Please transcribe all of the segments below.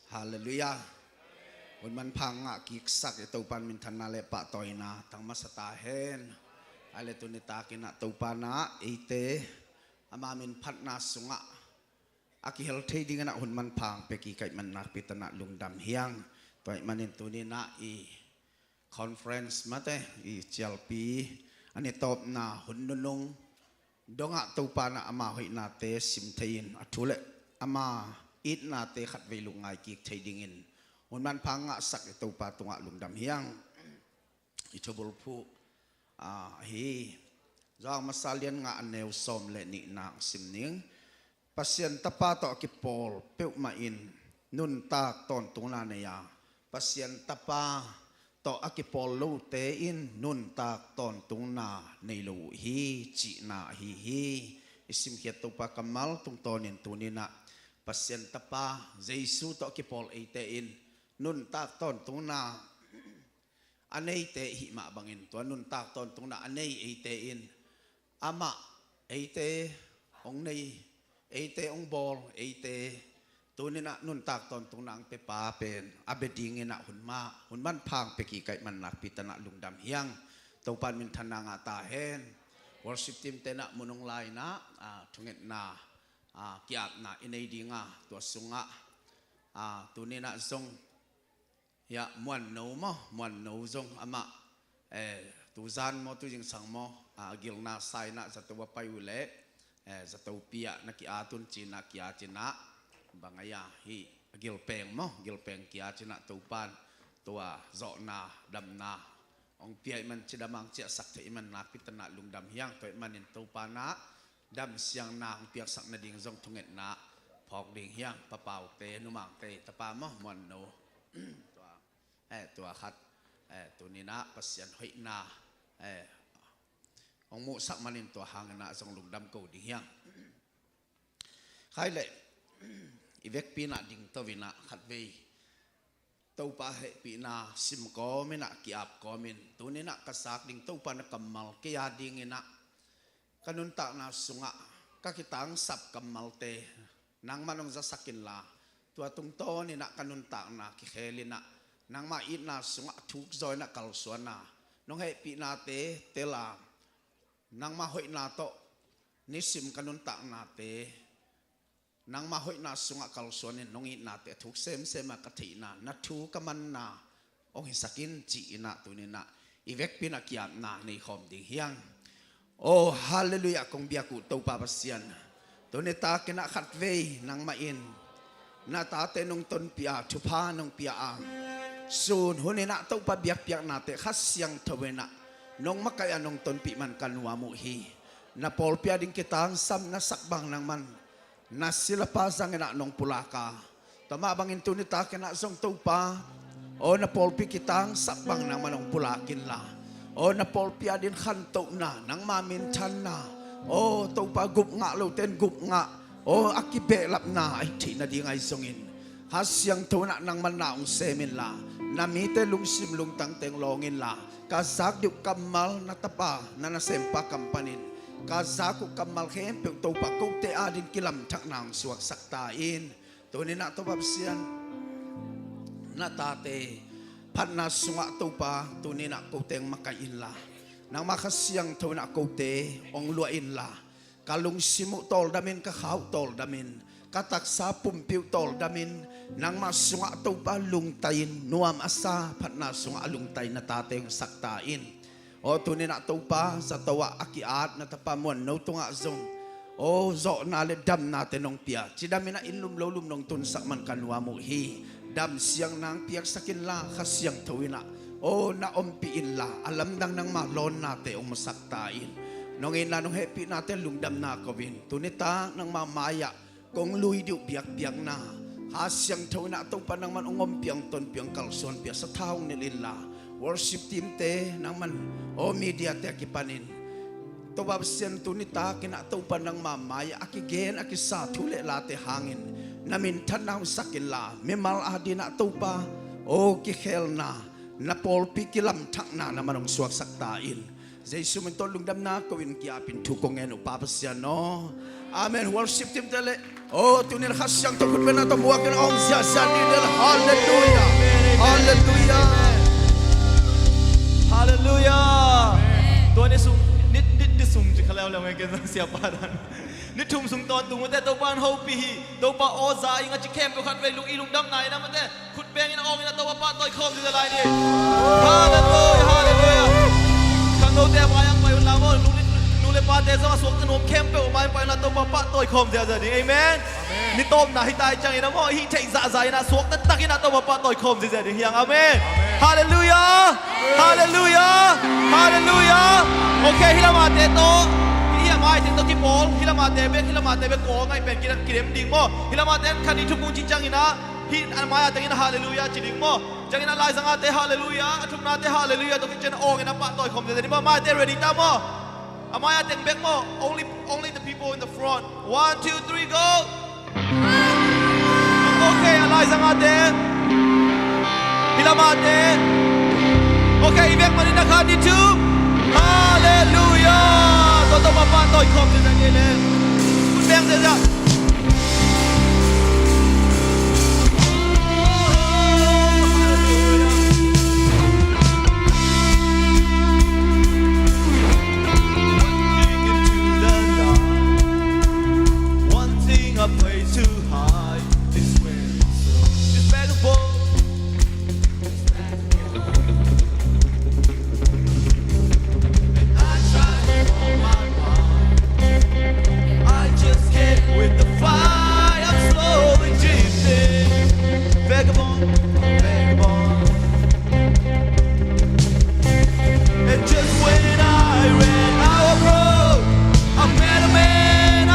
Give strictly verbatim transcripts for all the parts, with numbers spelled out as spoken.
Halleluiah. Hun manpha ngah kiksak i Topan minthanna le pahtawina tang masa ta hen. Ai le tuni takin ah Topan ah eite ama min phatna sungah a kihel thei dingin ah hun manpha pia kik ahih man nakpi takin ah lungdam hi hang. Tua ahih manin tuni-in ah i conference mate i cialpi a ni tawpna hun nunung dongah Topan ah ama hoihnate sim thei-in a thu le ama itnate khatvei lungngai kik thei dingin hun manpha ngahsak i Topa tungah lungdam hi hang. I thubulphuh ah, ahi Johan masa lian nga a neu sawm le nihna sim ning. Pasian Tapa tawh a kipawl peuhmah in nuntak tawntungna nei a, Pasian Tapa tawh a kipawl lote in nuntak tawntungna nei lo uh hi cihna ahi hi. I simkhiat Topa kammal tungtawnin tuni-in ah Pasian Tapa Jesu tawh a kipawl eite in nuntak tawntungna a neite i hih mah bangin tua nuntak tawntungna a nei eite in amah eite hong nei, eite hong bawl, eite tuni-in ah nuntak tawntungna hong pia pa pen a bia dingin ah hun mah, hun manpha pia kik ahih man nakpi takin ah lungdam hi hang. Topan minthanna ngah ta hen. Worship team-te in ah mun hong la-in ah, ah, thungetna, ah, ki-apna i nei ding a, tua sungah, ah, tuni-in ah zong Hiah Muanno maw, Muanno zong amah, eh, tuzan maw, tuzingsang maw, ah, a gilna sa-in ah zato a pai uh leh, eh, zatopi ah na ki-at un ci-in ah ki-at in ah, bang a hia hih a gilpeng maw, gilpeng ki-at in ah Topan tua zawhna damna hong pia ahih man cidam a hong ciahsak thei ahih man nakpi takin ah lungdam hi hang. Tua ahih manin Topan ah damsiangna hong piaksak nading zong thungetna phawk ding hi hang. Papaute, numangte, tapa maw, Muanno, tua, eh, tua khat, eh, tuni-in ah Pasian hoihna, eh, hong muhsak manin tua hangin ah zong lungdam ko ding hi hang. Khai leh i vekpi-in ah dingto-in ah khatvei Topa hehpihna sim kawmin ah ki-ap kawmin tuni-in ah ka zak ding Topa na kammal kei a dingin ah ka nuntakna sungah ka kitangsap kammalte nangman hong zasak inla, tua tungtawnin ah ka nuntakna kikhel in ah nangma itna sungah thuk zaw in ah kalsuan a, nong hehpihnate tel a, nangma hoihna tawh nisim ka nuntaknate nangma hoihna sungah kalsuan in nong itnate a thuk semsem a ka theihna, na thu ka manna hong hisak in ci-in ah tuni-in ah i vekpi-in ah ki-apna nei khawm ding hi hang. Oh, halleluiah, kong biak uh Topa Pasian. Tuni takin ah khatvei nangmah in na tate nong tonpih a, thupha nong pia a, sun hun in ah Topa biakpiaknate Kha Siangtho in ah nong makaih a nong tonpih man ka nuam uh hi. Na pawlpi a ding kitangsap na sak bang nangman na silapa zangin ah nong pulak a, tua mah bangin tuni takin ah zong Topa, aw na pawlpi kitangsap bang nangman hong pulak inla, aw na pawlpi a ding khantohna, nangma minthanna, aw Topa gup ngah lote in gup ngah, aw a kibehlapna a hi theih nading ahi zongin Kha Siangtho in ah nangman na hong sem inla, na mite lungsim lungtangte hong lawng inla, ka zak ding uh kammal na tapa na nasempa kam panin ka zak uh kammal khempeuh Topa kote a ding kilamthakna hong suaksak ta in. Tuni-in ah Topa Pasian, na tate phatna sungah Topa tuni-in ah kote hong makaih inla, nangma Kha Siangtho in ah kote hong luah inla, ka lungsim uh tawldam in, ka kha uh tawldam in, ka taksa pumpi uh tawldam in, nangmah sungah Topa lungtai in, nuam a sa phatna sungah a lungtai na tate hong sak ta in. Aw tuni-in ah Topa, zato ah a ki-at na tapa Muanno tungah zong, aw zawhna le damnate nong pia, cidam in ah inn lum lo lum nong tunsak man ka nuam uh hi. Damsiangna hong piaksak inla, Kha Siangtho in ah aw na ompih inla, a lamdang nangma lawnnate hong musak ta in. Nong itna nong hehpihnate lungdamna ko-in tuni tak nangma mai-ah kong lui ding uh biakpiakna, Kha Siangtho in ah Topa nangman hong ompih a, hong tonpih a, hong kalsuanpih a, sathau hong nilh inla, worship team-te nangman, aw media-te a kipanin Topa Pasian tuni takin ah Topa nangma mai-ah a kigen a kisa thu le late hangin na minthanna hong sak inla, mimal a dingin ah Topa, aw kikhelna, na pawlpi kilamthakna na man hong suaksak ta in. Jesu min tawh lungdamna ko-in ki-apin thu kong ngen uh Pa Pasian aw. Amen. Worship team-te le Oh, tuni-in Kha Siangtho khutbetna tawh muak in hong ziahziah ni. Halleluiah. Halleluiah. Halleluiah. Tua ni sung, ni, ni, ni sung ci kha leuleu ngei ken zong siapa dan. Ni thum sung tawntung mate Topa in hopih hi. Topa aw za ing a ci khempeuh khatvei lung i lungdamna in a mate khut beng in a awng in a Topa pahtawi khawm ziahziah lai ni. Halleluiah, halleluiah. Khangnote a mai-ah pai un la maw, nu le, nu le pate zong a suakta nuam khempeuh a mai-ah pai un la Topa pahtawi khawm ziahziah ding. Amen. Ni tawpna hi ta i ciangin a maw, i hih theih zahzah in a suakta takin a Topa pahtawi khawm ziahziah ding hi hang. Amen. Halleluiah. Halleluiah. Halleluiah. Okay, hih lamate tawh, hih a maite tawh kipawl, hih lamate bek, hih lamate bek kawl ngaih pen kidem, kidem ding maw. Hih lamate khat ni thum kong cih ciangin a, hih a mai-ah tengin halleluiah ci ding maw. Ciangin a laizangate halleluiah, a thumnate halleluiah, tua khit ciangin a awng in a pahtawi khawm ziahziah ding maw. Maite ready ta maw. A mai-ah teng bek maw. Only, only the people in the front. One, two, three, go. Okay, a laizangate. Hih lamate. Okay, i vek manin a khat ni thum. Halleluiah. Tua Topa pahtawi khawm ziahziah ni le. Khut beng ziahziah. One thing I pray to hide is when it's back and forth. And I try with all my might. I just can't with the fire. I'm slowly drifting. Vagabond, vagabond. And just when I ran out of road, I met a man I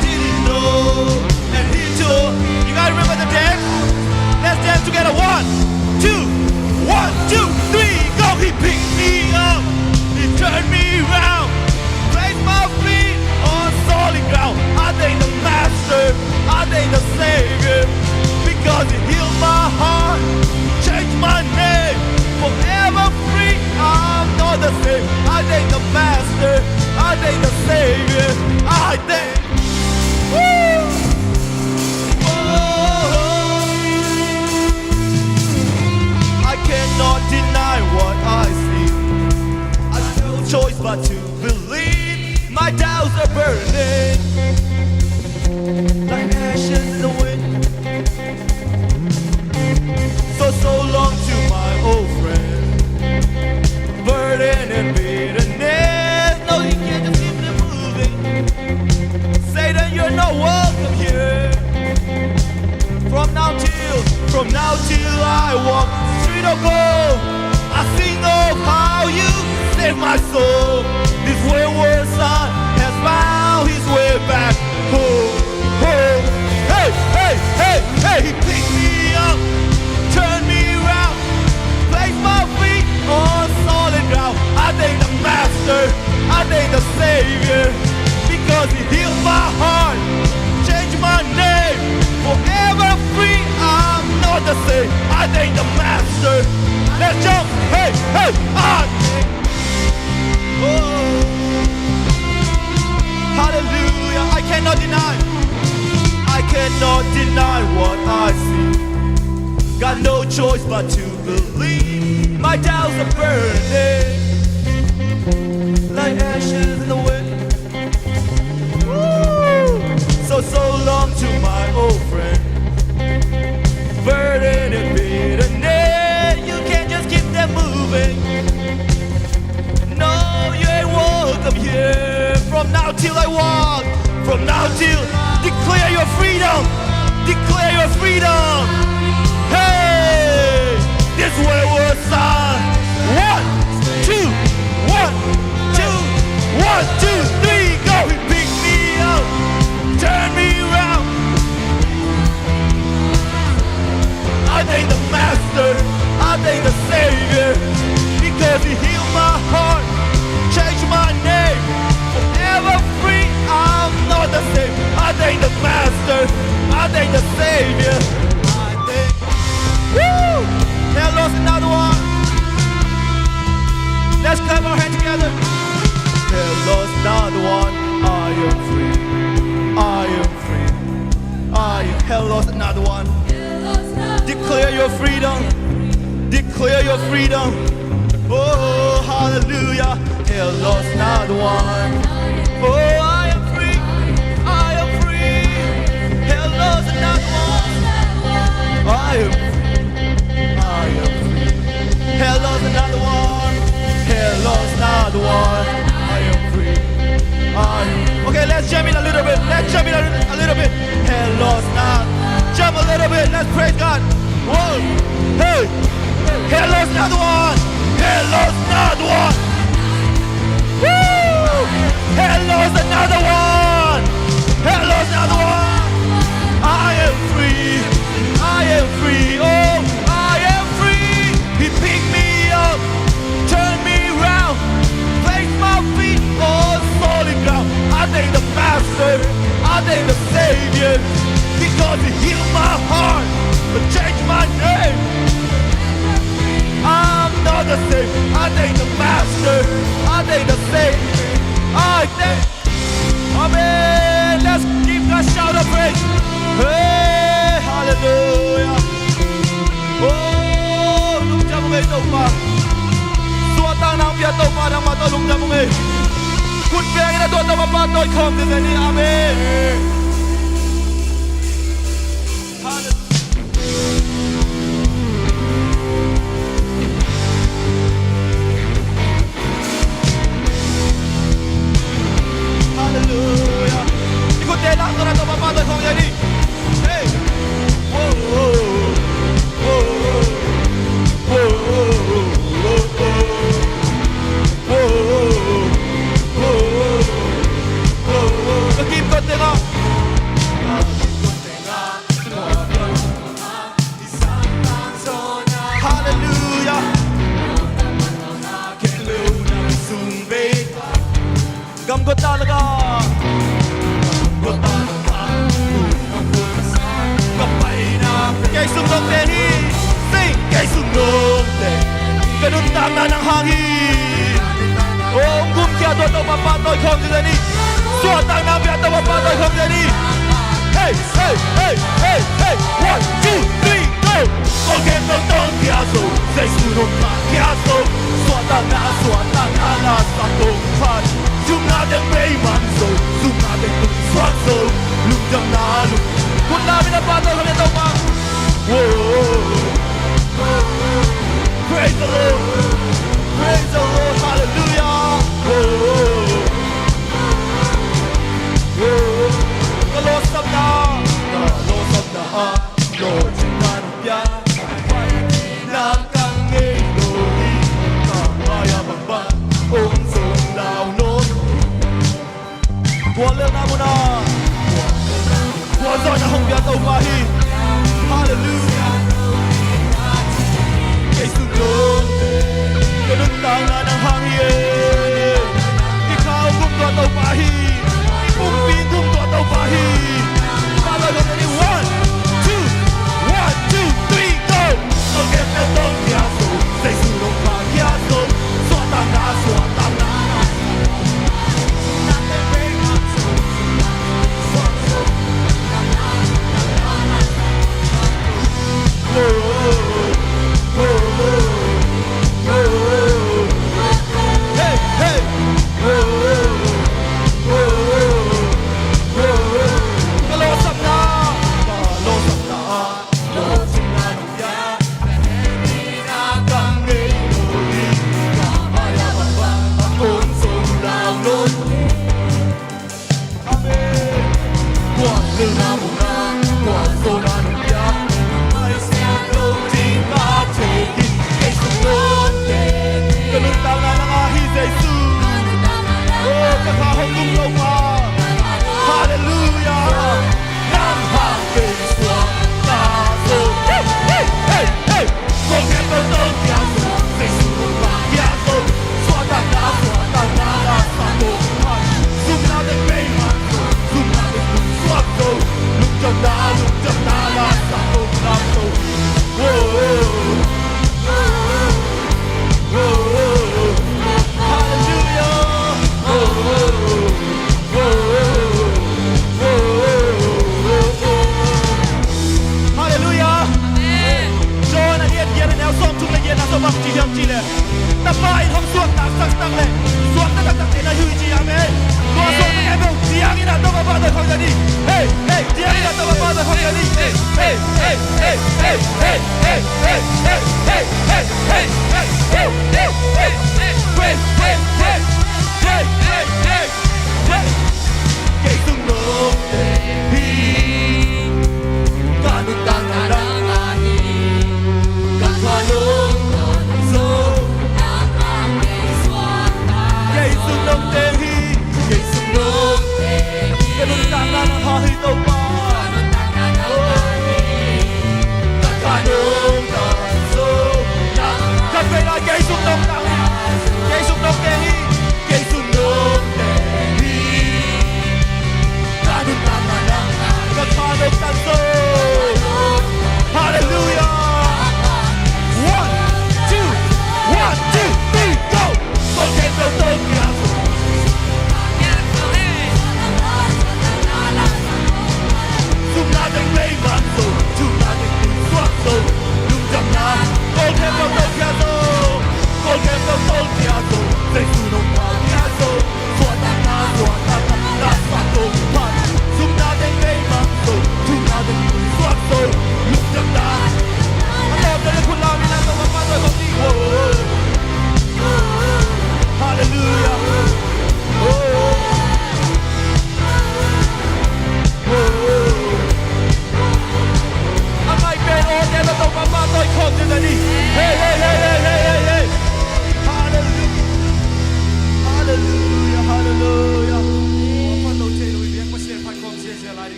didn't know. And he told, you guys remember the dance? Let's dance together. One, two, one, two, three, go. He picked me up, he turned me round, placed my feet on solid ground. I thank the Master, I thank the Savior, because he healed my heart, changed my name, forever free, I'm not the same. I thank the Master, I thank the Savior, I thank, woo! Oh, I cannot deny what I see. I have no choice but to believe. My doubts are burning like ashes in the wind. So, so long to my old friend. Burden and bitterness. No, you can't just keep them moving. Satan, you're not welcome here. From now till, from now till I walk the street of gold, I sing of how you saved my soul. This wayward son has found his way back home, home. Hey, hey, hey, hey, he picked me up, turned me around, placed my feet on solid ground. I thank the Master, I thank the Savior, because he healed my heart, changed my name, forever free, I'm not the same. I thank the Master. Let's jump. Hey, hey, I thank, oh. Hallelujah. I cannot deny. I cannot deny what I see. Got no choice but to believe. My doubts are burning like ashes in the wind. Woo! So, so long to my old friend. Burden and bitterness, you can't just keep them moving. No, you ain't welcome here. From now till I walk, from now till, declare your freedom. Declare your freedom. Hey, this wayward son. One, two, one, two, one, two, three, go. He picked me up, turned me around. I thank the Master, I thank the Savior, because he healed my heart, changed my name, forever free, I'm not the same. I thank the Master, I thank the Savior. I thank, woo! Tell us another one. Let's clap our hands together. Tell us another one. I am free. I am free. Declare your freedom. Oh, hallelujah. Hell lost not one. Oh, I am free. I am free. Hell lost not one. I am free. I am free. Hell lost not one. Hell lost not one. I am free. I am. Okay, let's jump in a little bit. Let's jump in a, a little bit. Hell lost not. Jump a little bit. Let's praise God. Whoa. Hey. Hell lost another one. Hell lost another one. Woo! Hell lost another one. Hell lost another one. I am free. I am free. Oh, I am free. He picked me up, turned me round, placed my feet on solid ground. I thank the Master, I thank the Savior, because He healed my heart and changed my name. I'm not the same. I thank the Master, I thank the Savior. I thank Amen. Let's give God shout of praise. Hey, hallelujah. Oh, lungdam ung ei Topa. Suahtakna hong pia Topa, nangmah tawh lungdam ung ei. Khut beng in a tua Topa pahtawi khawm ding hi. Amen. Hallelujah. Hallelujah. I khutte la, khutte la, Topa pahtawi khawm ni. Hey. Whoa, whoa, whoa. Ka kim khutte la. Hallelujah. Gamgota laga. Kei sung nong te hi. Sing. Kei sung nong te. Ka nuntakna nang hang hi. Oh, hong gumkhia tua Topa pahtawi khawm ding hi. Suahtakna pia Topa pahtawi khawm ding hi. Hey, hey, hey, hey, hey. One, two, three, go. Kong gen nong tong pia zo. Jesu nong pia zo. Suahtakna, suahtakna la sa tong phat. Zumna teng pei man zo. Zumna teng tung suak zo. Lungdamna lung. Khut la mi na pahtawi khawm ni Topa. Whoa. Praise the Lord. Praise the Lord. Hallelujah. Whoa. Whoa. Ka lawsamna. Ka lawsamna. Lawsamna. Ka ngei lo hi. Ka pai a bang bang. Ong zong lau lo. Guallelhna mun ah gualzawhna hong pia Topa hi. Hallelujah.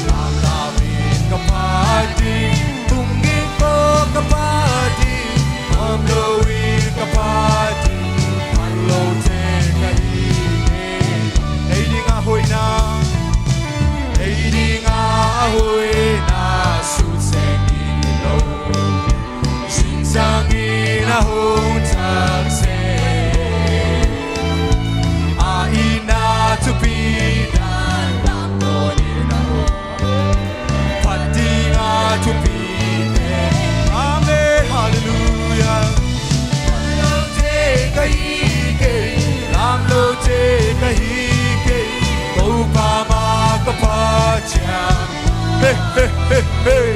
Lamlam in ka phat ding, tung in tawh ka phat ding, tawm lo in ka phat ding, phat lote ka hi kei. Ei dingah hoihna, ei dingah a hoihna, sut seng ding hi lo. Zingsang in a hong thak seh, a itna thupi dan lamdawn in a hong phat ding a thupite. Amen, halleluiah. Phat lote ka hi kei, lam lote ka hi kei, Topa mah ka pha ciang. Hey, hey, hey, hey.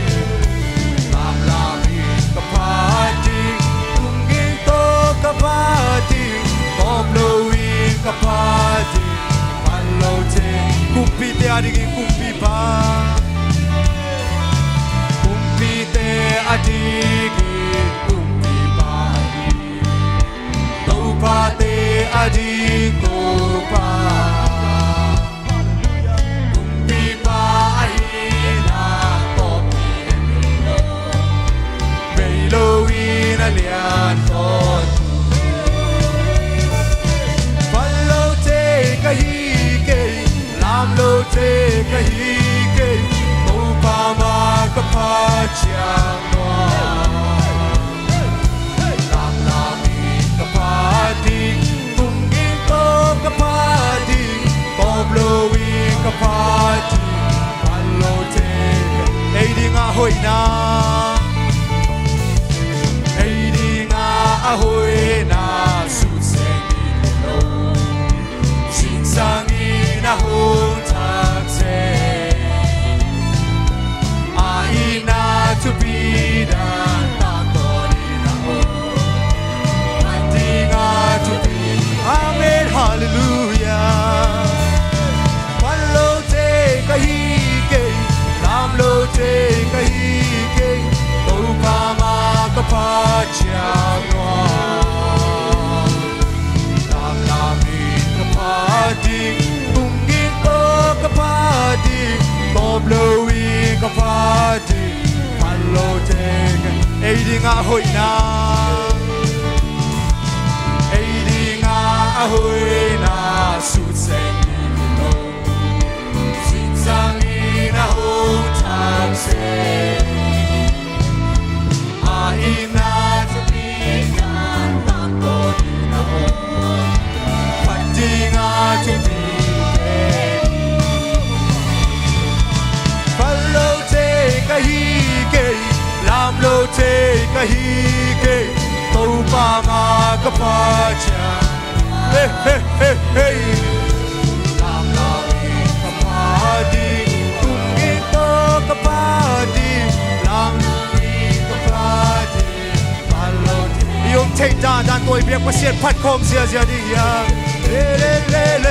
Lamlam in ka phat ding, tung in tawh ka phat ding, tawm lo in ka phat ding, phat lote. Kumpite a dingin kumpipa, kumpite a dingin kumpipa, topate a ding Topa. Kumpipa ahihna tawh kihel lo, bei lo in a lian tawntung. Phat lote ka hi kei, lam lote ka hi kei, Topa mah ka pha ciang nuam. Lamlam in ka phat ding, tung in tawh ka phat ding, tawm lo in ka phat ding, phat lote. Ei dingah hoihna, ei dingah a hoihna, sut seng ding hi lo. Zingsang in a hong thak seh, a itna thupi dan lamdawn in a hong phat ding a thupi. Amen, halleluiah. Phat lote ka hi kei, lam lote ka hi kei, Topa mah ka pha ciang nuam. Lamlam in ka phat ding, tung in tawh ka phat ding, tawm lo in ka phat ding, phat lote ka. Ei dingah hoihna, ei dingah a hoihna, sut seng ding hi lo. Zingsang in a hong thak seh, a itna thupi dan lamdawn in a hong phat ding a thupi. Phat lote ka hi kei, lam lote ka hi kei, Topa mah ka pha ciang. Hey, hey, hey, hey. Lamlam in ka phat ding, tung in tawh ka phat ding, lamlam in ka phat ding, phat lote. I om theih dandan tawh i biak Pasian phat khawm ziazia ding hiam? Le, le, le.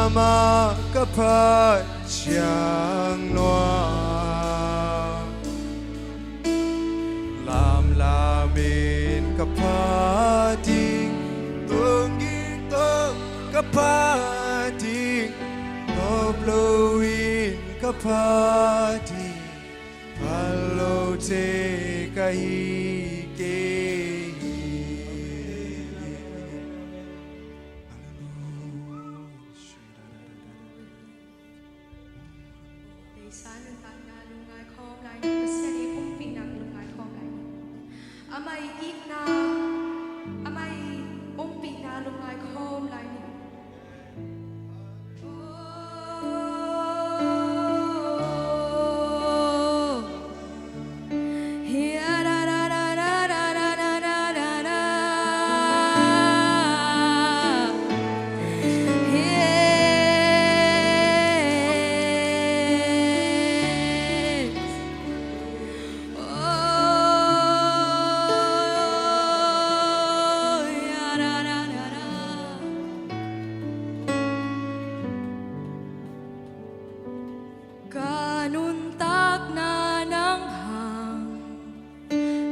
Amah ka phat ciang nuam, lamlamin ka phat ding, tungging tawh ka phat ding, tawp loin ka phat ding, phat lote ka hi kei hi. Beisa nuntakna lungngai khawm lai ni. Pasian i ompihna lungngai khawm lai ni. Amah i itna, amah i ompihna lungngai khawm lai ni. Ka nuntakna nang hang,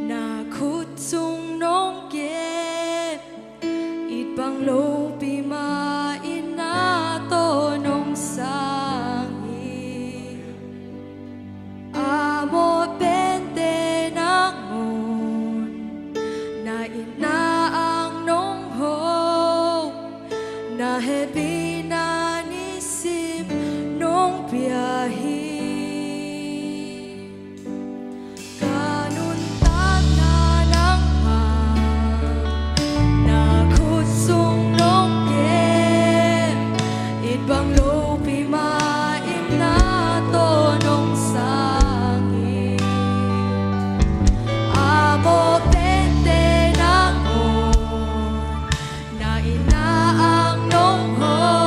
na khut sung nong kem, it bang lopi mah in na tawh nong sang hi. A mawh pente nangawn, na itna ang nong hawm, na hehpihna nisim nong pia hi. Ka nuntakna nang hang, na khut sung nong kem, it bang lopi mah in na tawh nong sang hi. A mawh pente nangawn, na itna ang nong hawm,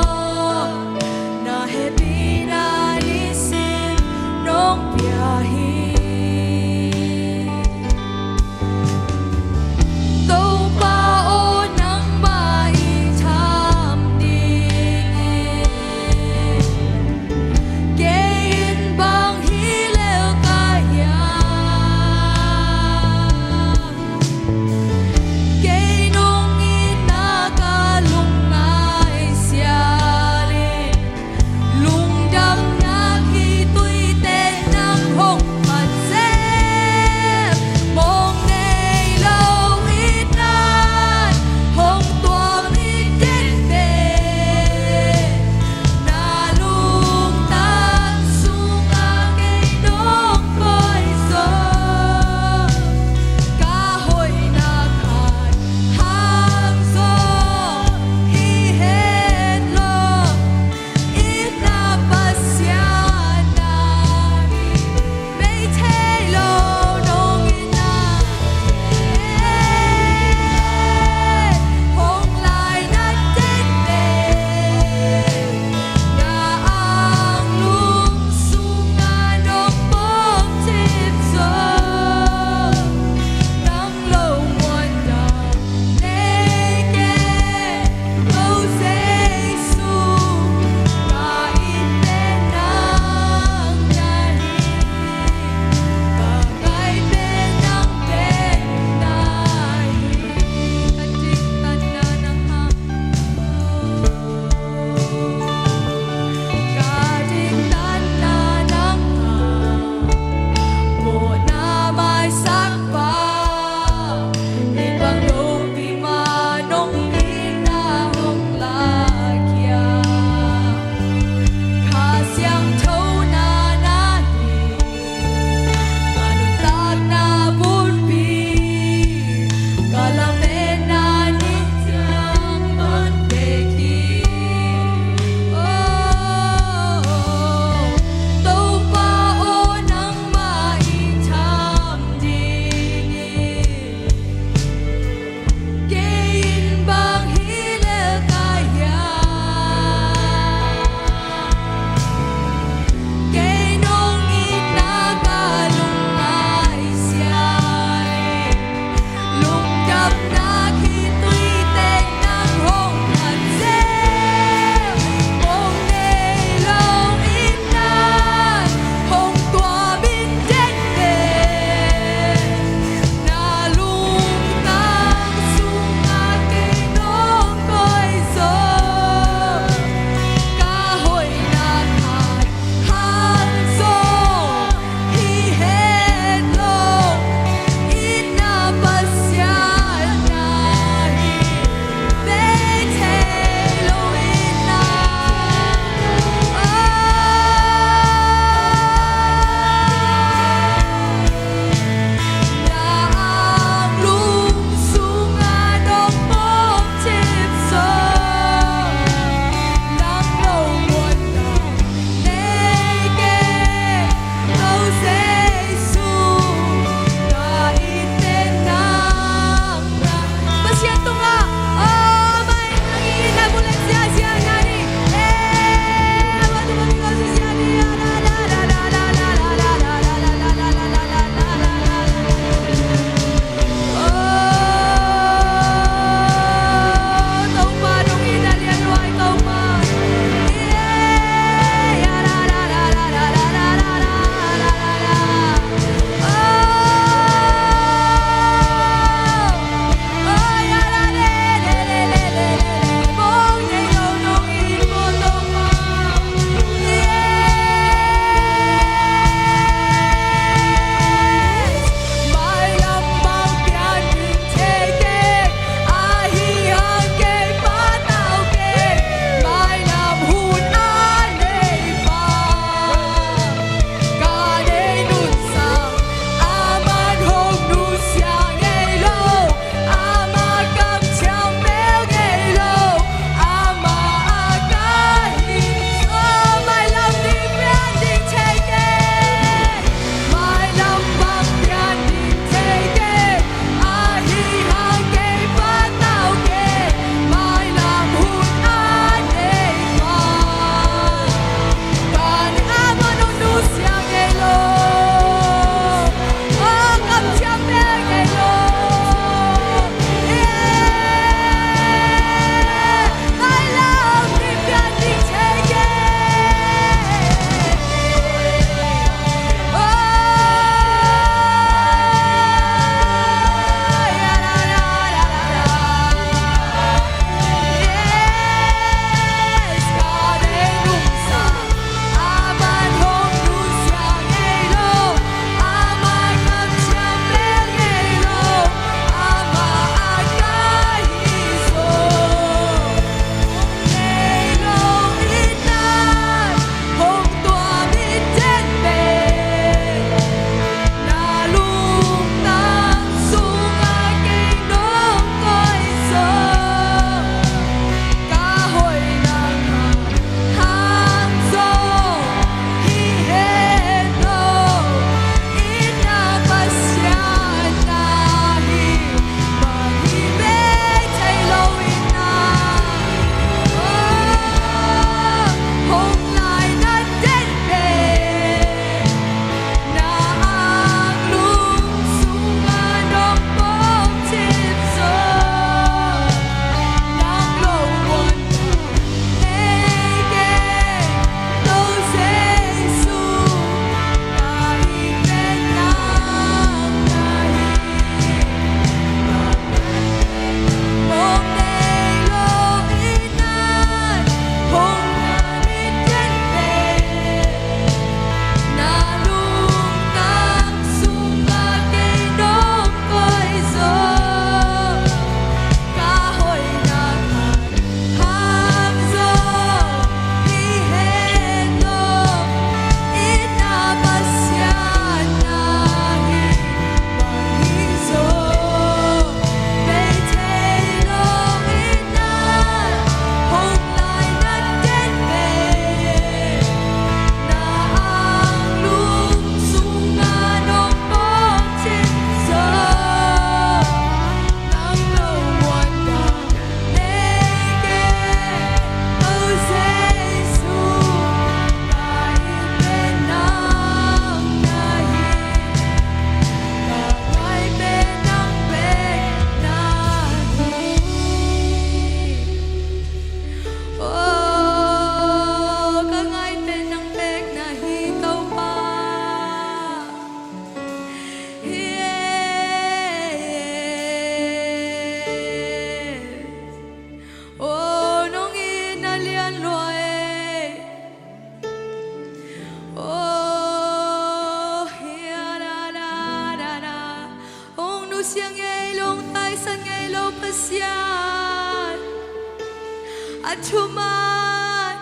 A thuman,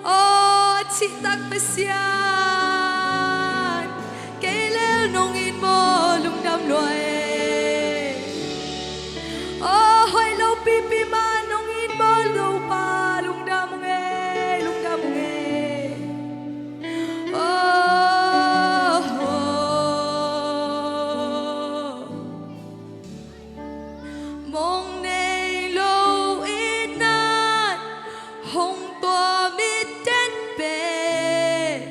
aw a cihtak Pasian, kei lel nong it maw lungdam lua e. Aw hoih lo pipi mah nong it maw Topa, lungdam ung e, lungdam ung e. Aw mong nei lo itna hong tuam it den pen,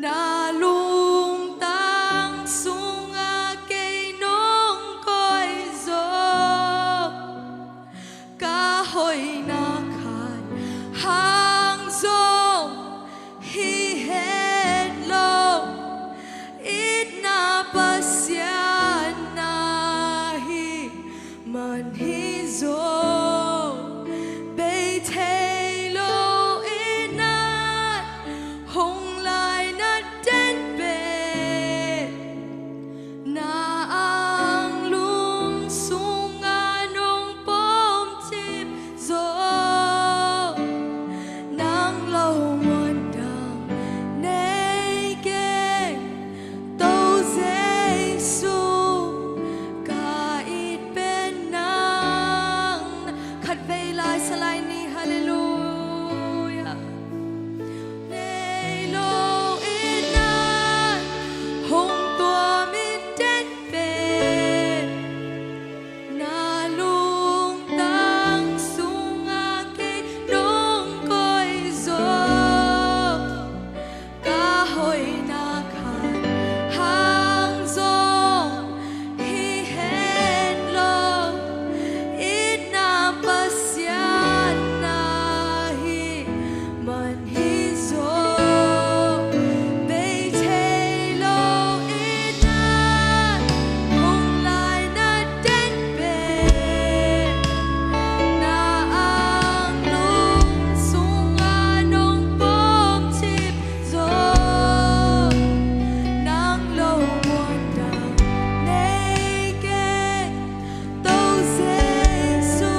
na lungtang sungah kei nong koih zawh. Ka hoihna khat hang zong hi het lo, itna Pasian na hi man hi zaw. Bei thei lo itna hong lainat den pen, na anglung sungah nong pawmcip zaw. Nang lo muan dang nei keng, To Jesu, ka it pen nang. Khatvei lai sa lai ni, halleluiah. Nei lo itna hong tuam it den pen, na lungtang sungah kei nong koih zawh. Ka hoihna khat hang zong hi het lo, itna Pasian na hi man hi zaw. Bei thei lo itna hong lainat den pen, na anglung sungah nong pawmcip zaw. Nang lo muan dang nei keng, To Jesu,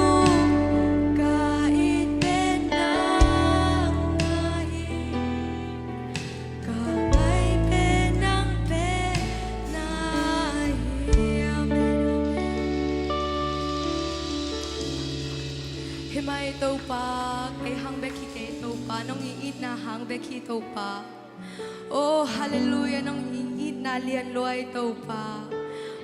ka it pen nang na hi. Ka ngai pen nang pen na hi. Amen. Hi mai Topa, kei hang bek hi kei Topa, nong it itna hang bek hi Topa. Oh halleluiah, nong it itna lian lua hi Topa.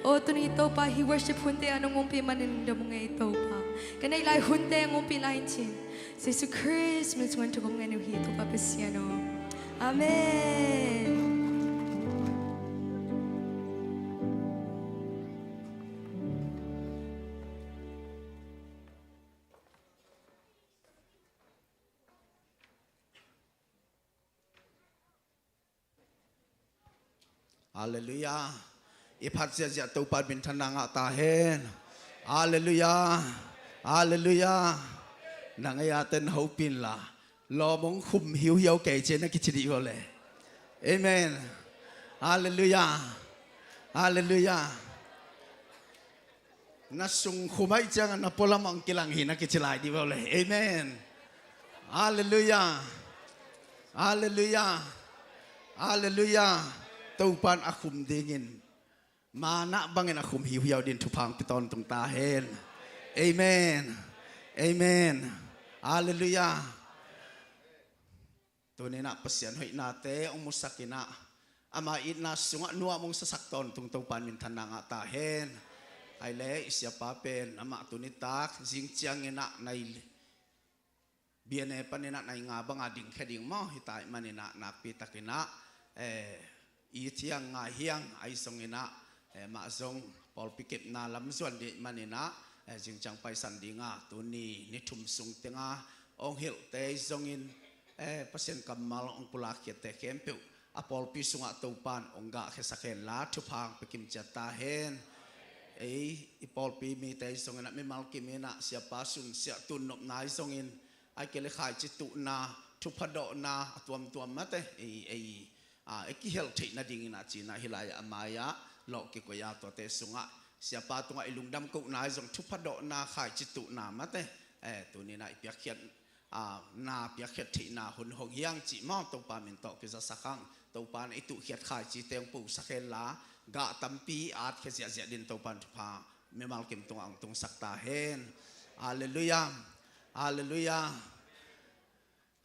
Oh tuni Topa, hi worship hunte ah nong ompih manin dam ung ei Topa. Ka neih lai hunte hong ompih lai in cin. Jesu Khrist min sungah thupha ngen uh hi Topa Pasian aw. Amen. Halleluiah. I phat ziahziah Topa minthanna ngah ta hen. Halleluiah. Halleluiah. Na ngei a ten hopih inla, lawm hong khum hiuhiau kei ci na kici dih uh le. Amen. Halleluiah. Halleluiah. Na sung khum ahih ciangin na pualam ah hong kilang hi na kici lai dih uh le. Amen. Halleluiah. Halleluiah. Halleluiah. Topa in a khum dingin, manna bangin a khum hiuhiau dingin thupha hong pia tawntung ta hen. Amen. Amen. Halleluiah. Tuni in ah Pasian hoihnate hong musak in ah, ama itna sungah nuam hong sasak tawntung Topa in minthanna ngah ta hen. Ahih leh i siapa pen amah tuni tak zing ciangin ah nai, biane panin ah nai nga banga dingkhia ding maw, hi ta ahih manin ah nakpi takin ah, eh, it hiang ngai hiang ahi zongin ah, eh, amah zong pawlpi kepna lam zuan ding ahih manin ah, eh, zing ciang paisan ding a, tuni ni thum sung teng a hong hilhte ahi zongin, eh, Pasian kammal hong pulak khiatte khempeuh a pawlpi sungah Topa in hong gahkhiasak hen la, thupha hong pia kim ciat ta hen. Ei i pawlpi mite ahi zongin ah mimal kim in ah siapa sunsiah tun nopna ahi zongin, ahih kei leh khaici tuhna, thupha dawhna a tuamtuam mate, ei, ei, a, ei kihel theih nadingin ah ci-in ah hih lai-ah a mai-ah lawh kikoih a, tuate sungah siapa tungah i lungdam kohna ahi zong thupha dawhna, khaici tuhna mate, Eh, tuni-in ah i piakkhiat, ah, na piakkhiat theihna hun hong hi hang cih maw, Topa min tawh kizasak hang. Topa in i tuhkhiat kha i cihte hong puaksak henla, gah tampi at khia ziahziah dingin Topa in thupha mimal kim tungah hong tungsak ta hen. Halleluiah. Halleluiah.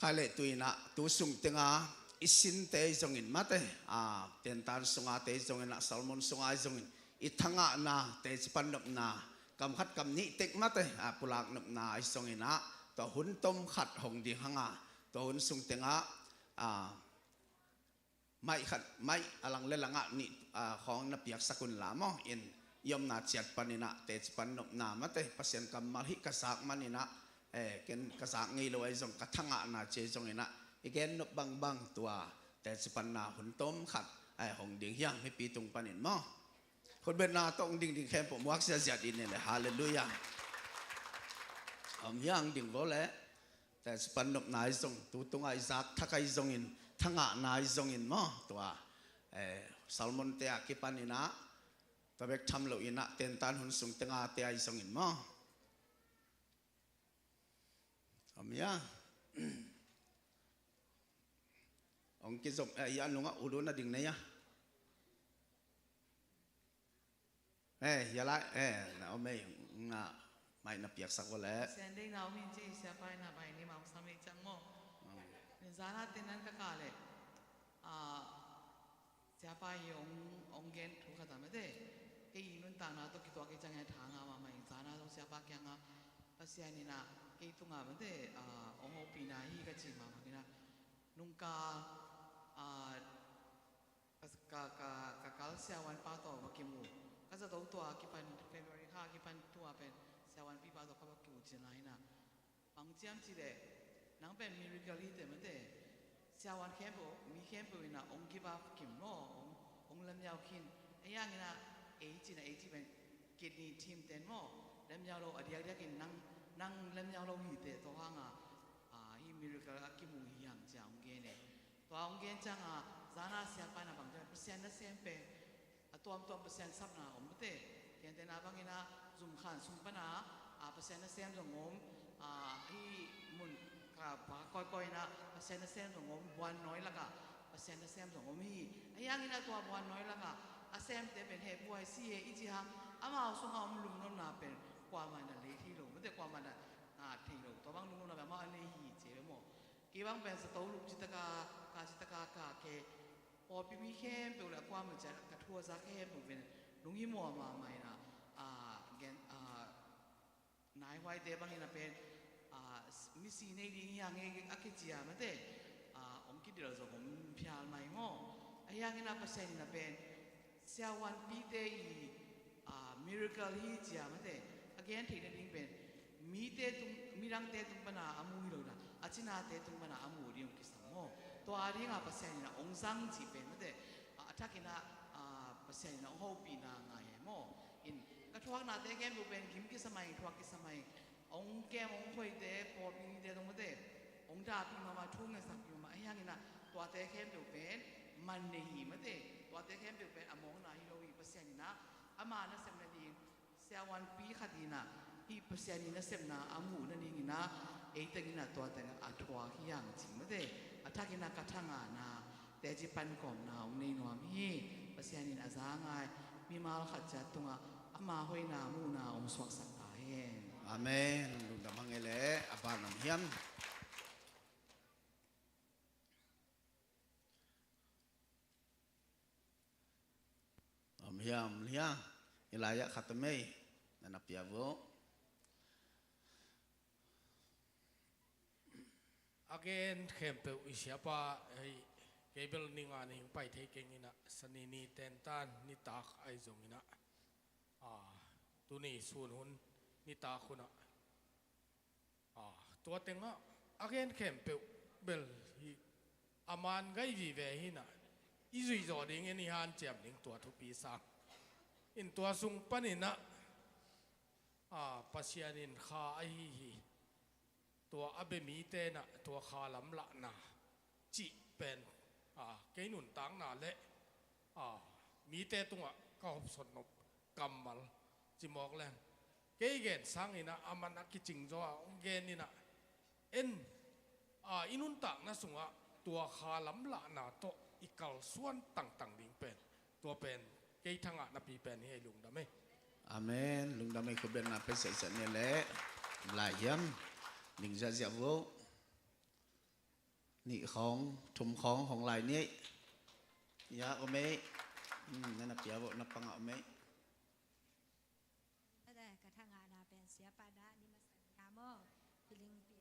Khai leh tu-in ah, tu sung tenga i sinte ahi zongin mate, a, tentan sunga te ahi zongin ah, sermon sunga ahi zongin, i thangahna, teci pan nopna, kam khat kam nih tek mate, a, pulak nopna ahi zongin ah, tua hun tom khat hong ding hanga, tua hun sung tenga, a, maih khat, maih a lang le langah nih, a, khawng na piaksak unla maw, in i omna ciat panin ah, teci pan nopna mate, Pasian kammal hih ka zak manin ah, eh, ken ka zak ngei lo ahi zong, ka thangahna ci ahi zongin ah, i gen nop bangbang tua, teci panna hun tom khat, eh, hong ding hi hang, mipi tung panin maw. Khutbetna tawh hong dingding khempeuh muak ziahziah dingin le, halleluiah. Om hi hang ding vo le. Teci pan nopna ahi zong, tu tunga i zak thak ahi zongin, thangahna ahi zongin maw, tua, eh, sermon te a kipanin ah, tua bek tham loin ah, tentan hun sung tenga te ahi zongin maw. Om hi a. Hong kizom, eh, i a nungah ulu na ding nei a. Eh, ya lai, eh, na om ei, nga, maih na piaksak vo le. Sian dei na om in ci, siapa in a bai ni ma hong sam ni ciang maw. Mm. Ni zana tenan ka kah leh, ah, siapa hi hong, hong gen thu khat a mate. Kei i nuntakna tawh kituak i ciang hi a, thang a mahmah in zana zong siapa kiangah, Pasian in a kei tungah mate, ah, hong hopihna hi ka ci mahmah in a. Nungkal, ah, Ka, ka, ka, ka kal siavuanpa tawh va kimu. Ka zato tua kipan February kha kipan tua pen siavuanpipa tawh ka va kimu cina hi na. Bang ciam ci leh, nang pen miracle hi te mate. Siavuan khempeuh, mi khempeuh in a hong give up kim maw, hong, hong lemniau khin. Ahi hangin a, ei cina ei ci pen kidney thim ten maw. Lemniau lo a diakdiakin nang, nang lemniau lo hi te tua hanga, ah, hi miracle a kimu hi hang cia hong gen e. Tua hong gen cianga, zana siapa in a bang ciang, Pasian nasem pen a tuamtuam Pasian sapna om mate. Gentehna bangin a, zum khan sung pana, a, Pasian nasem zong om, a, hi mun ka, pa kawikawi in a, Pasian nasem zong om, buannawi laka Pasian nasem zong om hi. Ahi hangin a tua buannawi laka a semte pen heh buai si he i ci hang, amau sunga om lungnopna pen kuamah in a lei thei lo mate, kuamah in a, a, thei lo. Tua bang lungnopna pen amau a nei hi ci ve maw. Kei bang pen zato luk citaka, ka citaka ka ke, pawlpi mi khempeuh le a kuamah ciat ka thu a za khempeuh pen lunghimawh mahmah in a, a, gen, a, naihuaite bangin a pen, a, misi nei ding hi hang e a kici a mate, a, hong kidel zong hong phial mai maw. Ahi hangin a Pasian in a pen siavuanpite i, a, miracle hi cia mate, a gen theih nading pen mite tung, midangte tung pana a mu hi lo na, a cinate tung pana a mu ding hong kisam maw. Tua a dinga Pasian in a hong zang cih pen mate, a, a thakin a, a, Pasian in a hong hopihna ngai he maw. In ka thuaknate khempeuh pen gim kisam a ing, thuak kisam a ing, hong kem hong khoite, pawlpi mite tung mate, hong dahpih mahmah, thu ngetsak mahmah, ahi hangin a tuate khempeuh pen man nei hi mate, tuate khempeuh pen a mawkna hi lo hi. Pasian in a ama nasepna ding, siavuanpi khat in a hih Pasian in nasepna a muh nadingin a, ei tengin a tua teng a thuak hi hang ci mate, a thakin a ka thangahna teci pan kawmna hong nei nuam hi. Pasian in a za ngai mimal khat ciat tungah ama hoihna muhna hong suaksak ta hen. Amen. Lungdam hang e le, a ban om hiam? Om hiam, om hiam? I lai-ah khat om ei, na na pia vo. A gen khempeuh i siapa hei, kei bel ni nga ni hing pai thei keng in a, sanini tentan nitak ahi zongin a, a, tuni sun hun nitak hun a, a, tua tengah a gen khempeuh bel hi a man gai vive hi na, i zuih zawh dingin i hanciam ding tua thupi sang. In tua sung panin a, a, Pasian in kha ahi hi. Tua a bia mite na, tua kha lamlahna cih pen, a, kei nuntakna le, a, mite tungah ka hopsawn nop kammal ci mawk leng. Kei gen sangin ah, a man a kicing zaw a hong gen in ah, en, a, i nuntakna sungah tua kha lamlahna tawh i kalsuan tangtang ding pen, tua pen kei thangah napi pen hi ei. Lungdam ei. Amen. Lungdam ei. Khuabenna pen sehseh ni leh. Lai hiam? Ning ziahziah vo. Nih khawng, thum khawng hong lai ni ei. Ya, om ei. Hmm, na na pia vo, na pangah om ei. Tua leh ka thangahna pen siapa dah ni masa ni a maw. Feeling pi-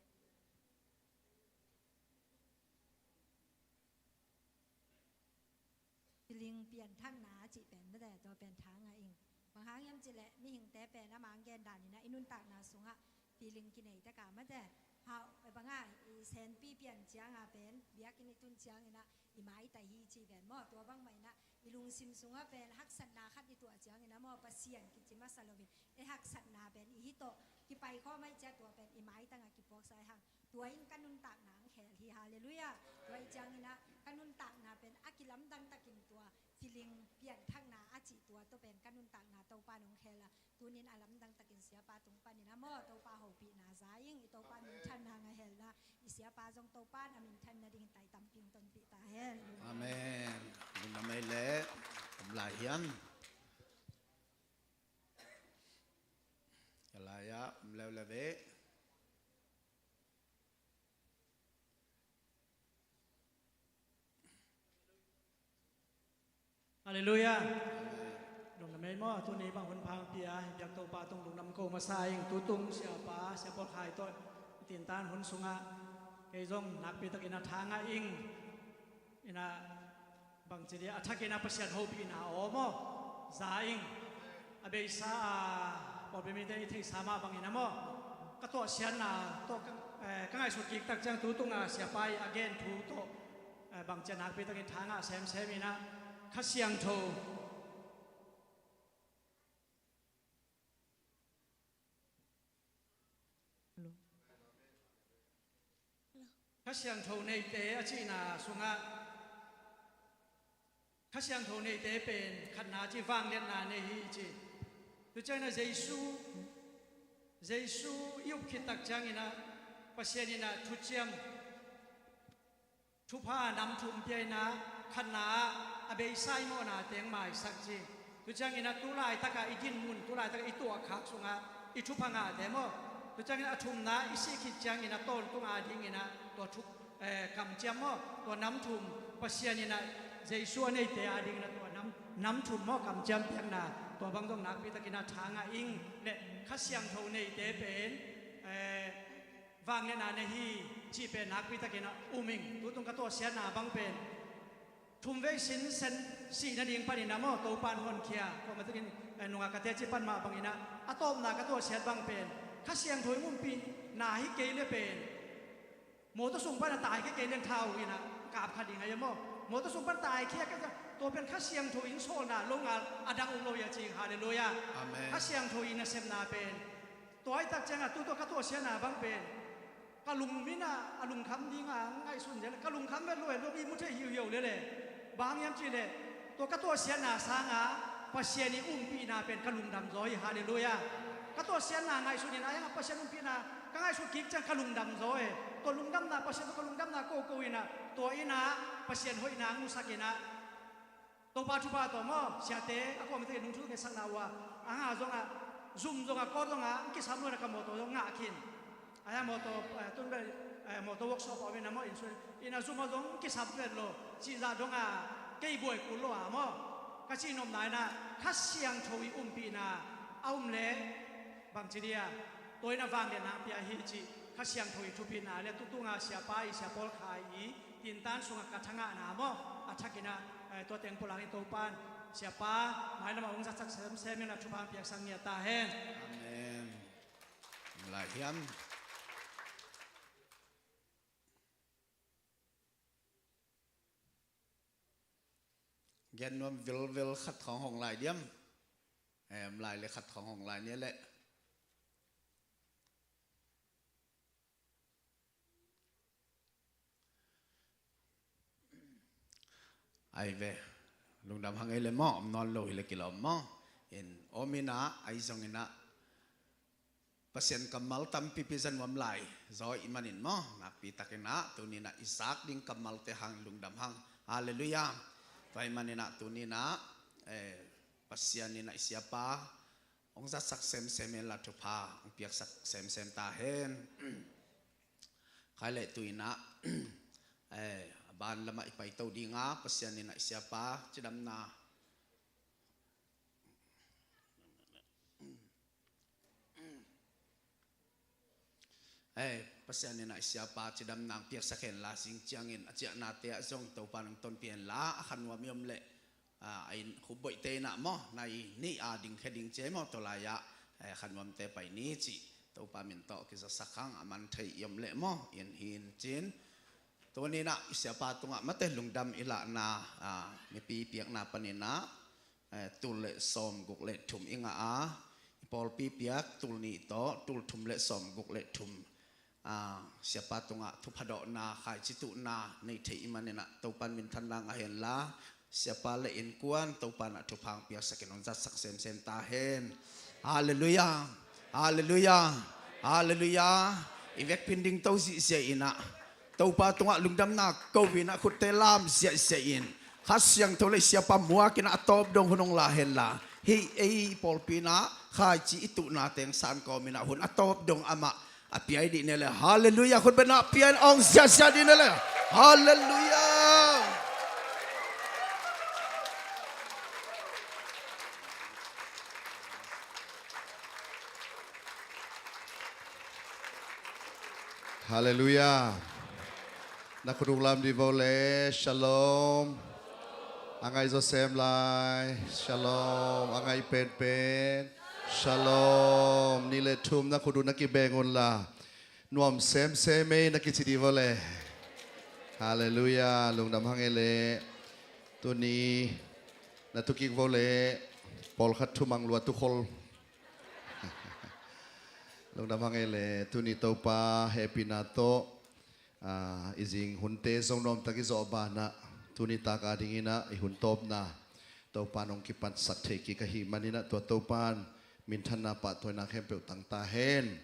Feeling pianthakna a cih pen mate, tua pen thangah ing. Bang hang hiam cih leh mihingte pen a mang gen dan in ah i nuntakna sungah feeling kinei tek a mate. Hau, bang a, i senpi pian ciang a pen, biakinn i tun ciangin ah i maitai hi ci pen maw. Tua bangmah in ah i lungsim sungah pen haksatna khat i tuah ciangin ah maw, Pasian kici masa loin, ei haksatna pen i hi tawh kipai khawm ahih ciang tua pen i maitang ah kipuaksa i hang. Tua in ka nuntakna ang khel hi, halleluiah. Tua i ciangin ah ka nuntakna pen a kilamdang takin tua feeling pianthakna a cih tua tawh pen ka nuntakna Topa in hong khel a, tunin a lamdang takin siapa tung panin ah maw, Topa hopihna za ing. I Topa minthanna ngaihel a, i siapa zong Topa in a minthan nadingin tai tampi hong tonpih ta hen. Amen. Lungdam ei leh. Om lai hiam? Ka lai-ah om leuleu ei. Halleluiah. Lungdam ei maw, tuni bang hun pha hong pia i biak Topa tung lungdam ko masa ing. Tutung siapa, Sia Paul Khai tawh i tintan hun sungah kei zong nakpi takin a thangah ing. In ah bangci dia, a thakin ah Pasian hopihna aw maw, za ing. A beisa a pawlpi mite i theihsa mah bangin ah maw, ka tuahsiatna tawh ka, eh, ka ngaihsut kik tak ciang tutung a siapa i a gen thu tawh, eh, bangci a nakpi takin thangah semsem in ah Kha Siangtho Kha Siangtho neite a cihna sungah, Kha Siangtho neite pen khatna ci, vangliatna nei hi ci. Tua ciangin ah Jesu, Jesu i up khit tak ciangin ah Pasian in ah thuciam, thupha nam thum pia in ah, khatna ah a beisa i mawhna teng maisak ci. Tua ciangin ah tu laitak a i dinmun, tu laitak a i tuahkhak sungah i thupha ngahte maw, tua ciangin ah a thumna i sih khit ciangin ah tawntung a dingin ah tua thu, eh, kamciam maw, tua nam thum, Pasian in ah Jesu a neite a dingin ah tua nam, nam thum maw, kamciam piakna, tua bang zong nakpi takin ah thangah ing. Leh Kha Siangtho neite pen, eh, vangliatna nei hi cih pen nakpi takin ah um ing. Tutung ka tuahsiatna bang pen thumvei sinsen sih nading panin ah maw, Topa in honkhia. Kuamah takin, eh, nungak ka teci pan mah bangin ah, a tawpna ka tuahsiat bang pen Kha Siangtho in umpihna hi kei leh pen mawtaw sung pan a taikhia kei leng thau in ah kap kha ding a hi maw. Mawtaw sung pan taikhia kei, tua pen Kha Siangtho in sawlna lo ngal a dang um lo hi a ci. Halleluiah. Amen. Kha Siangtho in a sepna pen tua i tak ciangah tutung ka tuahsiatna bang pen ka lung in ah a lungkham ding a ngaihsun zel, ka lungkham vet lo e, lo i mu thei hiuhiau lel e. Bang hang hiam cih leh tua ka tuahsiatna sangah Pasian i umpihna pen ka lungdam zaw hi. Halleluiah. Ka tuahsiatna ngaihsun in ah, a hiangah Pasian umpihna ka ngaihsut kik ciang ka lungdam zaw e. Tua lungdamna, Pasian tawh ka lungdamna koko in ah, tua in ah Pasian hoihna hong musak in ah, Topa thupha tawh maw, siate a kuamah takin nungthu ngetsak na uh a, a nga zongah, zum zongah, kawr zongah hong kisam lo in ah ka mawtaw zong ngah khin. A hiang mawtaw, eh, tun bel, eh, mawtaw workshop a om in ah maw, insurance in ah zum ah zong hong kisam vet lo. Cihzah dongah kei buai kul lo a maw, ka cih nopna in ah Kha Siangtho i umpihna a um leh bangci dia, tua in ah vangliatna pia hi cih Kha Siangtho i thupitna leh tutung a siapa i, Sia Paul Khai i tintan sungah ka thangahna maw, a thakin ah, eh, tua teng pulak in Topa in siapa mailamah hong zatsak semsem in ah thupha hong piaksak ngiat ta hen. Amen. Lai hiam? Gen nuam vilvel khat khawng hong lai diam? Em, lai leh khat khawng hong lai ni leh. Ai ve, lungdam hang ei leh maw, om nawn lo hi leh kilawm maw. In om in ah, ahi zongin ah, Pasian kammal tampipi za nuam lai zaw i hih manin maw, nakpi takin ah tuni in ah i zak ding kammalte hang lungdam hang. Halleluiah. Tua ahih manin ah tuni in ah, eh, Pasian in ah i siapa hong zatsak semsem hen la, thupha hong piaksak semsem ta hen. Khai leh tu in ah, eh, a ban lamah i paito ding a, Pasian in ah i siapa cidamna, eh, Pasian in ah i siapa cidamna hong piaksak hen la, zing ciangin a ciahnate ah zong Topa in hong tonpih hen la, a kha nuam i om leh, ah, a inn, khupboihte in ah maw, nai nih a dingkhia ding ci hi maw, tua lai-ah, eh, kha nuamte pai ni cih Topa min tawh kizaksak hang, a man thei i om leh maw, i en hi in cin. Tuni in ah i siapa tungah mate lungdam i lahna, ah, mipi piakna panin ah, eh, tul le sawmguk le thum i ngah a, i pawlpi piak tul nih tawh tul thum le sawmguk le thum, ah, siapa tungah thupha dawhna, khaici tuhna nei theih i hih manin ah Topa in minthanna ngah hen la, siapa le innkuan Topa in ah thupha hong piaksak in hong zatsak semsem ta hen. Halleluiah. Halleluiah. Halleluiah. I vekpi in dingto zihziah in ah, Topa tungah lungdamna ko in ah khutte lam ziahziah in, Kha Siangtho le i siapa muak in ah a tawp dong hun hong la hen la, hih ei i pawlpi in ah khaici i tuhna teng san kawm in ah hun a tawp dong amah a piai dih ni leh, halleluiah. Khut beng in ah piai in hong ziahziah dih ni leh, halleluiah. Halleluiah. Na khut uh lam dih vo le, shalom. A ngai zaw sem lai, shalom. A ngai penpen, shalom. Nih le thum na khut uh na kibeng un la, nuam semsem ei na kici dih vo le. Halleluiah. Lungdam hang ei le. Tuni na tu kik vo le, pawlkhat thumang lua tu khol. Lungdam hang ei le. Tuni Topa hehpihna tawh, ah, i zing hunte zong nuamtak i zawh banah, tuni tak a dingin ah i hun tawpna Topa in hong kipatsak thei kik ahih manin ah, tua Topa in minthanna pahtawina khempeuh tang ta hen.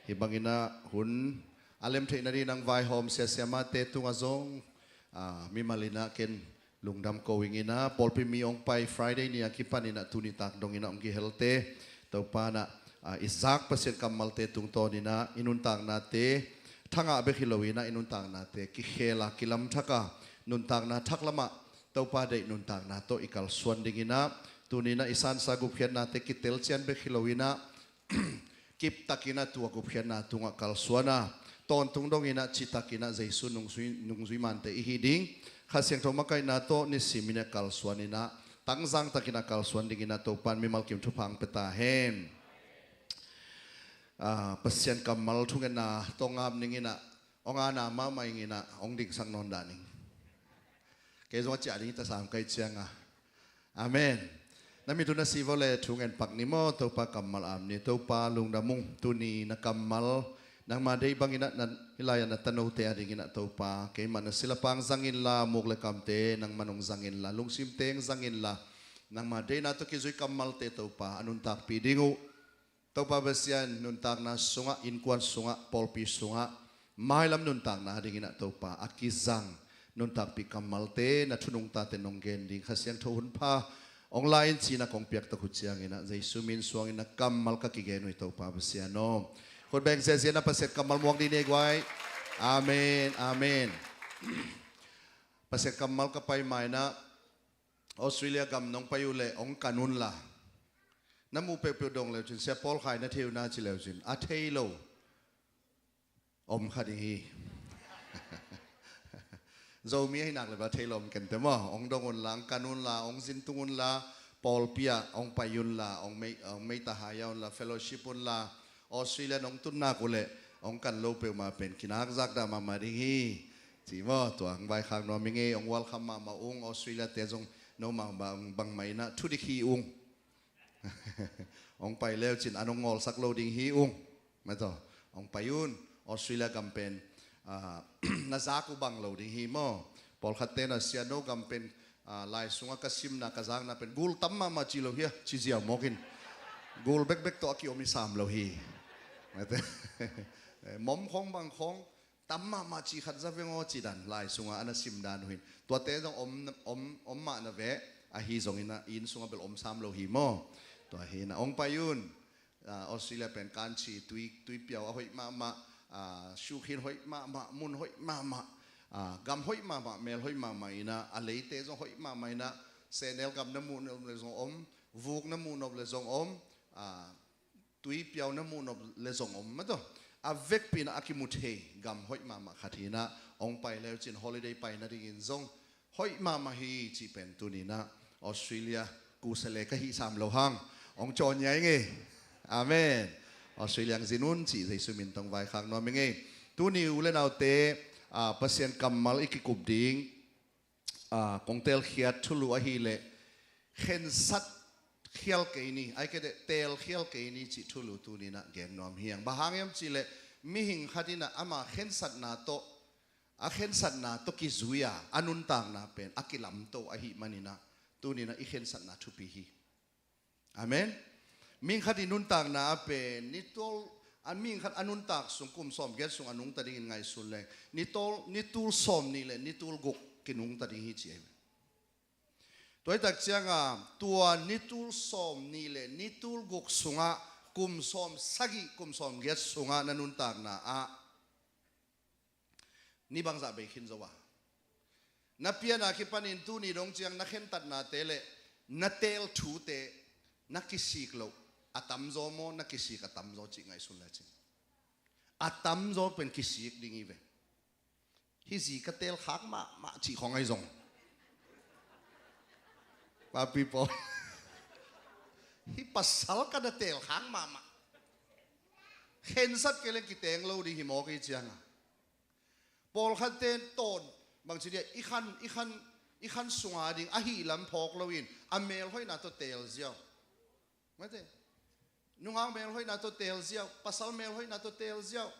Hih bangin ah hun a lem theih nadingin ah vaihawm sia siamahte tungah zong, ah, mimal in ah ken lungdam ko ing in ah, pawlpi mi hong pai Friday ni a kipan in ah tuni tak dongin ah hong kihelte, Topa in ah, ah, i zak Pasian kammalte tungtawn in ah i nuntaknate thangah bek hi lo in ah, i nuntaknate kikhel a, kilamthak a, nuntakna thak lamah Topa deih nuntakna tawh i kalsuan dingin ah, tuni in ah i sansa gupkhiatnate kitel cian bek hi lo in ah, kiptakin ah tua gupkhiatna tungah kalsuan a, tawntung dongin ah citakin ah Jesu nungzui, nungzui mante i hi ding, Kha Siangtho makaihna tawh nisim in ah kalsuan in ah, tangzang takin ah kalsuan dingin ah Topa in mimal kim thupha hong pia ta hen. Ah, Pasian kammal thungetna tawh ngap ning in ah, hong ana mahmah ing in ah, hong dingsak nawn dah ning. Kei zong a ciah ding hi ta sam ka hih ciangah. Amen. Na mit uh na si vo le, thu ngen pak ni maw, Topa kammal am ni. Topa lungdam ung, tuni na kammal nangma deih bangin ah, na, hih lai-ah na tanote a dingin ah Topa, keimah na silapang zang inla, muk le kamte nangman hong zang inla, lungsim teng zang inla, nangma deihna tawh kizui kammalte Topa a nuntakpih ding uh Topa Pasian, nuntakna sungah, innkuan sungah, pawlpi sungah, mailam nuntakna dingin ah Topa a kizang nuntakpih kammalte na thu nungtate nong gen ding Kha Siangtho hun pha hong la in ci-in ah kong piak tak uh ciangin ah, Jesu min suangin na kammal ka kigen uh hi Topa Pasian aw. Khut beng ziahziah in ah Pasian kammal muak dih ni ei guai. Amen, amen. Pasian kammal ka pai ma-in ah, Australia gam nong pai uh leh hong kan un la, na muh peuhpeuh dong le uh cin, Sia Paul Khai na thei uh na ci le uh cin, a thei lo om kha ding hi. Zomi ahi nak leh bel a thei lo om kei inteh maw. Hong dong un la, hong kan un la, hong zin tung un la, pawlpi ah hong pai un la, hong mei, hong meita hai-a un la, fellowship un la, Australia nong tun nak uh leh hong kan lo peuhmah pen kinak zak dah mahmah ding hi. Ci maw, tua hong vaikhak nuam ing ei, hong welcome mahmah ung, Australia-te zong nomau bang, bangmah in ah thudik hi ung. Hong pai le uh cin an hong ngawlsak lo ding hi ung. Mah tawh, hong pai un, Australia gam pen, ah, na zak uh bang lo ding hi maw. Pawlkhatte na, Sia, no gam pen, ah, lai sungah ka simna, ka zakna pen gul tam mahmah ci lo hia, ci ziau mawk in. Gul bekbek tawh a kiom hi sam lo hi. Mom khong bang khong tam mahmah cih khat za veng aw, cih dan lai sungah a na sim dan uh hin tuate zong om, om, om mah na ve. Ahi zongin ah inn sungah bel om sam lo hi maw? Tua hi na ong pai un. Ah, Australia pen kanchi tui, tui piau a hoih mahmah, ah, shuh khin hoih mahmah, mun hoih mahmah, ah, gam hoih mahmah, mel hoih mahmah in ah, a leite zong hoih mahmah in ah, sehnel gam na muh nop le zong om, vuk na muh nop le zong om, ah, tui piau na muh nop le zong om mah tawh. A vekpi in ah a kimu thei gam hoih mahmah khat hi na, ong pai le uh cin holiday pai nadingin zong hoih mahmah hi cih pen tuni in ah Australia kusa le ka hih sam lo hang ong cawn ngiai ngei. Amen. Australia ang zin un cih Jesu min tawh vaikhak nuam i ngei. Tuni u le naute, ah, Pasian kammal i kikup ding, ah, kong telkhiat thulu ahih leh khensat khial kei ni, ai ke deh, telkhial kei ni cih thulu tuni in ah gen nuam hi hang. Bang hang hiam cih leh mihing khat in ah ama khensatna tawh, a khensatna tawh kizui a, a nuntakna pen a kilamto ahih manin ah tuni in ah i khensatna thupi hi. Amen. Mihing khat i nuntakna ah pen ni tul, a mihing khat a nuntak sung kum sawmgiat sung a nungta dingin ngaihsun leng ni tul, ni tul sawmnih le ni tul guk kinungta ding hi ci ahi. Tua hi tak ciangin tua ni tul sawmnih le ni tul guk sungah kum sawmsagih, kum sawmgiat sungah na nuntakna ah ni bangzah bei khin zo a, na pian a kipanin tuni dong ciang na khentatnate le na teel thute na kisik loh a tamzaw maw, na kisik a tamzaw cih ngaihsun lecin a tamzaw pen kisik ding hi ve. Hih zi ka teelkhak mahmah cih khong ahi zong, papi pawl, hih pasal ka na teelkhak mahmah. Khensat kei leng kiteng lo ding hi mawk hi ciangin pawlkhatte tawn bangci dia, i khan, i khan, i khan sunga ding ahi lam phawk loin a melhoihna tawh teel ziau. Mate. Nungak melhoihna tawh teel ziau, pasal melhoihna tawh teel ziau.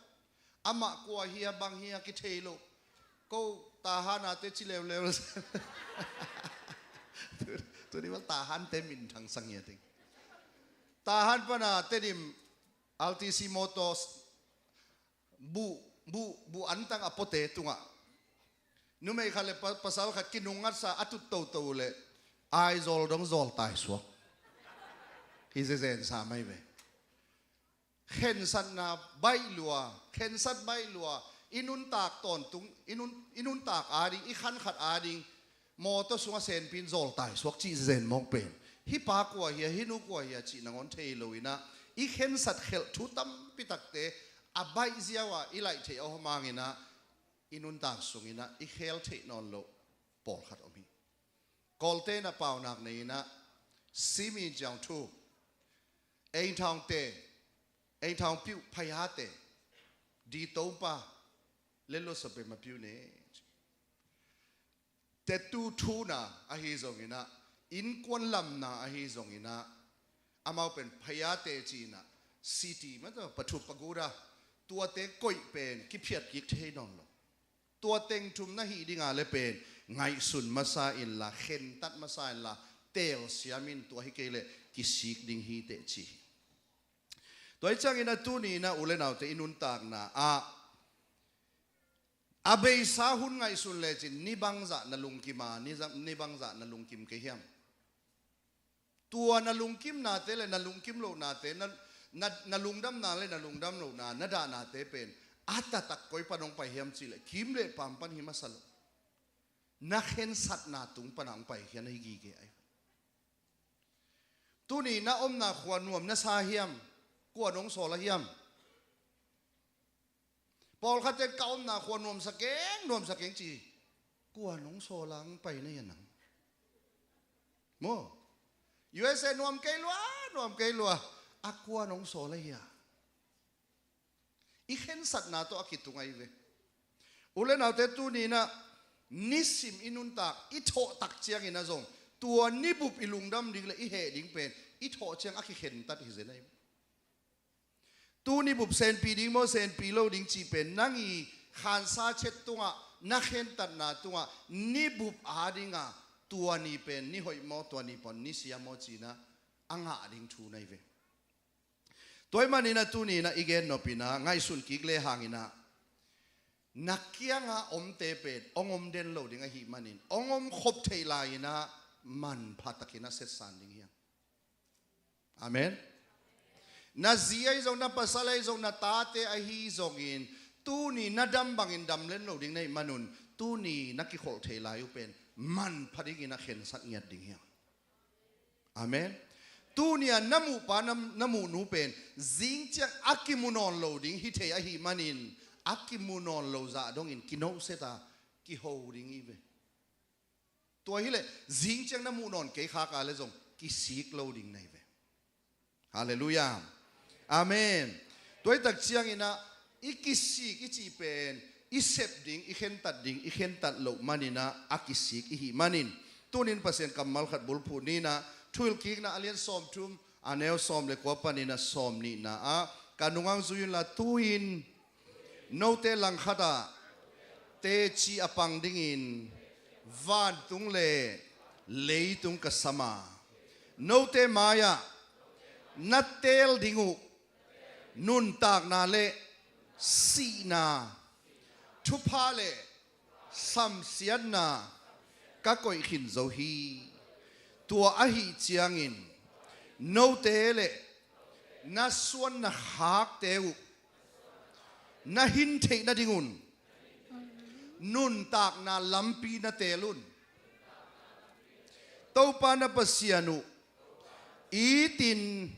Amah kua hi a, bang hi a kithei lo. Ko Tahan a te ci leuleu. Tuni bel Tahan te minthang sang hi a ting. Tahan pana Tedim R T C Motors buh, buh, buh antang a puate tungah numei khat le pa-, pasal khat kinungngatsa a tut toto le Aizawl dong zawl tai suak. Hi zezen sa mai ve. Khensatna baih lua, khensat baih lua, i nuntak tawntung, i nun, i nuntak ading, i khan khat ading mawtaw sungah senpi in zawl tai suak cih zen mawk pen, hih pa kua hi a, hih nu kua hi a cih nangawn thei lo in ah, i khensat khelh thu tampi takte a baih ziau a i laih theih a om hangin ah, i nuntak sungin ah i khel theih nawn loh pawlkhat om hi. Kawlte in ah paunak nei in ah, simi jiang thu, einthaungte, einthaung piuh phayate, di topa, lelo sape ma piuh ne. Tetu thuna ahi zongin ah, innkuan lamna ahi zongin ah, amau pen phayate ci in ah, city mataw pathu paguda, tuate koih pen kiphiat kik thei nawn lo. Tua teng thum na hih dinga le pen ngaihsun masa inla, khentat masa inla, telsiam in, tua hi kei leh kisik ding hi teh ci hi. Tua hi ciangin a tuni in a u le naute i nuntakna ah a beisa hun ngaihsun lecin ni bangzah na lungkim a, ni za-, ni bangzah na lungkim kei hiam? Tua na lungkimnate le na lungkim lohnate, na, na, na lungdamna le na lungdam lohna, na dahnate pen a taktak koi pan hong pai hiam cih leh kim le paam pan hi masa lo. Na khensatna tung pan a hong pai hi a, na hi gige ahi. Tuni na omna khua nuam na sa hiam? Kua nong sawl a hiam? Pawlkhatte ka omna khua nuamsa keng, nuamsa keng ci. Kua nong sawl a hong pai na hi a nang? Maw? U S A nuam kei lua, nuam kei lua. A kua nong sawl a hi a? I khensatna tawh a kitung ahi ve. U le naute, tuni in a nisim i nuntak, i thawh tak ciangin a zong, tua nibup i lungdam ding le i heh ding pen i thawh ciang a kikhentat hi zen ahi ve. Tu nibup senpi ding maw, senpi lo ding cih pen nang i khansa chet tungah na khentatna tungah nibup adinga tua ni pen ni hoih maw, tua ni pen ni sia maw ci-in a ngah ding thu na hi ve. Tua ahih manin ah tuni-in ah i gen nop in ah ngaihsun kik le hangin ah na kiangah omte pen hong om den lo ding ahih manin hong om khop theih lai-in ah manpha takin ah setsan ding hi hang. Amen. Na zi ahi zong, na pasal ahi zong, na tate ahi zongin tuni na dam bangin dam len lo ding na hih manun tuni na kikholh theih lai uh pen manpha dingin ah khensat ngiat ding hi hang. Amen. Tuni-a na muhpa na, na muhnu pen zing ciang a kimu nawn lo ding hi thei ahih manin a kimu nawn lo zah dongin kinohset a kiho ding hi ve. Tua hileh zing ciang na muh nawn kei khak a le zong kisik lo ding na hi ve. Halleluiah. Amen. Tua hi tak ciangin ah i kisik i cih pen i sep ding, i khentat ding, i khentat loh manin ah a kisik i hih manin tunin Pasian kammal khat bulphuh ni in ah Thuhilhkikna a lian sawmthum, a neu sawm le kua panin ah sawmnihna ah, ka nungak zui unla, tu-in note langkhat ah teci a pang dingin vantung le leitung ka sam a, note mai-ah na teel ding uh nuntakna le sihna, thupha le samsiatna ka koih khin zo hi. Tua ahih ciangin note le na suan na khakte uh na hin theih nadingun nuntakna lampi na teel un. Topa na Pasian uh itin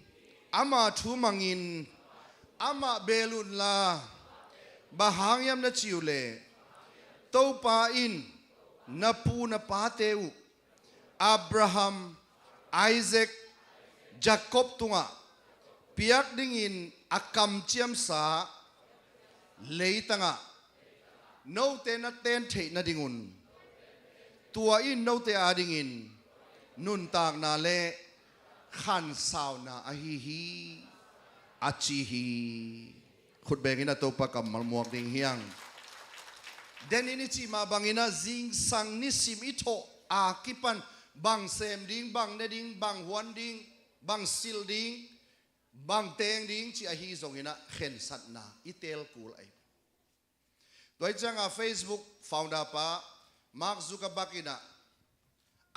ama thu mangin amah bel unla, bang hang hiam na cih uh leh Topa in na pu na pate uh Abraham, Isaac, Jacob tungah piak dingin a kamciamsa leitangah note na ten theih nadingun tua in note adingin nuntakna le khansauna ahi hi, a ci hi. Khutbeng in a Topa kammal muak ding hi hang. Denin i cih mah bangin ah zingsang nisim i thawh a kipan bang sem ding, bang ne ding, bang huan ding, bang silh ding, bang teng ding cih ahi zongin ah khensatna i teel kul ahi. Tua hi ciangah Facebook founder pa Mark Zuckerberg in ah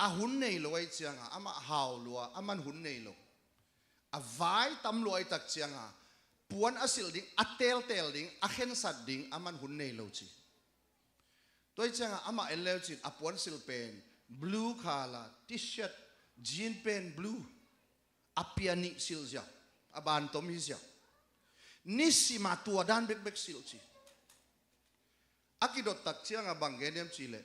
a hun nei lo ahi ciangah amah hau lua, aman hun nei lo. A vai tam lua ahi tak ciangah puan a silh ding, a teelteel ding, a khensat ding aman hun nei lo ci. Tua hi ciangah amah en leu cin a puan silh pen blue color, t-shirt, jean pen blue, a pia nih silh ziau, a bantom hi ziau. Nisima tua dan bekbek silh ci. A kidot tak ciangah bang gen hiam cih leh,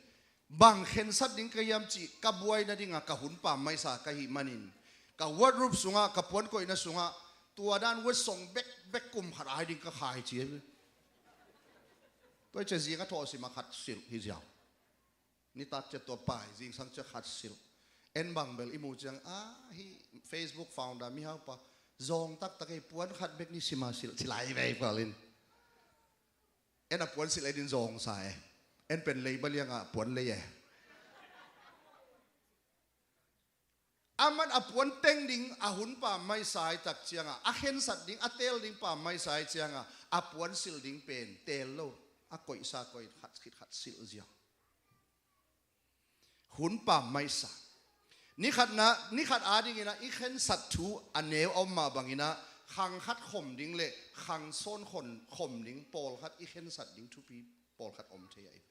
bang khensat ding ka hiam cih ka buai nadingah ka hun pammaihsa ka hih manin ka wardrobe sungah, ka puan koihna sungah tua dan wet song bekbek kum khat ai ding ka khai ci. Tua hi ciah zing a thawh sima khat silh hi ziau. Nitak ciah tua pai, zingsang ciah khat silh. En bang bel i muh ciang, a, hih Facebook founder mihaupa zawng taktak hi, puan khat bek nisima silh ci lai vei palin. En a puan silh ei din zawngsa e. En pen lei baliangah puan lei e. Aman a puan teng ding a hun pammaihsa ahi tak ciangah, a khensat ding, a teel ding pammaihsa ahi ciangah a puan silh ding pen teel lo, a koihsa koih khat khit khat silh ziau. Hun pammaihsa. Nikhatna, nikhat adingin ah i khensat thu a neu a om mah bangin ah khang khat khom ding le khang sawn khon khom ding pawlkhat i khensat ding thupi pawlkhat om thei ahi.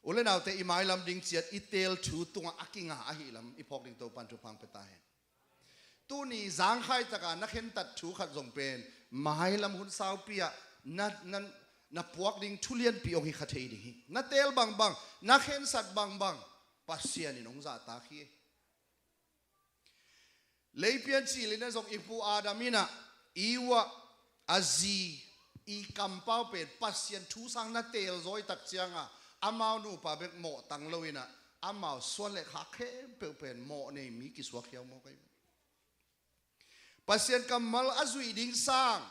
U le naute, i mailam ding ciat i teel thu tungah a kinga ahi lam i phawk ding Topan thupha pia ta hen. Tuni zangkhai taka na khentat thu khat zong pen mailam hun saupi ah na, na, na puak ding thu lianpi hong hi kha thei ding hi. Na teel bangbang, na khensat bangbang Pasian in hong zahtak hi. Leipian cilin ah zong i pu Adam in ah, Eve ah, a zi, i kampau pen Pasian thu sang na teel zaw ahi tak ciangah amau nupa bek mawh tang lo in ah amau suan le khak khempeuh pen mawh nei mi kisuak hiau mawk ahi. Pasian kammal a zuih ding sang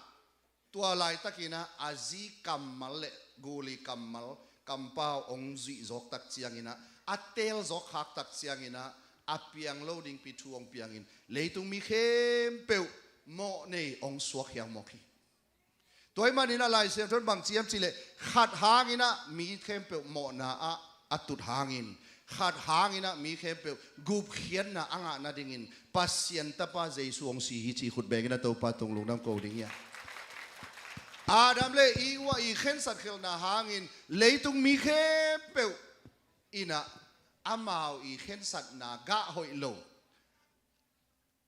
tua laitakin ah a zi kammal le guli kammal, kampau hong zuih zawk tak ciangin ah, a teel zawk khak tak ciangin ah, a piang lo dingpi thu hong piangin leitung mi khempeuh mawh nei hong suak hiangmawk hi. Tua ahih manin ah Lai Siangtho in bang ci hiam cih leh, khat hangin ah mi khempeuh mawhna ah a tut hangin, khat hangin ah mi khempeuh gupkhiatna a ngah nadingin Pasian Tapa Jesu hong si hi ci khut bengin ah Topa tung lungdam ko ding hi a. Adam le Eva i khensat khelhna hangin leitung mi khempeuh in ah amau i khensatna gah hoih lo,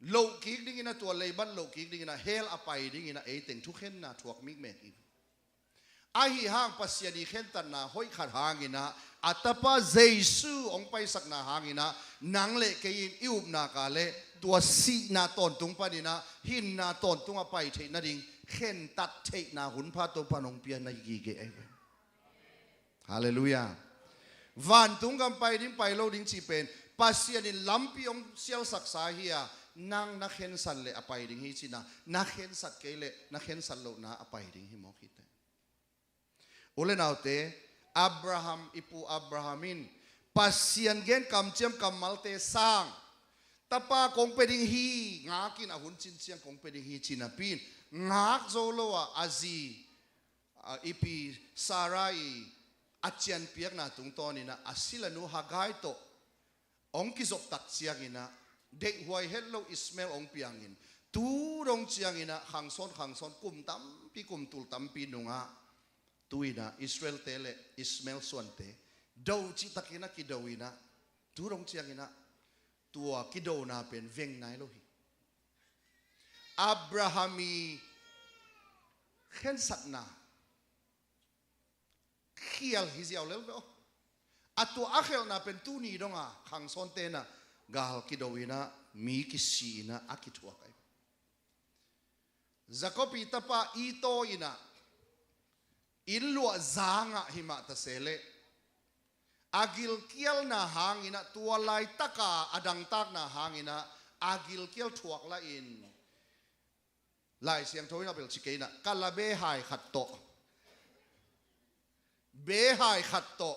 loh kik dingin ah, tua leibat loh kik dingin ah, hell a pai dingin ah, ei teng thukhenna thuak mikmek hi. Ahi hang Pasian i khentatna hoih khat hangin ah, a Tapa Jesu hong paisakna hangin ah, nang le kei in i upna ka le tua sihna tawntung panin ah hinna tawntung a pai theih nading khentat theihna hun pha Topa in hong pia na hi gige ahi ve. Halleluiah. Vantung gam pai ding pai lo ding cih pen Pasian in lampi hong sialsaksa hi a, nang na khensat leh a pai ding hi cih na, na khensat kei leh na khensat lohna a pai ding hi mawk hi teh. U le naute, Abraham, i pu Abraham in Pasian gen kamciam kammalte sang tapa kong pia ding hi, ngakin a hun cin ciang kong pia ding hi ci napi in ngak zo lo a, a zi a, i pi Sarah i a cianpiakna tungtawnin ah, a silanu Hagar tawh hong kizop tak ciangin ah, deihhuai het lo Ishmael hong piangin, tu dong ciangin ah, khangsawn khangsawn, kum tampi, kum tul tampi nungah, tu-in ah Israel-te le Ishmael suante do cihtakin ah kido in ah, tu dong ciangin ah tua kidona pen veng nai lo hi. Abraham i khensatna khial hi ziau lel ve aw. A tua a khelhna pen tuni dong a khangsawnte in ah gal kido in ah, mi kisi in ah a kithuak ahi. Jacob i tapa Esau in ah inn luahza ngah hi mah ta se leh, a gilkialna hangin ah, tua laitaka a dangtakna hangin ah, a gilkial thuak lah in, Lai Siangtho in ah bel ci kei in ah, kala behai khat tawh, behai khat tawh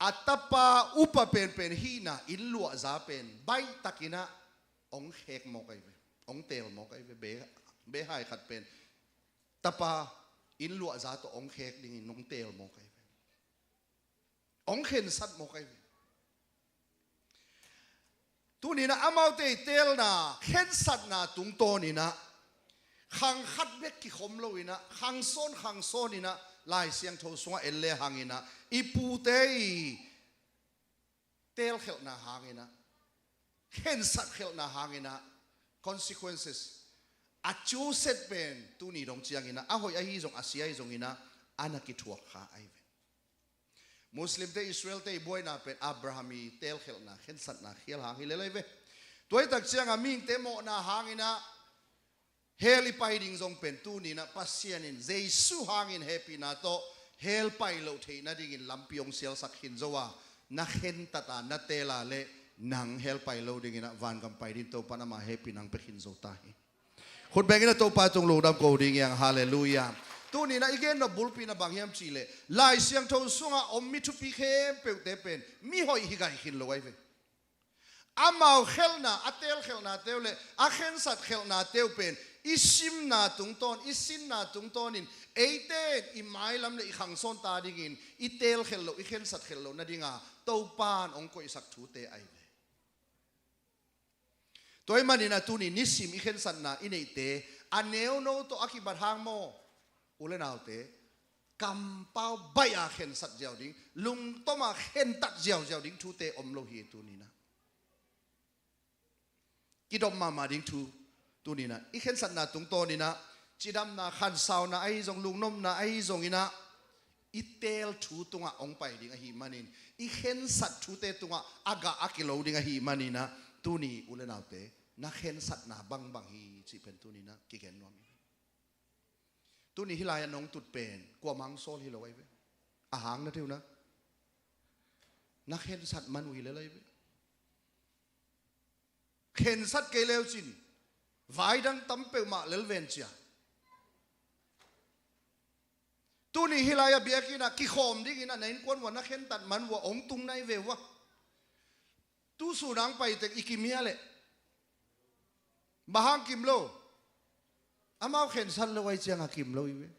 a tapa upa penpen hihna inn luahza pen baihtakin ah hong khek mawk ahi ve. Hong teel mawk ahi ve. Be, behai khat pen tapa inn luahza tawh hong khek dingin hong teel mawk ahi ve. Hong khensat mawk ahi ve. Tuni-in ah amaute i teelna, khensatna tungtawnin ah, khang khat bek kikhom lo-in ah, khangsawn khangsawn-in ah, Lai Siangtho sungah en le hangin ah, i pute i teelkhelhna hangin ah, khensat khelhna hangin ah, consequences, a cuset pen tuni dong ciangin ah, a hoih ahi zong, a sia ahi zongin ah, a na kithuak kha ahi ve. Muslimte, Israelte i buaina pen Abraham i teelkhelhna, khensatna khial hang hi lel ahi ve. Tua hi tak ciangah mihingte mawhna hangin ah hell i pai ding zong pen tuni-in ah Pasian in Jesu hangin hehpihna tawh hell pai loh theih nadingin lampi hong sialsak khin zo a, na khentat a, na teel a leh nang hell pai lo dingin ah vangam pai ding Topa in ama hehpihna hong pia khin zo ta hi. Khut bengin ah Topa tung lungdam ko ding hi hang. Halleluiah. Tuni-in ah i gennop bulpi in ah bang hiam cih leh, Lai Siangtho sungah om mi thupi khempeuhte pen mihoih hi gai khin lo ahi ve. Amau khelhna, a teelkhelhnate uh leh a khensatkhelhnate uh pen i simna tungtawn, i sinna tungtawnin, eite in i mailam leh i khangsawn ta dingin i teelkhelh loh, i khensatkhelh loh nadinga Topa in hong koihsak thute ahi ve. Tua ahih manin ah tuni nisim i khensatna i neihte, a neuno tawh a kibat hang maw, u le naute, kampau baih a khensat ziau ding, lungtom a khentat ziauziau ding thute om lo hi tuni-in ah. Kidop mahmah ding thu tuni-in ah, i khensatna tungtawnin ah, cidamna, khansauna ahi zong, lungnopna ahi zongin ah, i teel thu tungah hong pai ding ahih manin, i khensat thute tungah a gah a kilo ding ahih manin ah, tuni u le naute, na khensatna bangbang hi cih pen tuni-in ah kigen nuam hi. Tuni hih lai-ah nong tut pen kuamah hong sawl hi lo ahi ve. A hang na thei uh na, na khensat man uh hi lel ahi ve. Khensat kei leu cin, vai dang tam peuhmah lel ven cia. Tuni hih lai-ah biakinn ah kikhawm dingin ah na innkuan uh ah na khentat man uh ah hong tung nai ve uh a. Tu sun hong pai teng i kimia leh, Bang hang kim lo? Amau khensat lo ahih ciangin kim lo hi ve.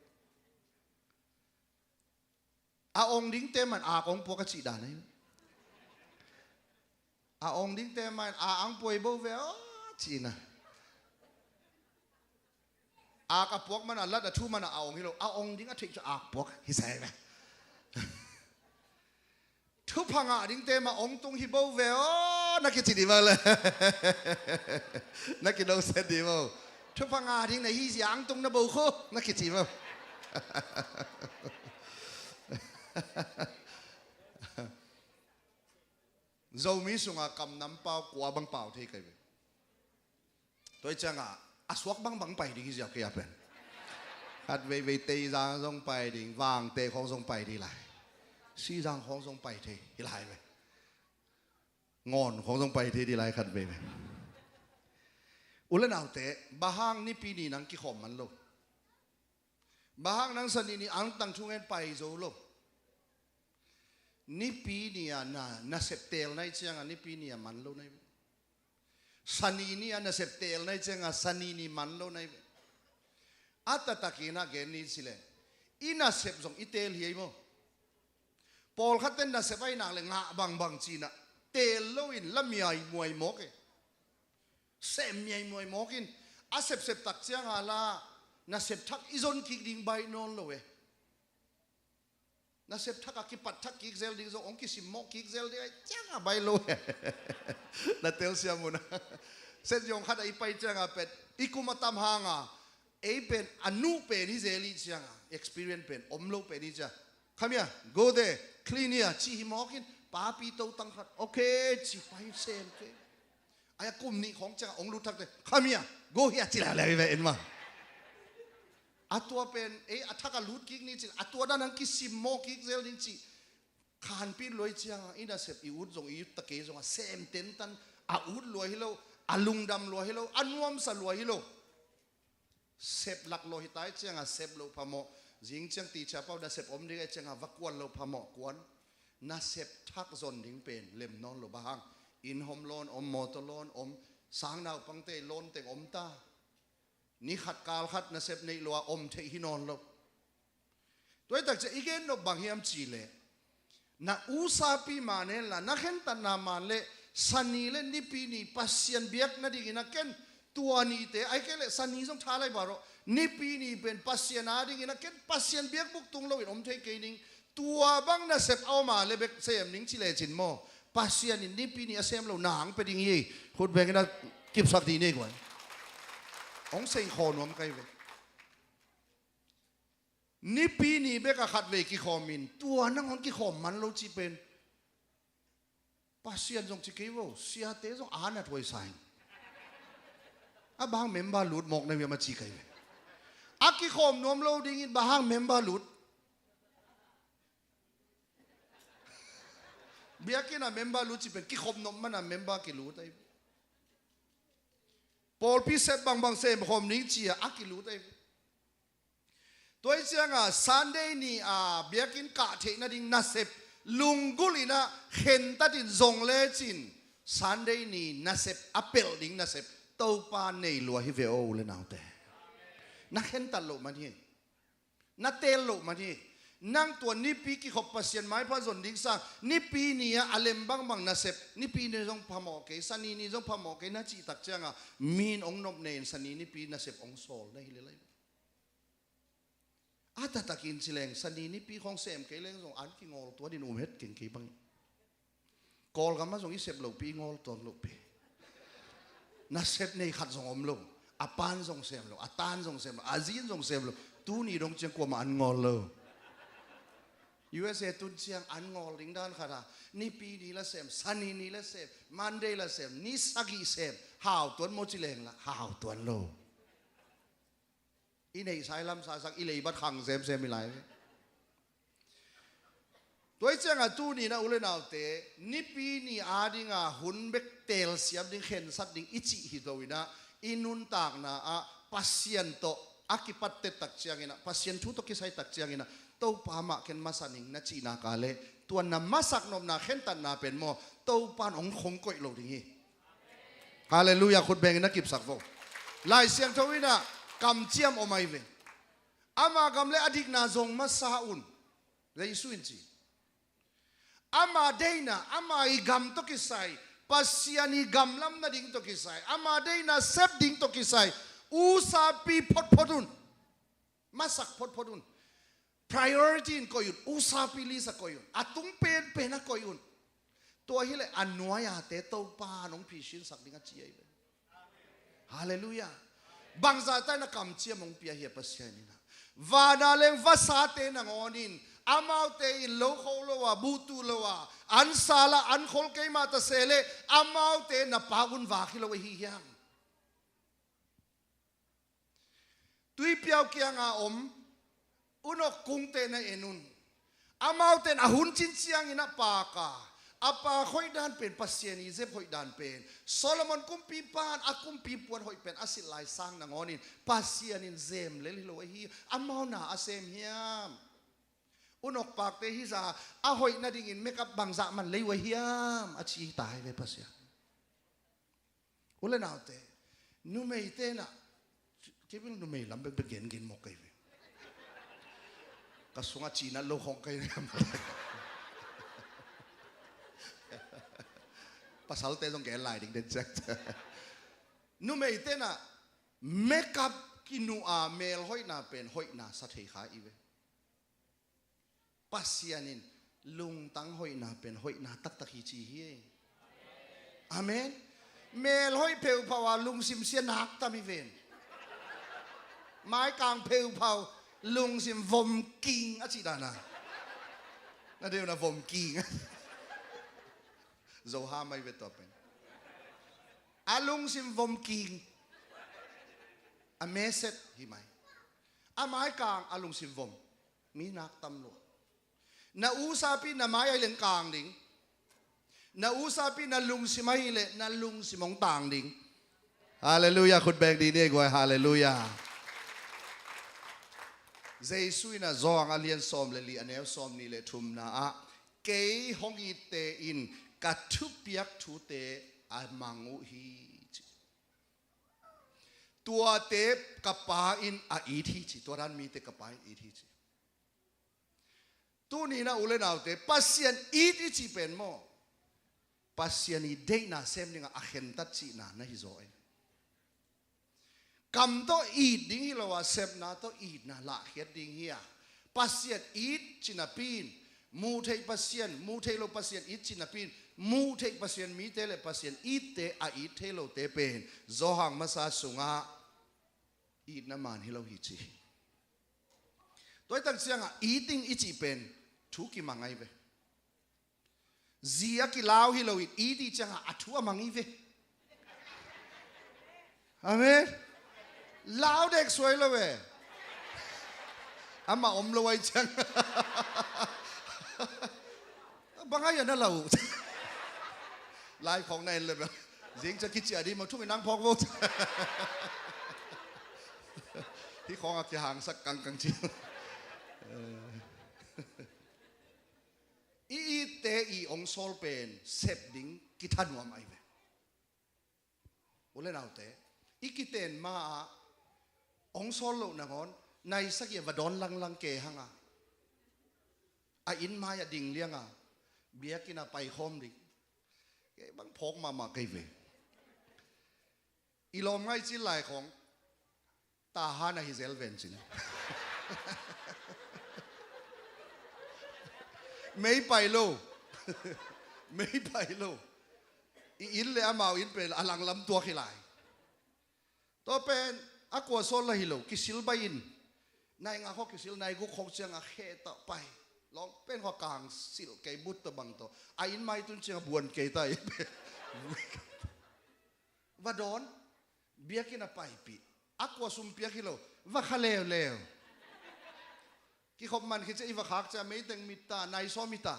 A ong dingte mah in ak ong puak a cih dan ahi ve. A ong dingte mah in a ang puai bo ve aw ci-in a, ak a puak man a, lat a thu man a, a ong hi lo, a ong ding a theih ciang ak puak hi sa hi ve. Thupha ngah dingte mah ong tung hi bo ve aw na kici ding maw le? Na kinoset ding maw? Thupha ngah ding na hi zia ang tung na bo khu na kici maw? Zomi sungah kamnam pau kua bang pau thei ka hi ve. Tua ahih ciangin a suak bangbang pai ding hi ziau kei a pen. Khat veivei Teizang zong pai ding, Vangteh khawng zong pai ding lai. Sihzang khawng zong pai thei hi lai ve. Ngawn khawng zong pai thei ding lai khat veivei. U le naute, bang hang Nipi ni nang kikhawm man lo? Bang hang nang Sani ni angtang thungen pai zo lo? Nipi ni-a na, nasep teel na hih ciangin Nipi ni-a man lo na hi ve. Sani ni-a nasep teel na hih ciangin Sani ni man lo na hi ve. A taktakin a gen ni ci leng, i nasep zong i teel hi ei maw? Pawlkhatte nasep ahih nak leh ngah bangbang ci-in a, teel loin la miaimuai mawk e. Sem miaimuai mawk in, a sepsep tak ciangin la nasep thak i zon kik ding baih nawn lo e. Nasep thak a kipat thak kik zel ding zong, hong kisimmawh kik zel ding ahih ciangin baih lo e. Na telsiam un a, Sent John khat ah i pai ciangin pen, i kum a tam hangin ei pen a nu pen hi zel ahih ciangin, experience pen om lo pen ahih ciangin, "Come here, go there, clean here," ci hi mawk in, papi totang khat, "Okay," ci pai sem kei. Ai, a kum nih khawng ciangin hong lut thakte, "Come here, go here," ci leuleu hi ve en mah. A tua pen ei a thak a lut kik ni ci-in, a tua dan hong kisimmawh kik zel ding cih khanpih lua ahih ciangin i nasep i ut zong, i ut ta kei zong a sem tentan, a ut lua hi lo, a lungdam lua hi lo, a nuamsa lua hi lo. Sep laklawh hi ta ahih ciangin sep loh phamawh. Zing ciang teacher pau nasep om ding ahih ciangin va kuan loh phamawh kuan. Nasep thak zon ding pen lem nawn lo, bang hang inn home loan om, motor loan om, sang naupangte loan teng om ta. Ni khat kal khat nasep neih lo a om theih hi nawn lo. Tua ahih tak ciang i gen nop bang hiam cih leh, na usapi man hen la, na khentatna man leh Sani le Nipi ni Pasian biak nadingin a ken, tua nite, ahih kei leh Sani zong tha lai barawh, Nipi ni pen Pasian adingin a ken, Pasian biakbuk tung loin om thei kei ning. Tua bang nasep a om a leh bek sem ning ci lecin maw, Pasian in Nipi ni a sem lo nang pia ding hi. Khut bengin a kipsak dih ni guai. Hong sei khawm nuam ka hi ve. Nipi ni bek a khat vei kikhawm in, tua nangawn kikhawm man lo cih pen Pasian zong ci kei vo, siate zong a na thuai sa in. A bang member lut mawk na hiam a ci ka hi ve. A kikhawm nuam lo dingin bang member lut? Biakinn a member lut cih pen kikhop nop man a member kilut ahi. Pawlpi sep bangbang sem khawm ning ci-a a kilut ahi. Tua ahih ciangin Sunday ni a biakinn kah theih nading nasep lunggulh in a khentat in zong lecin, Sunday ni nasep a pelh ding nasep Topa nei lua hi ve aw u le naute. Na khentat loh man hi. Na teel loh man hi. Nang tua Nipi kikhop Pasian maipha zon ding sang, Nipi ni-a a lem bangbang nasep, Nipi ni zong phamawh kei, Sani ni zong phamawh kei na cih tak ciangin mi in hong nop ne in Sani Nipi nasep hong sawl na hi lel ahi. A taktakin ci leng, Sani Nipi khawng sem kei leng zong an kingawl tuan in um het keng kei bang. Kawlgam ah zong i sep lopi i ngawl tuan lopi. Nasep nei khat zong om lo. A pan zong sem lo, a tan zong sem lo, a zin zong sem lo. Tuni dong ciang kuamah an ngawl lo. U S A tun ciang an ngawl ding dan khat a, Nipi ni la sem, Sani ni la sem, Monday la sem, ni sagih sem. Hau tuan maw ci leng la hau tuan lo. I neihsa i lamsa sak, i leibat khang semsem hi lai. Tua ahih ciangin tuni-in ah u le naute, Nipi ni adingin hun bek telsiam ding, khensat ding i cih hi lo-in ah, i nuntakna ah Pasian tawh a kipat tek tak ciangin ah, Pasian thu tawh kisai tak ciangin ah, Topa mah ken masa ning na cih nak leh, tua na masak nopna khentatna pen maw, Topa in hong khong koih lo ding hi. Halleluiah, khut bengin na kipsak vo. Lai Siangtho in ah kamciam om ahi ve. Ama gam le a dikna zong masa un, Jesu in ci. Ama deihna, ama i gam tawh kisai, Pasian i gam lam nading tawh kisai, ama deihna sep ding tawh kisai, usapi photphot un. Masak photphot un. Priority in koih un, usapi list ah koih un, a tung penpen ah koih un. Tua hileh a nuai-ate Topa nong phisinsak ding a ci ahi ve. Halleluiah. Bangzah ta in a kamciam hong pia hi a Pasian in ah. Vana leng vasate nangawn in, amaute in lo kho lo a, buhtu lo a, an sal a, an khol keimah ta se leh, amaute na Pa un vak hi lo ahi hiam? Tuipiau kianga om unok kungte na en un. Amaute in a hun cin ciangin a pak a, a pak hoih dan pen, Pasian i zep hoih dan pen, Solomon kumpipa in a kumpi puan hoih pen a silh lai sang nangawn in Pasian in zem lel hi lo ahi. Amau na a sem hiam? Unok pakte hi zah a hoih nadingin makeup bangzah man lei uh ahi hiam? A ci ta hi ve Pasian. U le naute, numeite in ah, kei bel numei lam bekbek gengen mawk kei ve. Ka sungah cinat lo khong kei. Pasalte zong gen lai ding den ciang. Numeite in ah makeup kinuh a mel hoihna pen hoihna sa thei kha hi ve. Pasian in lungtang hoihna pen hoihna taktak hi ci hi. Amen. Mel hoih pheuphau a lungsim sia nak tam hi ven. Maikang pheuphau, lungsim vom king a cih dan a. Na deuh na vom king. Zo ha mai ve tua pen. A lungsim vom king. A meset hi mai. A maikang a lungsim vom. Mi nak tam lua. Na usapi na mai ahih leh kang ding. Na usapi na lungsim ahih leh na lungsim hong tang ding. Halleluiah, khut beng dih ni guai, halleluiah. Jesu in ah Johan a lian sawm le li a neu sawm nih le thumna ah, kei hong itte in ka thupiak thute a mang uh hi ci. Tuate ka Pa in a it hi ci, tua dan mite ka Pa in it hi ci. Tuni in ah u le naute, Pasian it i cih pen maw, Pasian i deihna sem dingah a khentat cihna na hi zaw e. Kam tawh it ding hi lo a, sepna tawh itna lahkhiat ding hi a. Pasian it ci napi in, muh theih Pasian, muh theih lo Pasian it ci napi in, muh theih Pasian mite le Pasian itte a it thei lote pen Johan masa sungah itna man hi lo hi ci hi. Tua hi tak ciangah eating i cih pen thu kimang ahi ve. Zi a kilau hi lo in eat i cih ciangah a thu a mang hi ve. Amen. Lau dek suai lo ve. Amah om lo ahi ciang. Bang ahi a na lau. Lai khawng na en le bel. Zing ciang kiciah dih mah thung in nang phawk vo. Hih khawng a kihangsak kangkang ci. I itte i ong sawl pen sep ding kithanuam ahi ve. U le naute, i kiten ma-ah ong sawl loh nangawn nai sagih a va dawn langlang ke hang a, a inn mai-ah ding liang a, biakinn ah paikhawm ding. Kei bang phawk mahmah kei ve. I lawm ngaih cil lai khawng Tahan ahi zel ven cin. Mei pai lo. Mei pai lo. I inn le amau inn pen a langlam tuak hi lai. Tua pen a kua sawl la hi lo, kisil bai in. Nai nga khawng kisil, nai guk khawng ciang a khe tawh pai. Lawng pen khawng kang silh kei, but tawh bang tawh. A inn mai tun ciang a buan kei ta i pen. Va dawn, biakinn a paipih. A kua sum piak hi lo, va kha leuleu. Kikhop man khit ciang i va khak ciang meiteng mit ta, nai sawm hi ta.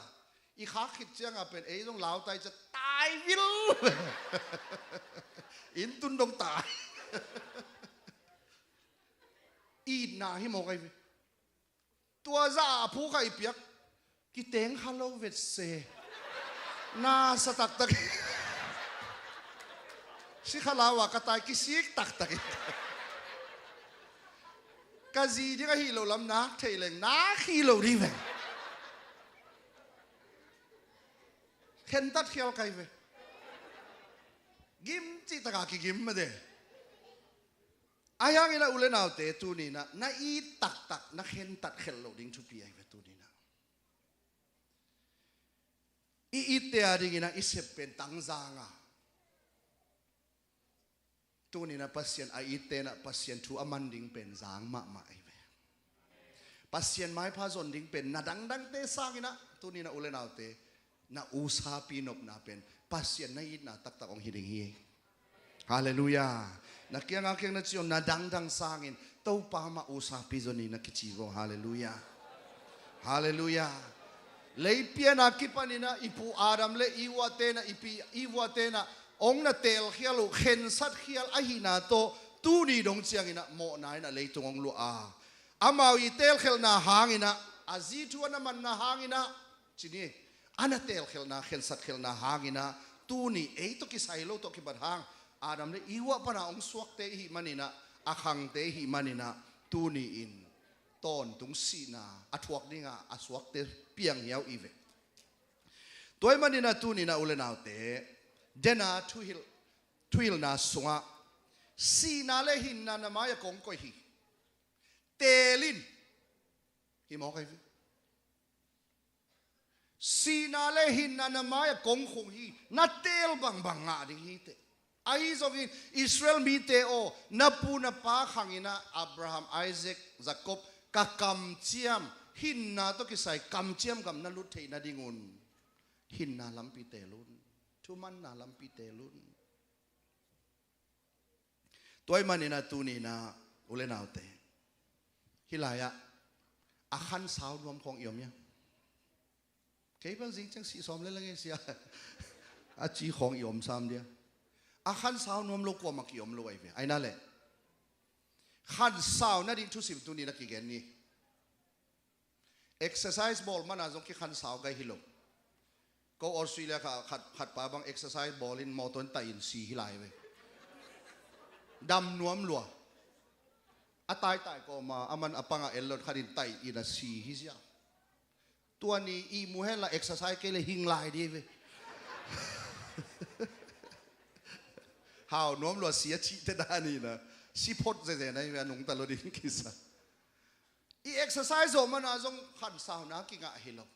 I khak khit ciangah pen ei zong lau ta i ciang tai vil. Inn tun dong tai. Itna hi mawk ahi ve. Tua zah a phu kha i piak, kiteng kha lo vet se. Na sa taktak. Sikhalau ah ka tai kisik taktak in. Ka zi ding ahi lo lam nak thei leng nak hi lo ding veng. Khentat khial kai ve. Gim cih taka kigim mah de. Ahi hangin a u le naute tuni-in ah na it taktak na khentat khelh loh ding thupi ahi ve tuni-in ah. I itte a dingin ah i sep pen tangzang a. Tuni-in ah Pasian a itte in ah Pasian thu a man ding pen zang mahmah ahi ve. Pasian maipha zon ding pen na dangdangte sangin ah tuni-in ah u le naute na usapi nopna pen Pasian na itna taktak hong hi ding hi. Halleluiah. Na kianga kiang na ci-un na dangdang sangin Topa mah usapi zon hi na kici vo. Halleluiah. Halleluiah. Leipian a kipanin ah i pu Adam le Eva te in ah i pi Eva te in ah hong na teelkhial uh khensat khial ahihna tawh tuni dong ciangin ah mawhna in ah leitung hong luah a, amau i teelkhelhna hangin ah a zi thu a na manna hangin ah ci ni, a na teelkhelhna khensat khelhna hangin ah tuni ei tawh kisai lo tawh kibat hang Adam le Eva pana hong suakte i hih manin ah a khangte i hih manin ah tuni-in tawntung sihna a thuak dinga a suakte piang hiau i ve. Tua ahih manin ah tuni-in ah u le naute dena thuhilh thuhilhna sungah sihna le hinna na mai-ah kong koih hi. Teel in. Hi mawk ahi ve. Sihna le hinna na mai-ah kong khung hi. Na teel bangbang ngah ding hi teh. Ahi zongin Israel mite aw, na pu na pa khangin ah Abraham, Isaac, Jacob ka kamciam hinna tawh kisai kamciam gam na lut theih nadingun hinna lampi teel un. Thumanna lampi teel un. Tua ahih manin ah tuni-in ah u le naute hih lai-ah a khansau nuam khawng i om hia? Kei bang zing ciang sih sawm le la ngei sia a ci khawng i om sam dia. A khansau nuam lo kuamah ki-om lo ahi ve. Ahi na leh khansau nading thusim tuni-in ah kigen ni. Exercise bawl mana zong kikhansau gai hi lo. Ko Australia kha khat, khat pa bang exercise bawlin mawtaw in tai in si hi lai ve. Dam nuam lua. A taitai kawma a man a panga ellot khatin tai in a si hi zia. Tua ni i mu henla exercise kei le hing lai di ve. Hau nuam lua si a cihte dan in a si phot zeze na hi ve a nungta lo ding kisa. I exercise zawh mana zong khansauna kingah hi lo.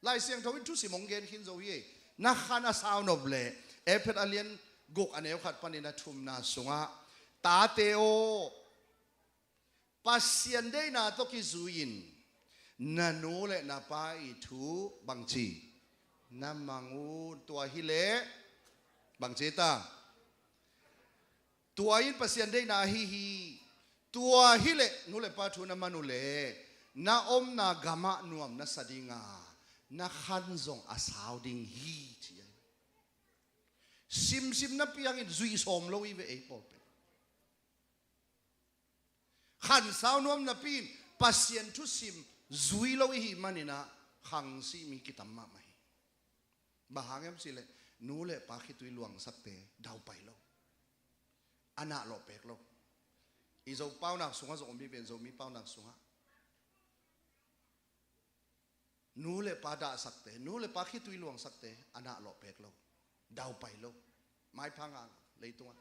Lai Siangtho in thusim hong gen khin zo hi. Na khan a sau nop leh Efesa a lian guk a neu khat panin a thumna sungah, tate aw, Pasian deihna tawh kizui-in na nu le na pa i thu bangci na mang un. Tua hileh bangci ta Tua in Pasian deihna ahi hi. Tua hileh nu le pa thu na man uhleh na omna gamah nuam na sa dinga na khan zong a sau ding hi, ci ahi. Simsim na piangin zui sawm lo i ve ei pawl pen. Khan sau nuam napi in Pasian thusim zui lo i hih maninah khang sih mi kitam mahmah hi. Bang hang hiam cihleh nu le pa khitui luangsakte daupai lo. A nah lawh pek lo. I Zo paunak sungah zong om hi ven, Zomi paunak sungah. Nu le pa dahsakte, nu le pa khitui luangsakte a nah lawh pek lo. Daupai lo. Maipha ngah lo leitungah.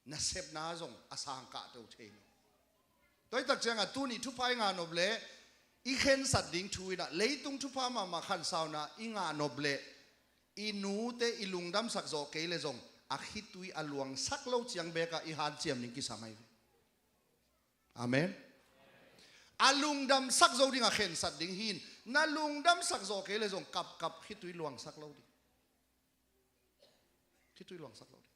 Nasepna zong a sang kahto thei lo. Tua hi tak ciangah tuni thupha i ngah nop leh i khensat ding thu inah leitung thupha mahmah khansauna i ngah nop leh i nute i lungdamsak zawh kei le zong a khitui a luangsak lo ciang bekah i hanciam ding kisam ahi ve. Amen. A lungdamsak zo ding a khensat ding hi in na lungdamsak zawh kei le zong kapkap khitui luangsak lo ding. Khitui luangsak lo ding.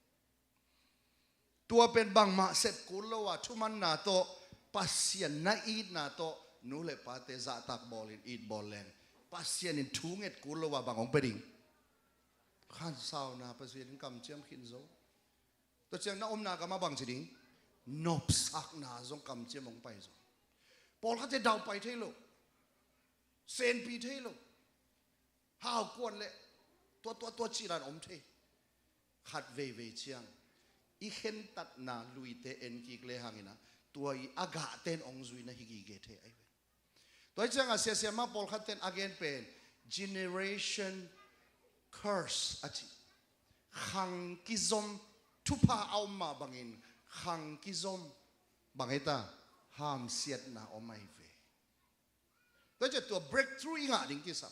Tua pen bangmah sep kul lo a thumanna tawh Pasian na itna tawh nu le pate zahtak bawlin it bawl leng Pasian in thu nget kul lo a bang hong pia ding? Khansauna Pasian in kamciam khin zo. Tua ciang na omna gamah bangci ding? Nopsakna zong kamciam hong pai zo. Pawlkhatte daupai thei lo. Senpi thei lo. Haukuan le tua tua tua cihdan om thei. khat veivei ciang i khentatna luite en kik le hangin ah, tua i a gahte in hong zuina hi gige thei ahi ve. Tua hi ciangah siasia mah pawlkhat ten a gen pen generation curse a ci. Khang kizom, thupha a om mah bangin khang kizom bang hi ta, hamsiatna om ahi ve. Tua ciah tua breakthrough i ngah ding kisam.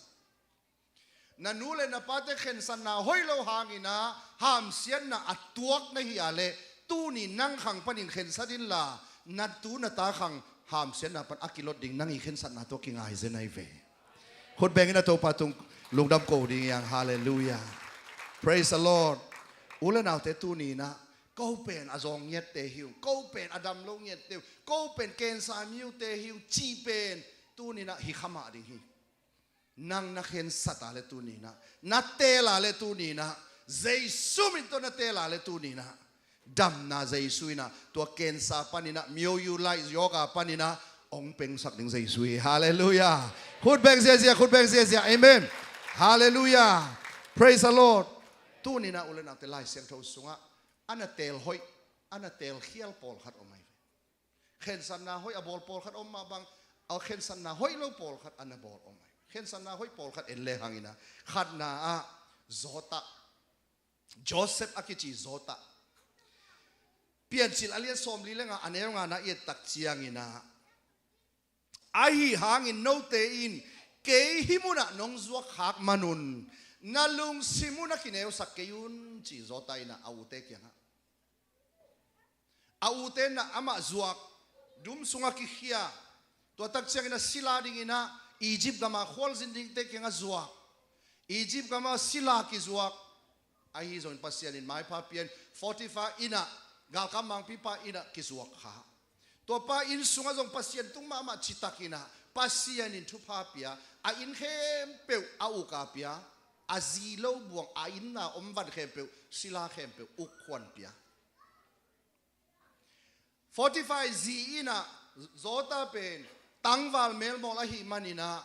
Na nu le na pate khensatna hoih lo hangin ah hamsiatna a tuak na hih a leh, tuni nang khang panin khensat inla, na tu na ta khang hamsiatna pan a kilot ding nang i khensatna tawh kingai zen ahi ve. Khut bengin a Topa tung lungdam ko ding hi hang. Halleluiah. Praise the Lord. U le naute tuni in ah, ko pen a zawng ngiatte hi ung, ko pen a dam lo ngiatte uh, ko pen cancer mi uhte hi ung cih pen tuni in ah hi kha mah ding hi. Nang na khensat a leh tuni in ah, na teel a leh tuni in ah, Jesu min tawh na teel a leh tuni in ah, damna Jesu in ah, tua cancer panin ah, myoyu lai yoga panin ah hong pengsak ding Jesu hi. Halleluiah. Khut beng ziazia, khut beng ziazia. Amen. Halleluiah. Praise the Lord. Tuni in ah u le naute Lai Siangtho sungah a na teel hoih, a na teel khial pawlkhat om ahi ve. Khensatna hoih a bawl pawlkhat om mah bang, a khensatna hoih lo pawlkhat a na bawl om ahi. Khensatna hoih pawlkhat en le hangin ah, khatna ah Joseph, Joseph a kici Joseph. Piancil a lian sawmli le nga a neu nga na i et tak ciangin ah, ahi hangin note in kei hih munah nong zuak khak manun na lungsim uh na kineusak kei un, ci Joseph in ah a ute kiangah. A ute in ah amah zuak, dum sungah kikhia, tua tak ciangin ah sila dingin ah Egypt gama khualzin dingte kiangah zuak, Egypt gama sila kizuak. Ahi zongin Pasian in maipha pian, Potiphar inn ah, galkap mangpipa inn ah kizuak kha. Tua pa inn sungah zong Pasian tung mahmah citakin ah Pasian in thupha pia, a inn khempeuh a uk a pia, a zi lo buang, a inn a om van khempeuh, sila khempeuh uk khuan pia. Potiphar zi in ah Joseph pen tangval melmawl ahih manin ah,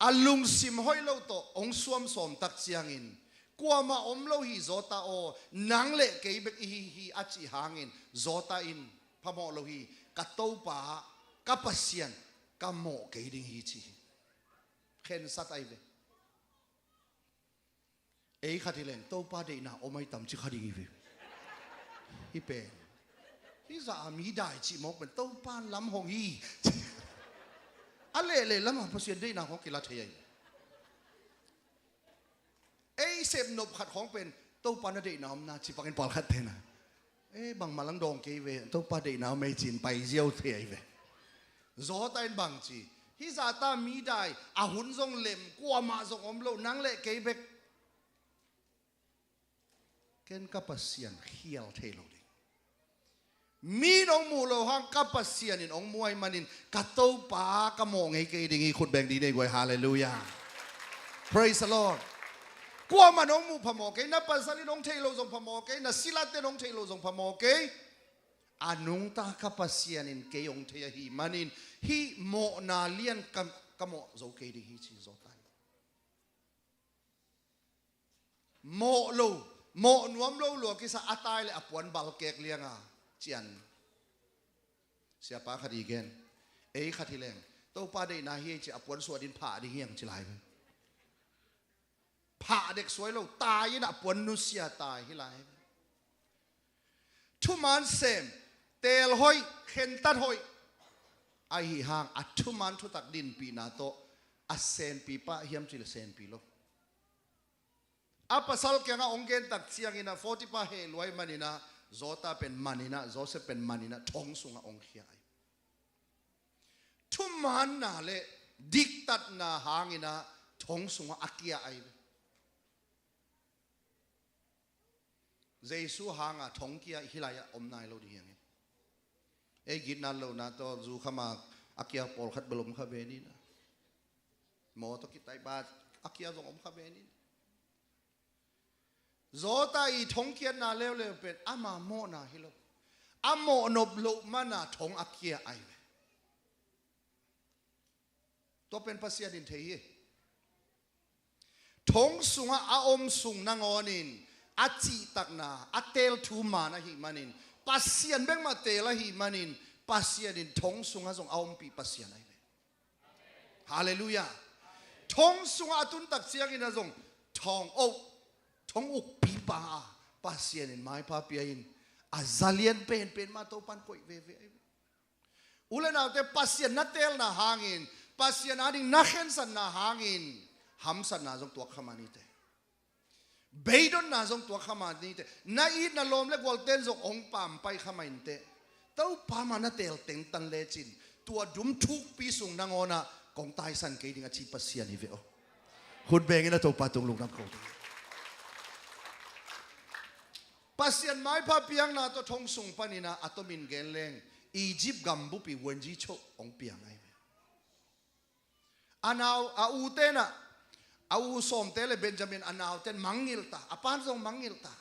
a lungsim hoih lo tawh hong suam sawm tak ciangin, kuamah om lo hi Joseph aw, nang le kei bek i hi hi a cih hangin Joseph in, phamawh lo hi, ka Topa, ka Pasian ka mawh kei ding hi ci hi. Khensat ahi ve. Ei khat hi leng Topa deihna om ahi tam ci kha ding hi ve. Hih pen, hih zah a mi dai cih mawk pen Topa lam hong hi. A lehleh lamah Pasian deihna hong kila thei ahi. Ei sepnop khat khawng pen Topa na deihna om na ci pakin pawlkhat thei na. E, bangmah lang dawng kei ve, Topa deihna om ei cin pai ziau thei ahi ve. Joseph in bang ci, hih zahta mi dai, a hun zong lem, kuamah zong om lo, nang le kei bek. Ken ka Pasian khial thei lo ding. Mi in hong muh lo hang ka Pasian in hong muh ahih manin ka Topa ka mawh ngei kei ding hi. Khut beng dih nei guai. Halleluiah. Praise the Lord. Kuamah in hong muh phamawh kei, na pasal in hong thei lo zong phamawh kei, na silate in hong thei lo zong phamawh kei. A nungta ka Pasian in kei hong thei ahih manin hih mawhna lian ka, ka mawh zo kei ding hi ci Joseph. Mawh lo, mawh nuam lo lua kisa a tai le a puan balkek lianga cian. Siapa khat i gen, ei khat hi leng Topa deihna hi ei ci a puan suah din phah ding hiang ci lai ve. Phah dek suai lo, tai in a puan nusia tai hi lai ve. Thuman sem, teel hoih, khentat hoih ahi hang a thuman thutak dinpihna tawh a senpi pah hiam ci le senpi lo. A pasal kiangah hong gen tak ciangin a Potiphar heh luai manin a Joseph pen manin a, Joseph pen manin a thong sungah hong khia ahi. Thumaanna le diktatna hangin a thong sungah a kia ahi. Jesu hanga thong kia hih lai-ah om nai lo ding hiangin. Ei gitna lona tawh zu khama a kia pawlkhat bel om kha ve ni na. Maw tawh kitaih ba a kia zong om kha ve ni na. Zawta i thongkiatna leuleu pen ama mawhna hi lo. A mawhnop loh mana thong a kia ai ve. Tua pen Pasian in thei hi. Thong sungah a om sung nangawnin a cihtakna, a teel thu man ahih manin, Pasian bek mah teel ahih manin, Pasian in thong sungah zong a ompih Pasian ahi ve. Halleluiah. Thong sungah a tun tak ciangin ah zong thong, oh, thong ukpipa a Pasian in maipha pia in, a za lian penpen mah Topa'n koih veve ahi ve. U le naute, Pasian na teelna hangin, Pasian ading na khensatna hangin, hamsatna zong tuak kha mah ni teh. Beidonna zong tuak kha mah ni teh. Na it na lawm le gualte'n zong hong pampai kha mah in teh. Topa mah na teel tengtan lecin, tua dum thukpi sung nangawnah kong taisan kei ding a ci Pasian hi ve aw. Khut bengin a Topa tung lungdam ko ding. Pasian maipha piakna tawh thong sung panin ah a tomin gen leng, Egypt gambupi wenji choh hong piang ahi ve. A nau, a ute'n ah, a u sawmte le Benjamin a naute'n mangngilh ta, a pa'n zong mangngilh ta.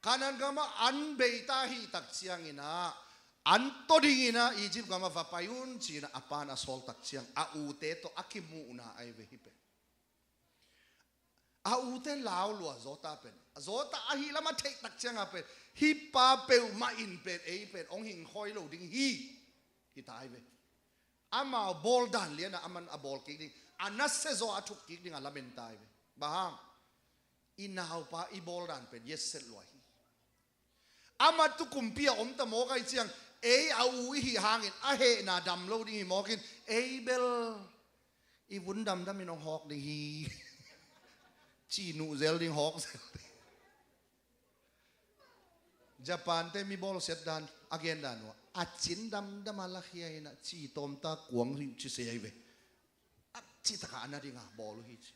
Kanaan gamah an bei ta ahih tak ciangin ah, an tawh dingin ah Egypt gamah va pai un ci-in ah a pa'n a sawl tak ciang, a ute tawh a kimuhna ahi ve hih pen. A ute lau lua Joseph pen. Joseph ahi lam a theih tak ciang a pen, hih pa peuhmah in pen, ei pen hong hing khawi lo ding hi, hi ta ahi ve. Amau bawl dan lian ah aman a bawl kik ding, a nasia zaw a thuk kik ding a lamen ta ahi ve. Bang hang? I naupa i bawl dan pen yetset lua hi. Amah tu kumpi a om ta mawk ahih ciang, ei a u i hih hangin a hehna dam lo ding hi mawkin, ei bel i vun damdamin hong hawk ding hi, ci nuh zel ding, hawk zel ding. Japan-te mi bawlsiat dan a gen dan uh ah, a cin damdam a lakhia in ah, ci tawmta kuang hi uh ci se ahi ve. A cih takah a na ding a bawl uh hi ci.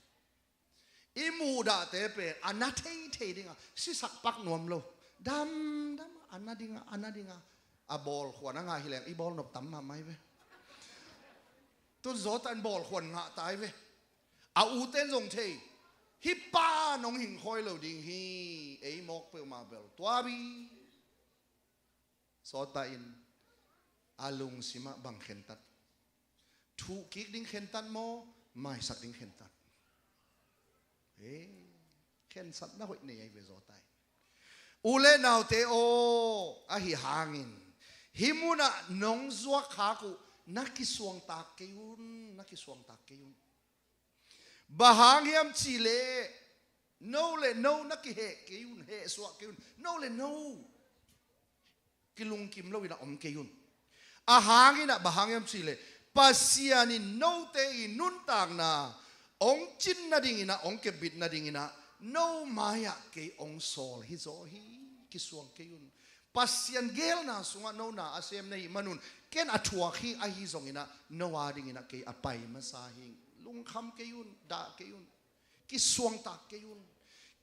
I muhdahte pen a na theithei ding a, sisak pak nuam lo, damdam a na ding a, a na ding a, a bawlkhuan a ngah hi leng i bawl nop tam mahmah hi ve. Tun Joseph in bawlkhuan ngah ta ahi ve. A ute'n zong thei, hih pa'n hong hing khawi lo ding hi, ei mawk peuhmah bel tua bi. Joseph in a lungsimah bang khentat? Thuh kik ding khentat maw, maisak ding khentat? Eh, khensatna hoih nei ahi ve Joseph in. U le naute aw, ahi hangin hih munah nong zuak khak uh na kisuangtak kei un, na kisuangtak kei un. Bang hang hiam cih leh, no le no na kiheh kei un, hehsuah kei un, no le no kilungkim loin ah om kei un. A hang in ah bang hang hiam cih leh, Pasian in note i nuntakna hong cin nadingin ah, hong kepbit nadingin ah, no mai-ah kei hong sawl hi zaw hi, kisuang kei un. Pasian geelna sungah no na a sem na hih manun, ken a thuak hi, ahi zongin ah no adingin ah kei a pai masa hi. Lungkham kei un, dah kei un, kisuangtak kei un.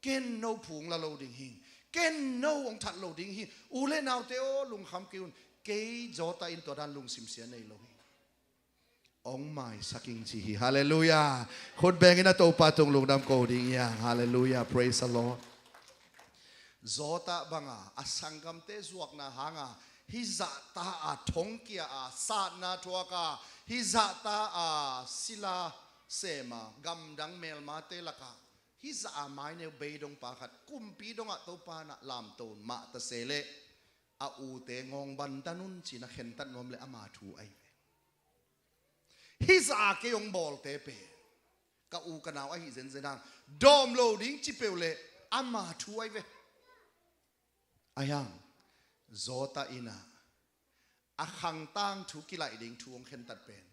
Ken no phung la lo ding hi. Ken no hong that lo ding hi. U le naute aw, lungkham kei un. Kei Joseph in tua dan lungsim sia nei lo hi. Hong maisak ing ci hi. Halleluiah. Khut bengin a Topa tung lungdam ko ding hi hang. Halleluiah. Praise the Lord. Joseph banga a sanggamte zuakna hanga hih zahta a thongkia a, satna thuak a, hih zahta a sila sem a, gamdang melmate lakah hih zah a maineu beidongpa khat kumpi dongah Topa in ah lamto mah ta se leh, a ute ngawng bantan un ci-in a khentat nuam leh ama thu ahi ve. Hih zah a kei hong bawlte pen ka u ka nau ahi zenzen hang, dawm lo ding ci peuh leh ama thu ahi ve. Ahi hang, Joseph in ah a khang tangthu kilaih ding thu hong khentat pen,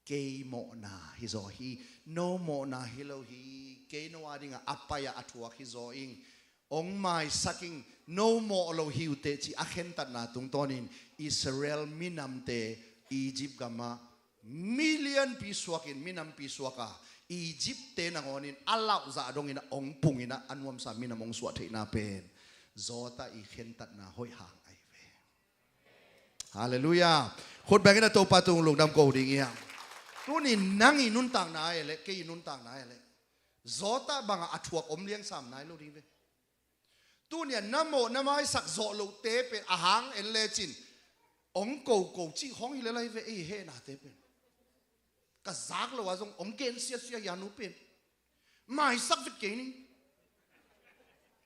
kei mawhna hi zaw hi, no mawhna hi lo hi, kei no adingah a pai-ah a thuak hi zaw ing, hong maisak ing, no mawh lo hi uh teh ci a khentatna tungtawnin Israel minamte Egypt gamah million pi suakin, minampi suak a, Egypt-te nangawnin a lauhzah dongin ah hong pungin ah a nuamsa minam hong suah theihna pen Joseph i khentatna hoih hang ahi ve. Halleluiah. Khut bengin a Topa tung lungdam ko ding hi hang. Tuni nang i nuntakna ah leh, kei i nuntakna ah leh, Joseph bangah a thuak om liangsam nai lo ding ve. Tuni a na mawh na maisak zawh lohte pen a hang en lecin, hong koko cih khawng hi lel ahi ve, ei hehnate pen. Ka zak lo a zong hong gen siasia hi a, nu pen maisak vet kei ning.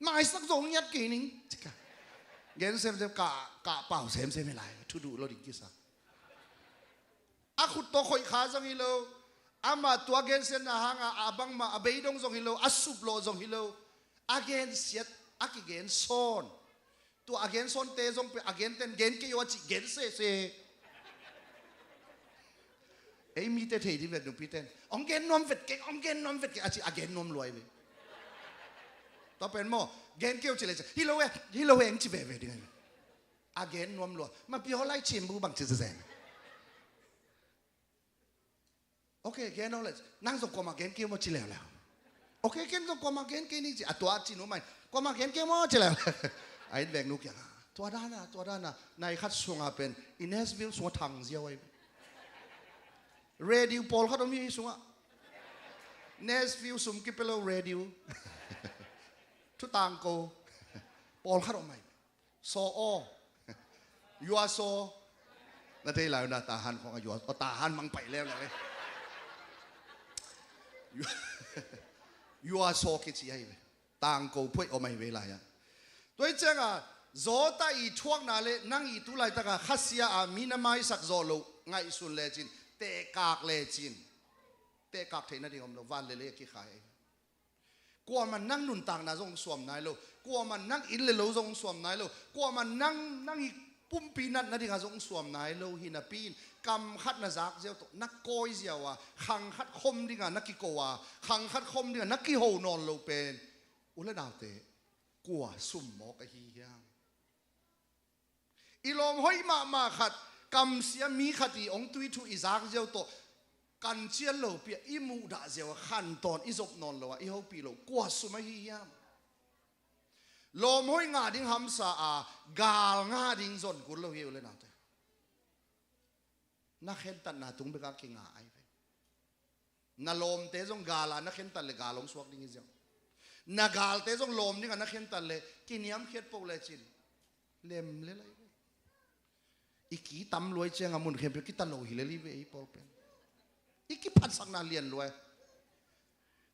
Maisak zo ngiat kei ning. Gen semsem, kah, kah pau semsem hi lai. Thu duh lo ding kisa. A khut tawh khoih kha zong hi lo. Amah tua gensiatna hanga a bangmah a beidong zong hi lo, a suplawh zong hi lo. A gensiat, a kigen sawn. Tua a gen sawnte zong pen a genten gen kei uh a cih gen sese. Ei mite thei ding vet, nupiten hong gen nuam vet keng, hong gen nuam vet keng a cih a gen nuam lua hi ve. Tua pen maw, gen kei uh ci le ci, hi lo e, hi lo e, hong ci veve ding hi ve. A gen nuam lua. Ma pi haw lai cim bu bang ci zezen. Ok, gen aw le. Nang zong kuamah gen kei maw ci leuleu. Ok, ken zong kuamah gen kei ning ci. A tua ci nu mai. Kuamah gen kei maw ci leuleu. A innveng nu kiangah, tua dana, tua dana. Nai khat sungah pen i Nashville sungah thang ziau ahi. Radio pawlkhat om hi sungah. Nashville sum kipia lo radio. Thutangko pawlkhat om ahi. Saw aw. Yua saw. Na thei lai uh na, tahan khong a yua, aw, tahan mang pai leuleu le. Yua, yua saw kici ahi ve. Tangko phuaih om ahi ve lai ah. Tua hi cianga, zawta i thuakna le nang i tu laitaka khasia a mi na maisak zawh loh ngaihsun lecin, tehkak lecin, tehkak theih nading om lo, van le lei a kikhai ahi. Kuaman nang nuntakna zong suam nai lo. Kuaman nang inn le lo zong suam nai lo. Kuaman nang, nang i pumpi natna dinga zong suam nai lo hi napi in, kam khat na zak ziau tawh na kawi ziau a, khang khat khom dinga na kiko a, khang khat khom dinga na kiho nawn lo pen, u le naute, kua sum mawk ahi hiam? I lawm hoih mahmah khat, kamsia mi khat i hong tui thu i zak ziau tawh, kan cian lopi a i muhdah ziau a khantawn i zop nawn lo a i hopih loh kua sum ahi hiam? Lawm hoih ngah ding hamsa a, gal ngah ding zon kul lo hi, u le naute. Na khentatna tung beka kinga ahi ve. Na lawmte zong gala na khentat le gal hong suak ding hi ziau. Na galte zong lawm dinga na khentat le kiniamkhiat poh lecin lem le lai ve. I kitam luai cianga mun khempeuh kita lo hi le li ve, ei pawl pen. I kiphatsakna lian luai.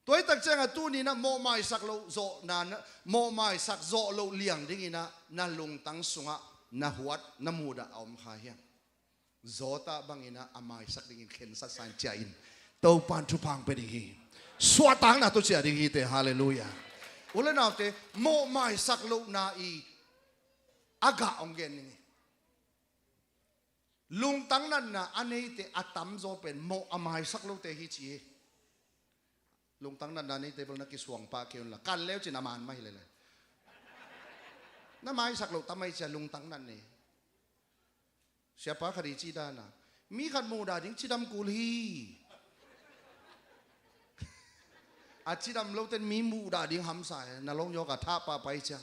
Tua hi tak cianga tuninah mawhmaisak loh zawhna, mawhmaisak zawh loh liang dinginah na lungtang sungah na huat, na muhdah a om kha hiam? Zawta banginah a maisak dingin khensat sa in ciah in. Topan thupha hong pia ding hi. Suahtakna tawh ciah ding hi te, halleluiah. U le naute, mawh maisak lohna i a gah hong gen ding hi. Lungtang natna a neite a tamzaw pen mawh a maisak lote hi ci hi. Lungtang natna neite bel na kisuang pah kei unla, kan leu cin a man mah hi lele. Na maisak loh tam ahi cia lungtang nat nei. Siapa khat i cih dana, mi khat muhdah ding cidam kul hi. A cidam loten mi muhdah ding hamsa e, na long yawka thah pahpah hi ciang.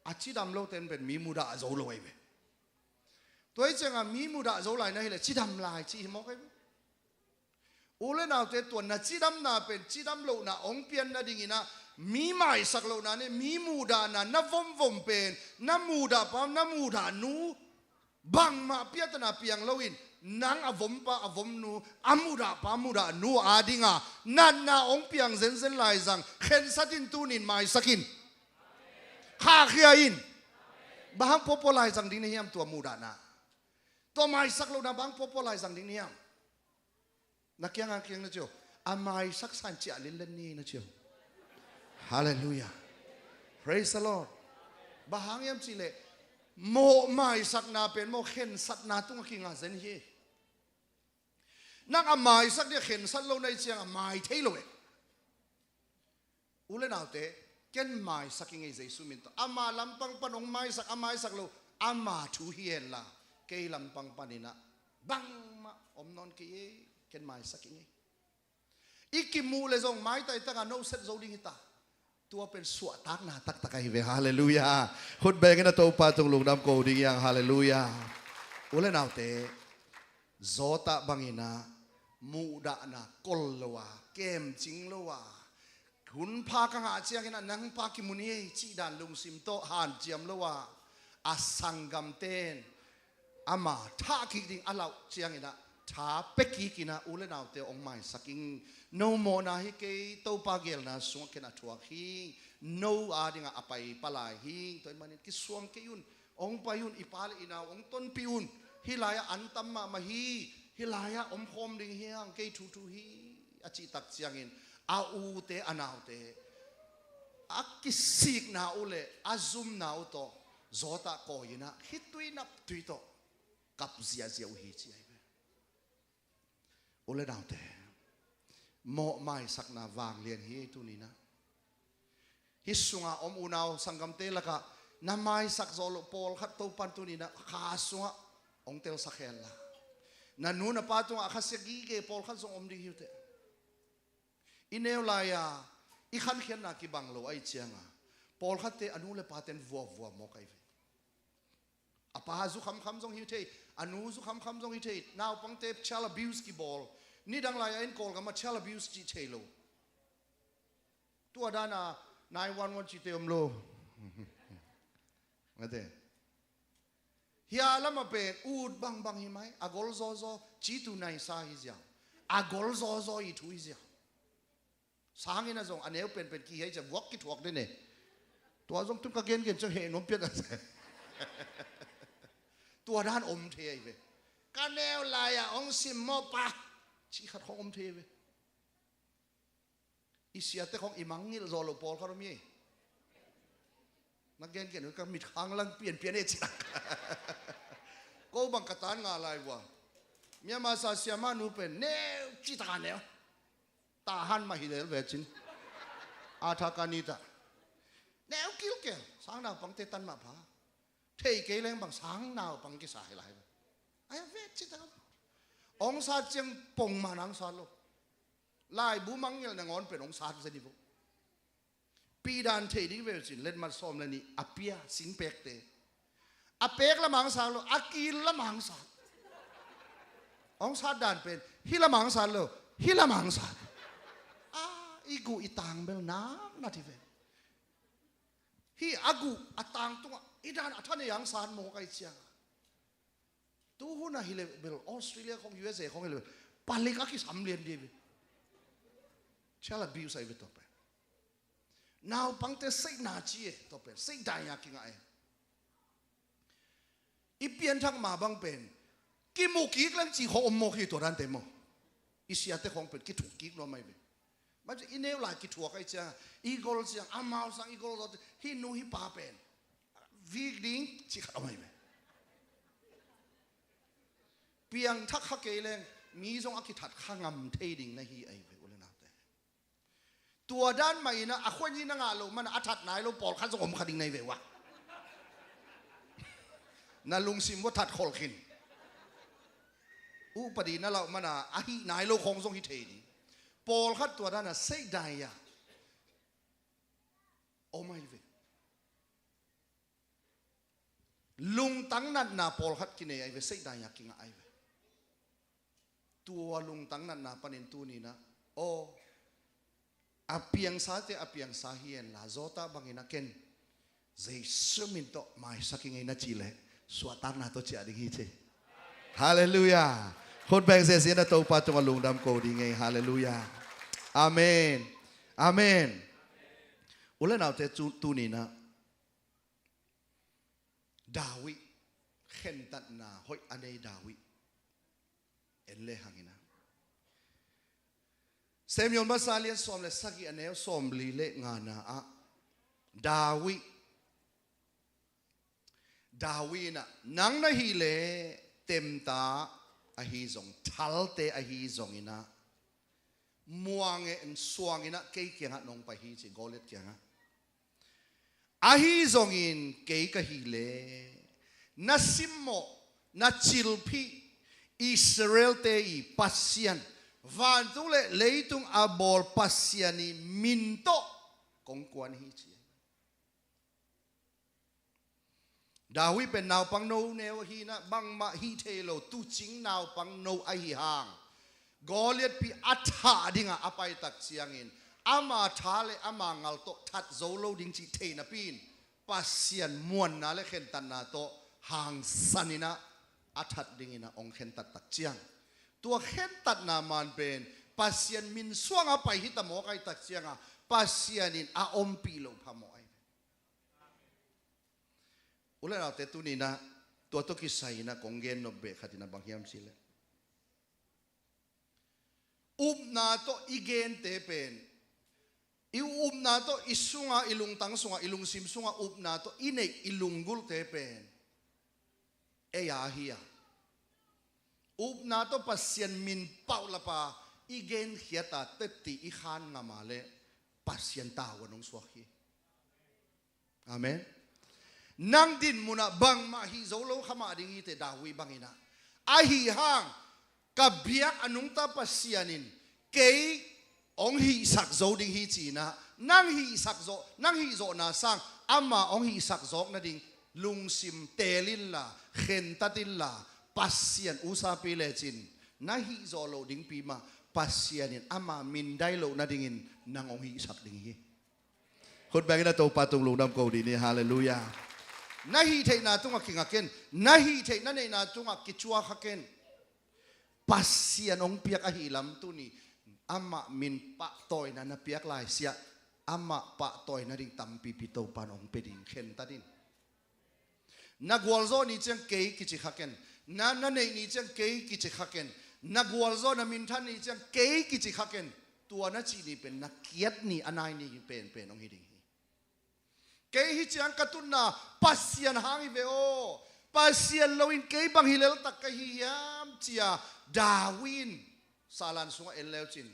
A cidam loten pen mi muhdah zo lo ahi ve. Tua hi cianga mi muhdah zo lai na hileh cidam lai cih hi mawk ahi ve. U le naute, tua na cidamna pen cidam lohna hong pian nadinginah mi maisak lohna ne, mi muhdahna na vomvom pen na muhdahpa na muhdahnu bangmah piatana piang loin, nang a vompa a vomnu, a muhdahpa muhdahnu adinga natna hong piang zenzen laizang khensat in, tunin maisak in. Khahkhia in. Bang hang puapua laizang ding na hiam tua muhdahna? Tua maisak lohna bang hang puapua laizang ding na hiam? Na kianga kiang na cio, a maisak sa in ciah linlen ni na cio. Halleluiah. Praise the Lord. Bang hang hiam cihleh, mawh maisakna pen mawh khensatna tungah kinga zen hi. Nang a maisak dia khensat lo na hi cianga mai thei lo e. U le naute, ken maisak i ngei Jesu min tawh. Ama lampang pan hong maisak, a maisak lo, ama thu hi henla, kei lampang paninah bangmah om nawn kei e, ken maisak i ngei. I kimuh le zong maitaitaka no set zo ding hita. Tua pen suahtakna taktak ahi ve, halleluiah. Khut bengin a Topa tung lungdam ko ding hiang, halleluiah. U le naute, zawtah banginah muhdahna kol lo a, kemcing lo a, hunpha ka ngah cianginah nangpa kimu ni ei cih dan lungsim tawh hanciam lo a, a sanggamten ama thah kik ding a lauh cianginah Tha pia kik in ah, u le naute, hong maisak ing. No mawhna hi kei, Topa geelna sungah ken a thuak hi. No adingah a pai palai hi. Tua ahih manin kisuang kei un, hong pai un, i pa le i nau hong tonpih un. Hih lai-ah an tam mahmah hi. Hih lai-ah om khawm ding hi hang, kei thuthu hi, a cih tak ciangin a ute, a naute, a kisikna uh le a zumna uh tawh zawtah kawi in ah khitui naptui tawh kap ziahziah uh hi, ci ahi ve. U le naute, mawh maisakna vanglian hi ei tuni-in ah. Hih sungah om unau sanggamte lakah na maisak zawh loh pawlkhat Topa'n tuni-in ah kha sungah hong telsak hen la, na nu na pa tungah a khasia gige pawlkhat zong om ding hi uh teh. I neu lai-a i khankhiatna kibang lo ahih ciangin pawlkhatte a nu le pate'n vuavua mawk ahi ve. A pa zu khamkham zong hi thei, a nu zu khamkham zong hi thei, naupangte child abuse kibawl. Nidang lai-a in Kawlgam ah child abuse cih thei lo. Tua dan a nine one one cihte om lo. Mate. Hia lamah pen ut bangbang hi mai, a gol zawzaw, citu naisa hi ziau. A gol zawzaw i thu hi ziau. Sang in ah zong a neu penpen kihei ciang vuak kithuak den e. Tua zong tun ka gengen ciang heh nuam pian a. Tua dan om thei ahi ve. Ka neu lai-a hong simmawh pa, cih khat khawng om thei ahi ve. I siate khawng i mangngilh zawh loh pawlkhat om hi. Na gengen uh ka mitkhang lang pianpian e, ci lak. Ko bang ka tan ngah lai vua. Myanmar sa siamah nu pen neu cih tak a neu. Tahan mah hi lel ve cin. A tha ka ni ta. Neu kilkel. Sang naupangte tan mah pha. Thei kei leng bang sang naupang kisa hi lai. Ai ve cin ta. Hong sat ciang pong mah na hong sat lo. Laibu mangngilh nangawn pen hong sat zen hi vo. Pidan thei ding ve cin, letmat sawm le nih a pia singpekte. A pek lamah hong sat lo, a kil lamah hong sat. Hong sat dan pen hih lamah hong sat lo, hih lamah hong sat. A, i guh i tang bel nak na ti ve. Hih a guh a tang tungah i dan a tha nei hong sat mawk ahih ciang. Tu hun ah hi leh bel Australia khawng, U S A khawng hi leh bel palik a kisam lian dih ve. Child abuse ahi ve tua pen. Naupangte seihna ci e, tua pen seih dai-a kingah e. I pianthak mah bang pen kimu kik leng cih khawng om mawk hi, tua dante maw. I siate khawng pen kithuk kik nuam ahi ve. Bang ci i neu lai kithuak ahih ciang, i gol ciang, amau sang i gol zawh ciang, hih nu hih pa pen vik ding cih khat om ahi ve. Piangthak kha kei leng mi zong a kithat kha ngam thei ding na hi ahi ve, u le naute. Tua dan mah in ah a khuaini na ngah loh man a, a that nai lo pawlkhat zong om kha ding na hi ve ua. Na lungsim vua that khol khin. Upadi na lauh man a a hih nai lo khawng zong hi thei ding. Pawlkhat tua dan a seih dai-a om ahi ve. Lungtang natna pawlkhat kinei ahi ve, seih dai-a kingah ahi ve. Tua lungtang natna panin tuni-in ah, aw, a piangsate a piangsa hi hen la, zawtah bangin a ken Jesu min tawh maisak ing ei na cih leh suahtakna tawh ciah ding hi ci. Halleluiah. Khut beng ziahziah in a Topa tungah lungdam ko ding ei. Halleluiah. Amen. Amen. U le naute, cu tuni-in ah David, khentatna hoih a nei David en le hang in ah, Samuel masa lian sawm le sagih a neu sawmli le ngana ah David, David in ah, nang na hih leh temta ahi zong, thalte ahi zongin ah, muang e, suang in ah kei kiangah nong pai hi ci, Goliath kiangah. Ahi zongin kei ka hih leh na simmawh, na cilphih Israelte i Pasian, vantung le leitung a bawl Pasian i min tawh kong kuan hi ci. David pen naupang no neu ahi in ah bangmah hih thei lo, tuucing naupang no ahi hang, Goliath pi a thah dingah a paitak ciangin ama tha le ama ngal tawh that zo lo ding cih thei napi-in Pasian muanna le khentatna tawh hangsan in ah a that dingin ah hong khentat tak ciang, Tua khentatna man pen Pasian min suanga pai hi ta mawk ahih tak cianga Pasian in a ompih loh phamawh ahi. U le naute, tuni-in ah tua tawh kisai-in ah kong gen nop beh khat in ah bang hiam cih leh, upna tawh i gente pen, i upna tawh i sunga, i lungtang sunga, i lungsim sunga upna tawh i neih i lunggulte pen ei a hi a, upna tawh Pasian min paulap a i genkhiat a, tetti i khan ngam a leh Pasian tavuan hong suak hi. Amen. Nang din munah bangmah hih zo lo kha mah ding hi teh, David bangin ah. Ahih hang ka biak a nungta Pasian in kei hong hihsak zo ding hi ci-in ah, nang hihsak zawh, nang hihzawhna sang ama hong hihsak zawk nading lungsim teel inla, khentat inla, Pasian usapi lecin na hihzawh loh dingpi mah Pasian in ama min dai loh nadingin nang hong hihsak ding hi. Khut bengin ah Topa tung lungdam ko dih ni. Halleluiah. Na hih theihna tungah kingak in, na hih theih na neihna tungah kicuak kha ken. Pasian hong piak ahih lam tuni amah min pahtawina na piak laisiah amah pahtawina ding tampipi Topa in hong pia ding, khentat in. Na gualzawh ni ciang kei kici kha ken. Na, na neih ni ciang kei kici kha ken. Na gualzawh, na minthan ni ciang kei kici kha ken. Tua na cih ni pen na kiat ni a nai ni penpen hong hi ding hi. Kei hi ciang ka tutna Pasian hang hi ve aw. Pasian loin kei bang hi leltak ka hi hiam ci-a David in Salan sungah en leucin,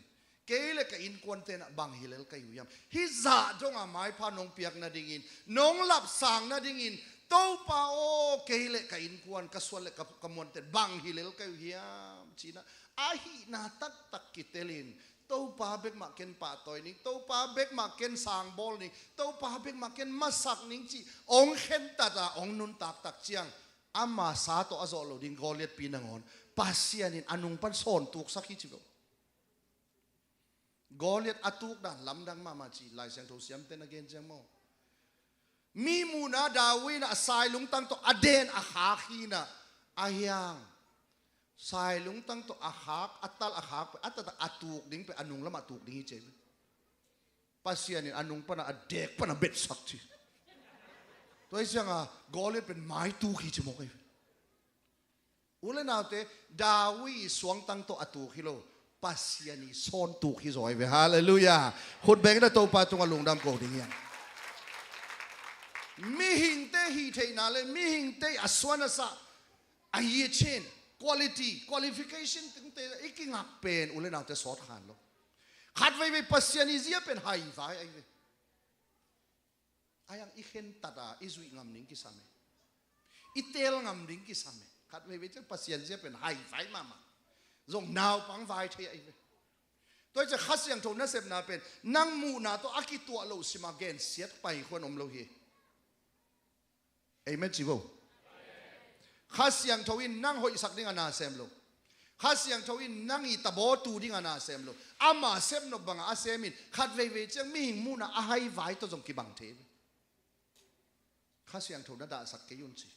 kei le ka innkuante in ah bang hi lel ka hi uh hiam? Hih zah dongah maipha nong piak nadingin, nong lapsang nadingin, Topa aw, kei le ka innkuan, ka suan le ka, ka muante in bang hi lel ka hi uh hiam? Ci-in ah a hihna taktak kitelin, Topa bek mah ken pahtawi ning, Topa bek mah ken sangbawl ning, Topa bek mah ken masak ning cih hong khentat a hong nuntak tak ciang, ama sa tawh a zawh loh ding Goliath pi nangawn Pasian in a nung pan sawn tuksak hi ci lo. Goliath a tukdan lamdang mahmah ci Lai Siangtho siamte na gen ciang maw. Mi muhna David in ah a sai lungtang tawh a den a khak hi-in ah, a hiang sai lungtang tawh a khak, a tal a khak pen a taktak a tuk ding pen a nung lamah tuk ding hi ci ahi ve. Pasian in a nung pana a dek pana betsak ci. Tua hi cianga Goliath pen mai tuk hi ci mawk ahi ve. U le naute, David i suangtang tawh a tuk hi lo, Pasian i sawn tuk hi zaw ahi ve. Halleluiah. Khut bengin ah Topa tungah lungdam ko ding hiam? Mihingte hih theihna le mihingte a suan a sah, a yichin, quality, qualification tengte i kingak pen u le naute sawt khan lo. Khatveivei Pasian i zia pen haivai ahi ve. A hiang i khentat a i zuih ngam ding kisam e. I teel ngam ding kisam e. Khatveivei ciang Pasian zia pen haivai mahmah. Zong naupang vai thei ahi ve. Tua hi ciang Kha Siangtho nasepna pen nang muhna tawh a kituah loh simah gensiat pai khuan om lo hi. Amen ci vo. Kha Siangtho in nang hoihsak ding a na sem lo. Kha Siangtho in nang i tabawtu ding a na sem lo. Ama sepnop bangah a sem in khatveivei ciang mihing muhna a haivai tawh zong kibang thei ve. Kha Siangtho na dahsak kei un ci.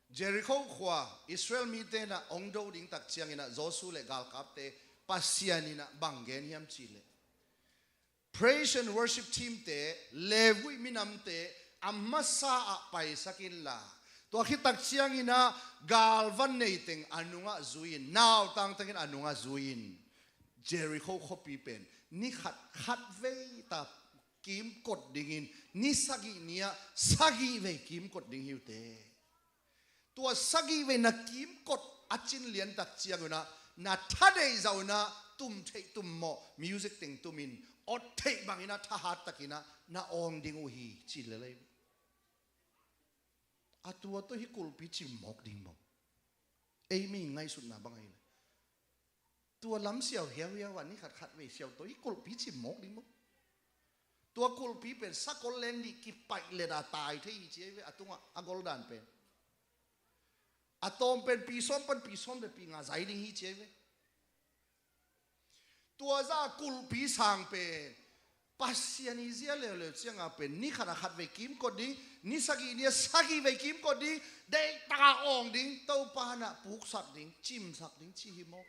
Jericho khua Israel mite in ah hong do ding tak ciangin ah Joshua le galkapte Pasian in ah bang gen hiam cih leh, praise and worship team te, Levi minamte a masa ah paisak inla, tua khit tak ciangin ah galvan neiteng a nungah zui-in, nautang tengin a nungah zui-in, Jericho khuapi pen ni khat khatvei ta kimkot dingin, ni sagih ni-ah sagih vei kimkot ding hi uh teh. Tua sagih vei na kimkot a cin liantak ciangun ah na thadeih zah un ah tum theih tum mawh music teng tumin awt theih bangin ah thahat takin ah na awng ding uh hi ci lel ahi. A tua tawh hih kulhpi cim mawk ding maw? Ei mi ngaihsutna bang ahi leh, tua lam siau hiauhiau ah ni khat khatvei siau tawh hih kulhpi cim mawk ding maw? Tua kulhpi pen sakol leng nih kipaih let a tai thei hi ci ahi ve, a tungah a goldan pen. A tawm pen pi sawm pan pi sawm le pi nga zai ding hi ci ahi ve. Tua zah kulhpi sang pen Pasian i zia leuleu cianga pen ni khat a khat vei kimkot ding, ni sagih ni a sagih vei kimkot ding, deihtak a awng ding, Topa na puksak ding, cimsak ding ci hi mawk.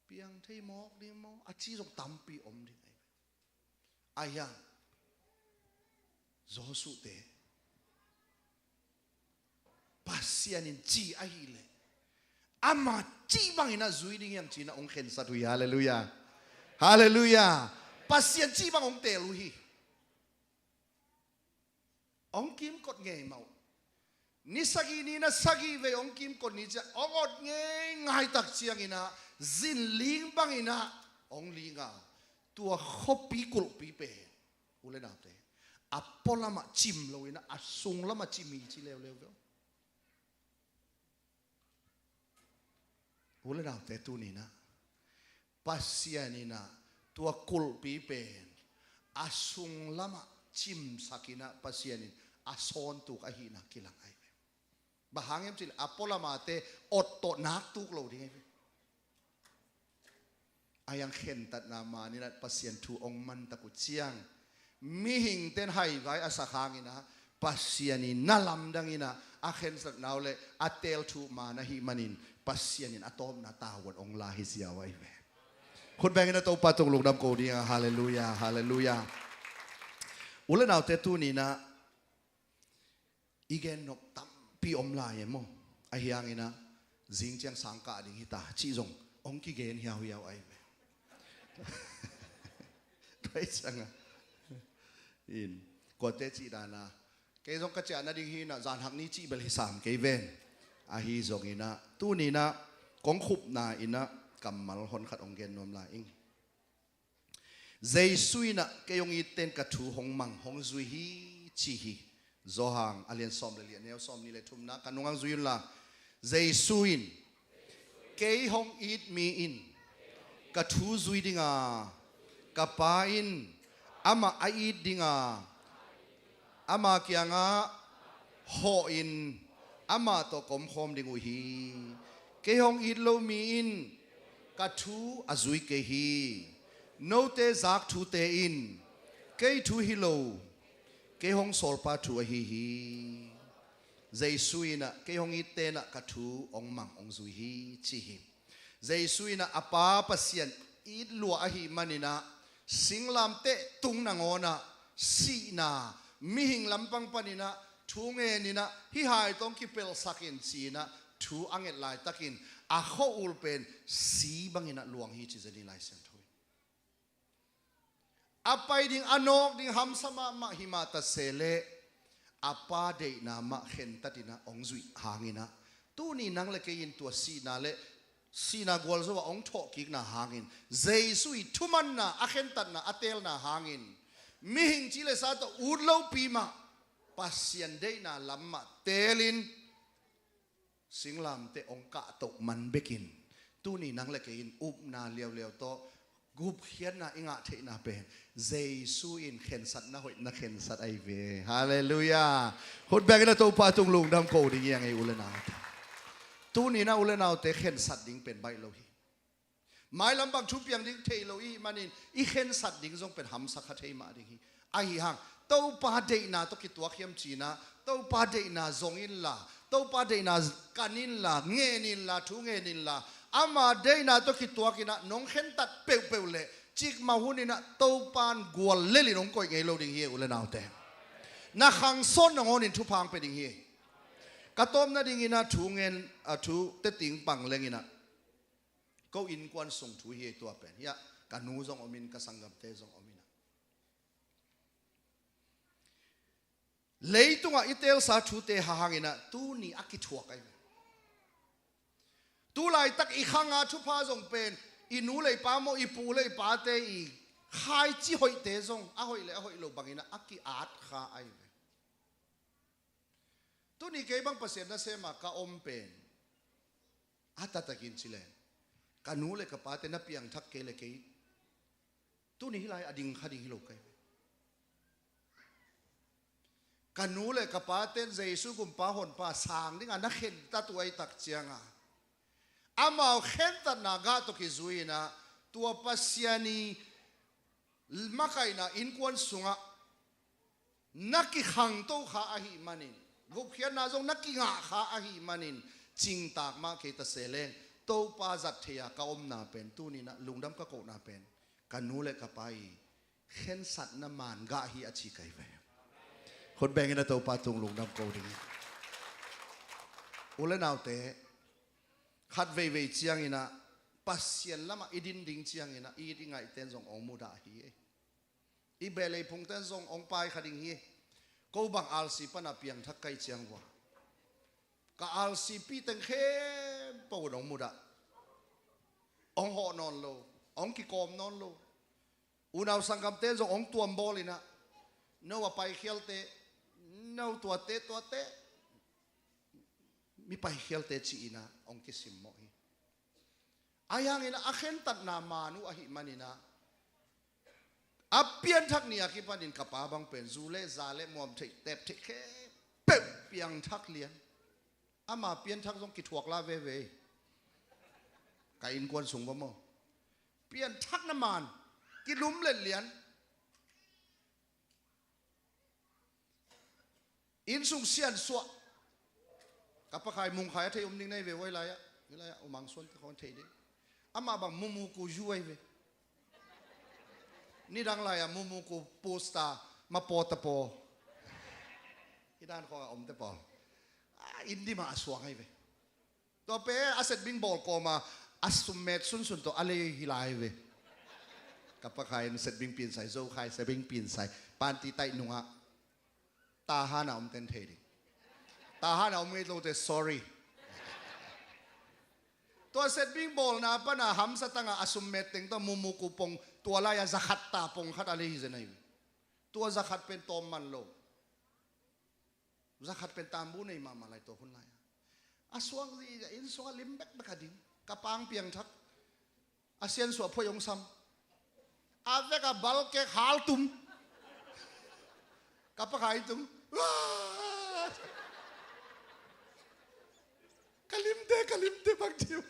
Piang thei mawk ding maw? A ci zong tampi om ding ahi ve. Ahi hang Joshua te Pasian in ci ahileh ama cih bangin a zui ding hiang ci-in a hong khensat uh hi. Halleluiah. Halleluiah. Pasian cih bang hong teel uh hi. Hong kimkot ngei mah uh. Ni sagih ni na sagih vei hong kimkot ni ciah hong ot ngei ngaitak ciangin ah zin ling bangin ah hong ling a, tua khuapi kulhpi pen, u le naute, a pualamah cim loin ah a sunglamah cim hi ci leuleu ve. U le naute, tuni-in ah Pasian in ah tua kulhpi pen a sunglamah cimsak in ah Pasian in a sawntuk ahihna kilang ahi ve. Bang hang hiam cih leh a pualamate ot tawh naktuk lo ding ahi ve. Ahi hang khentatna man in ah Pasian thu hong mantak uh ciang, mihingte'n haivai a sak hangin ah Pasian in na lamdang in ah a khensatna uh leh a teel thuk man ahih manin Pasian in a tawpna tavuan hong la hi ziau ahi ve. Khut beng in ah Topa tung lungdam ko ding a. Halleluiah, halleluiah. U le naute, tuni-in ah i gen nop tampi om lai e maw? Ahi hangin ah zing ciang sang kah ding hi ta cih zong hong kigen hiauhiau ahi ve. Tua hi ciang ah in, kuate cih dan a, kei zong ka ciah nading hi in ah zan hak ni cih bel hi sam kei ven. Ahi zongin ah tuni-in ah kong khupna in ah kammal honkhat hong gen nuam lai ing. Jesu in ah, "Kei hong itte'n ka thu hong mang hong zui hi," ci hi. Johan a lian sawm le li, a neu sawmnih le thumna, ka nungah zui unla. Jesu in, "Kei hong it mi in ka thu zui ding a, ka Pa in amah a it ding a, ama kiangah hawhin amah tawh ka omkhawm ding uh hi. Kei hong it lo mi in ka thu a zui kei hi. Note zak thute in kei thu hi lo, kei hong sawlpa thu ahi hi." Jesu in ah, "Kei hong itte'n ah ka thu hong mang hong zui hi," ci hi. Jesu in ah a Pa Pasian it lua ahih manin ah singlamteh tung nangawn ah sihna, mihing lampang panin ah thu ngen in ah, "Hih hai tawh hong kipelhsak in," ci-in ah thu a nget laitakin a khua-ul pen si bangin ah luang hi ci zen hi Lai Siangtho in. A pai ding, a nawk ding hamsa mahmah hi mah ta se leh a Pa deihna mah khentat in ah hong zuih hangin ah, tuni nang le kei in tua sihna le sihna gualzo ah hong thawhkikna hangin, Jesu i thumanna, a khentatna a teelna hangin, mihing ci le sa tawh ut lopi mah Pasian deihna lam mah teelin singlamteh hong kahtoh man bekin, tuni nang le kei in upna liauliau tawh gupkhiatna i ngah theihna pen Jesu in khensatna hoih na khensat ahi ve. Halleluiah. Khut beng in ah Topa tung lungdam ko ding hi hang ei, u le naute. Tuni-in ah u le naute, khensat ding pen baih lo hi. Mailam bang thu piang ding thei lo i hih manin i khensat ding zong pen hamsa kha thei mah ding hi. Ahi hang Topa deihna tawh kituak hiam ci-in ah, Topa deihna zong inla, Topa deihna kan inla, ngen inla, thu ngen inla, ama deihna tawh kituak in ah nong khentat peuhpeuh leh cikmah hun in ah Topa in gual lelin hong koih ngei lo ding hi, u le naute. Na khang sawn nangawn in thupha hong pia ding hi. Ka tawpna dingin ah thu ngen, a thu teting pang leng in ah, ko innkuan sung thu hi, tua pen hi a, ka nu zong om in, ka sanggamte zong om in ah, leitungah i teelsa thute hang in ah tuni a kithuak ahi ve. Tu laitak i khanga thupha zong pen i nu le i pa maw, i pu le i pate i khaici hoihte zong a hoih le a hoih lo bangin ah a ki-at kha ahi ve. Tuni kei bang Pasian nasem a ka om pen a taktakin ci leng, ka nu le ka pate na piangthak kei le kei tuni hih lai a ding kha ding hi lo ka hi ve. Ka nu le ka pate'n Jesu gumpa honpa sang dingin na khentat uh ahih tak ciangin, amau khentatna gah tawh kizui in ah, tua Pasian i makaihna innkuan sungah na kikhangto kha ahih manin, gupkhiatna zong na kingah kha ahih manin, cingtak mah kei ta se leng, Topa zat thei-a ka omna pen, tuni-in ah lungdam ka kohna pen, ka nu le ka pa i khensatna maan gah hi a ci ka hi ve. Khut beng in ah Topa tung lungdam ko ding hi. U le naute, khat veivei ciangin ah, Pasian lamah i din ding ciangin ah, i it i ngaihten zong hong mudah hi. I behlei phungten zong hong pai kha ding hi. Ko bang R C pana piangthak ka hih ciang vua, ka R C pi teng khempeuh in hong mudah. Hong hawh nawn lo, hong kikawm nawn lo. Unau sanggamten zong hong tuambawl in ah, no a paikhialte, no tuate, tuate, mi paikhialte ci-in ah hong kisimmawh hi. Ahi hangin ah a khentatna maan uh ahih manin ah, a pianthak ni a kipanin ka pa bang pen zu le za le muam theih, tep theih khempeuh piangthak lian. Ama pianthak zong kithuak la veve. Ka innkuan sung va maw, pianthakna maan, kilumlet lian. Inn sung siansuah. Ka Pa Khai, Mung Khai a thei om ding na hi ve, huai lai-ah, huai lai-ah U Mang Suante khawng thei ding. Amah bang mumuku zu ahi ve. Nidang lai-ah mumuku poster, mapaw tapaw, hih dan khawng a omte pawl, a, inn dim ah a suang ahi ve. Tua pen a setbing bawl kawma a summet sunsun tawh a lei hi lai ve. Ka Pa Khai in setbing pinsai, Zo Khai setbing pinsai, panti taih nungah, Tahan a omten thei ding. Tahan a om ngei lote, sorry. Tua setbing bawlna pana hamsa tangah a summet teng tawh mumuku pong, tua lai-a zakhat ta pong khat a lei hi zen ahi ve. Tua zakhat pen tawm man lo. Zakhat pen tambu nei mahmah lai tua hun lai-ah. A suang zihziah, inn sungah lim bekbek a ding. Ka Pa hong piangthak. A siansuah phuai hong sam. A vek a balkek haltum. Ka Pa Khai tung. Ka limte, ka limte bang ci uh.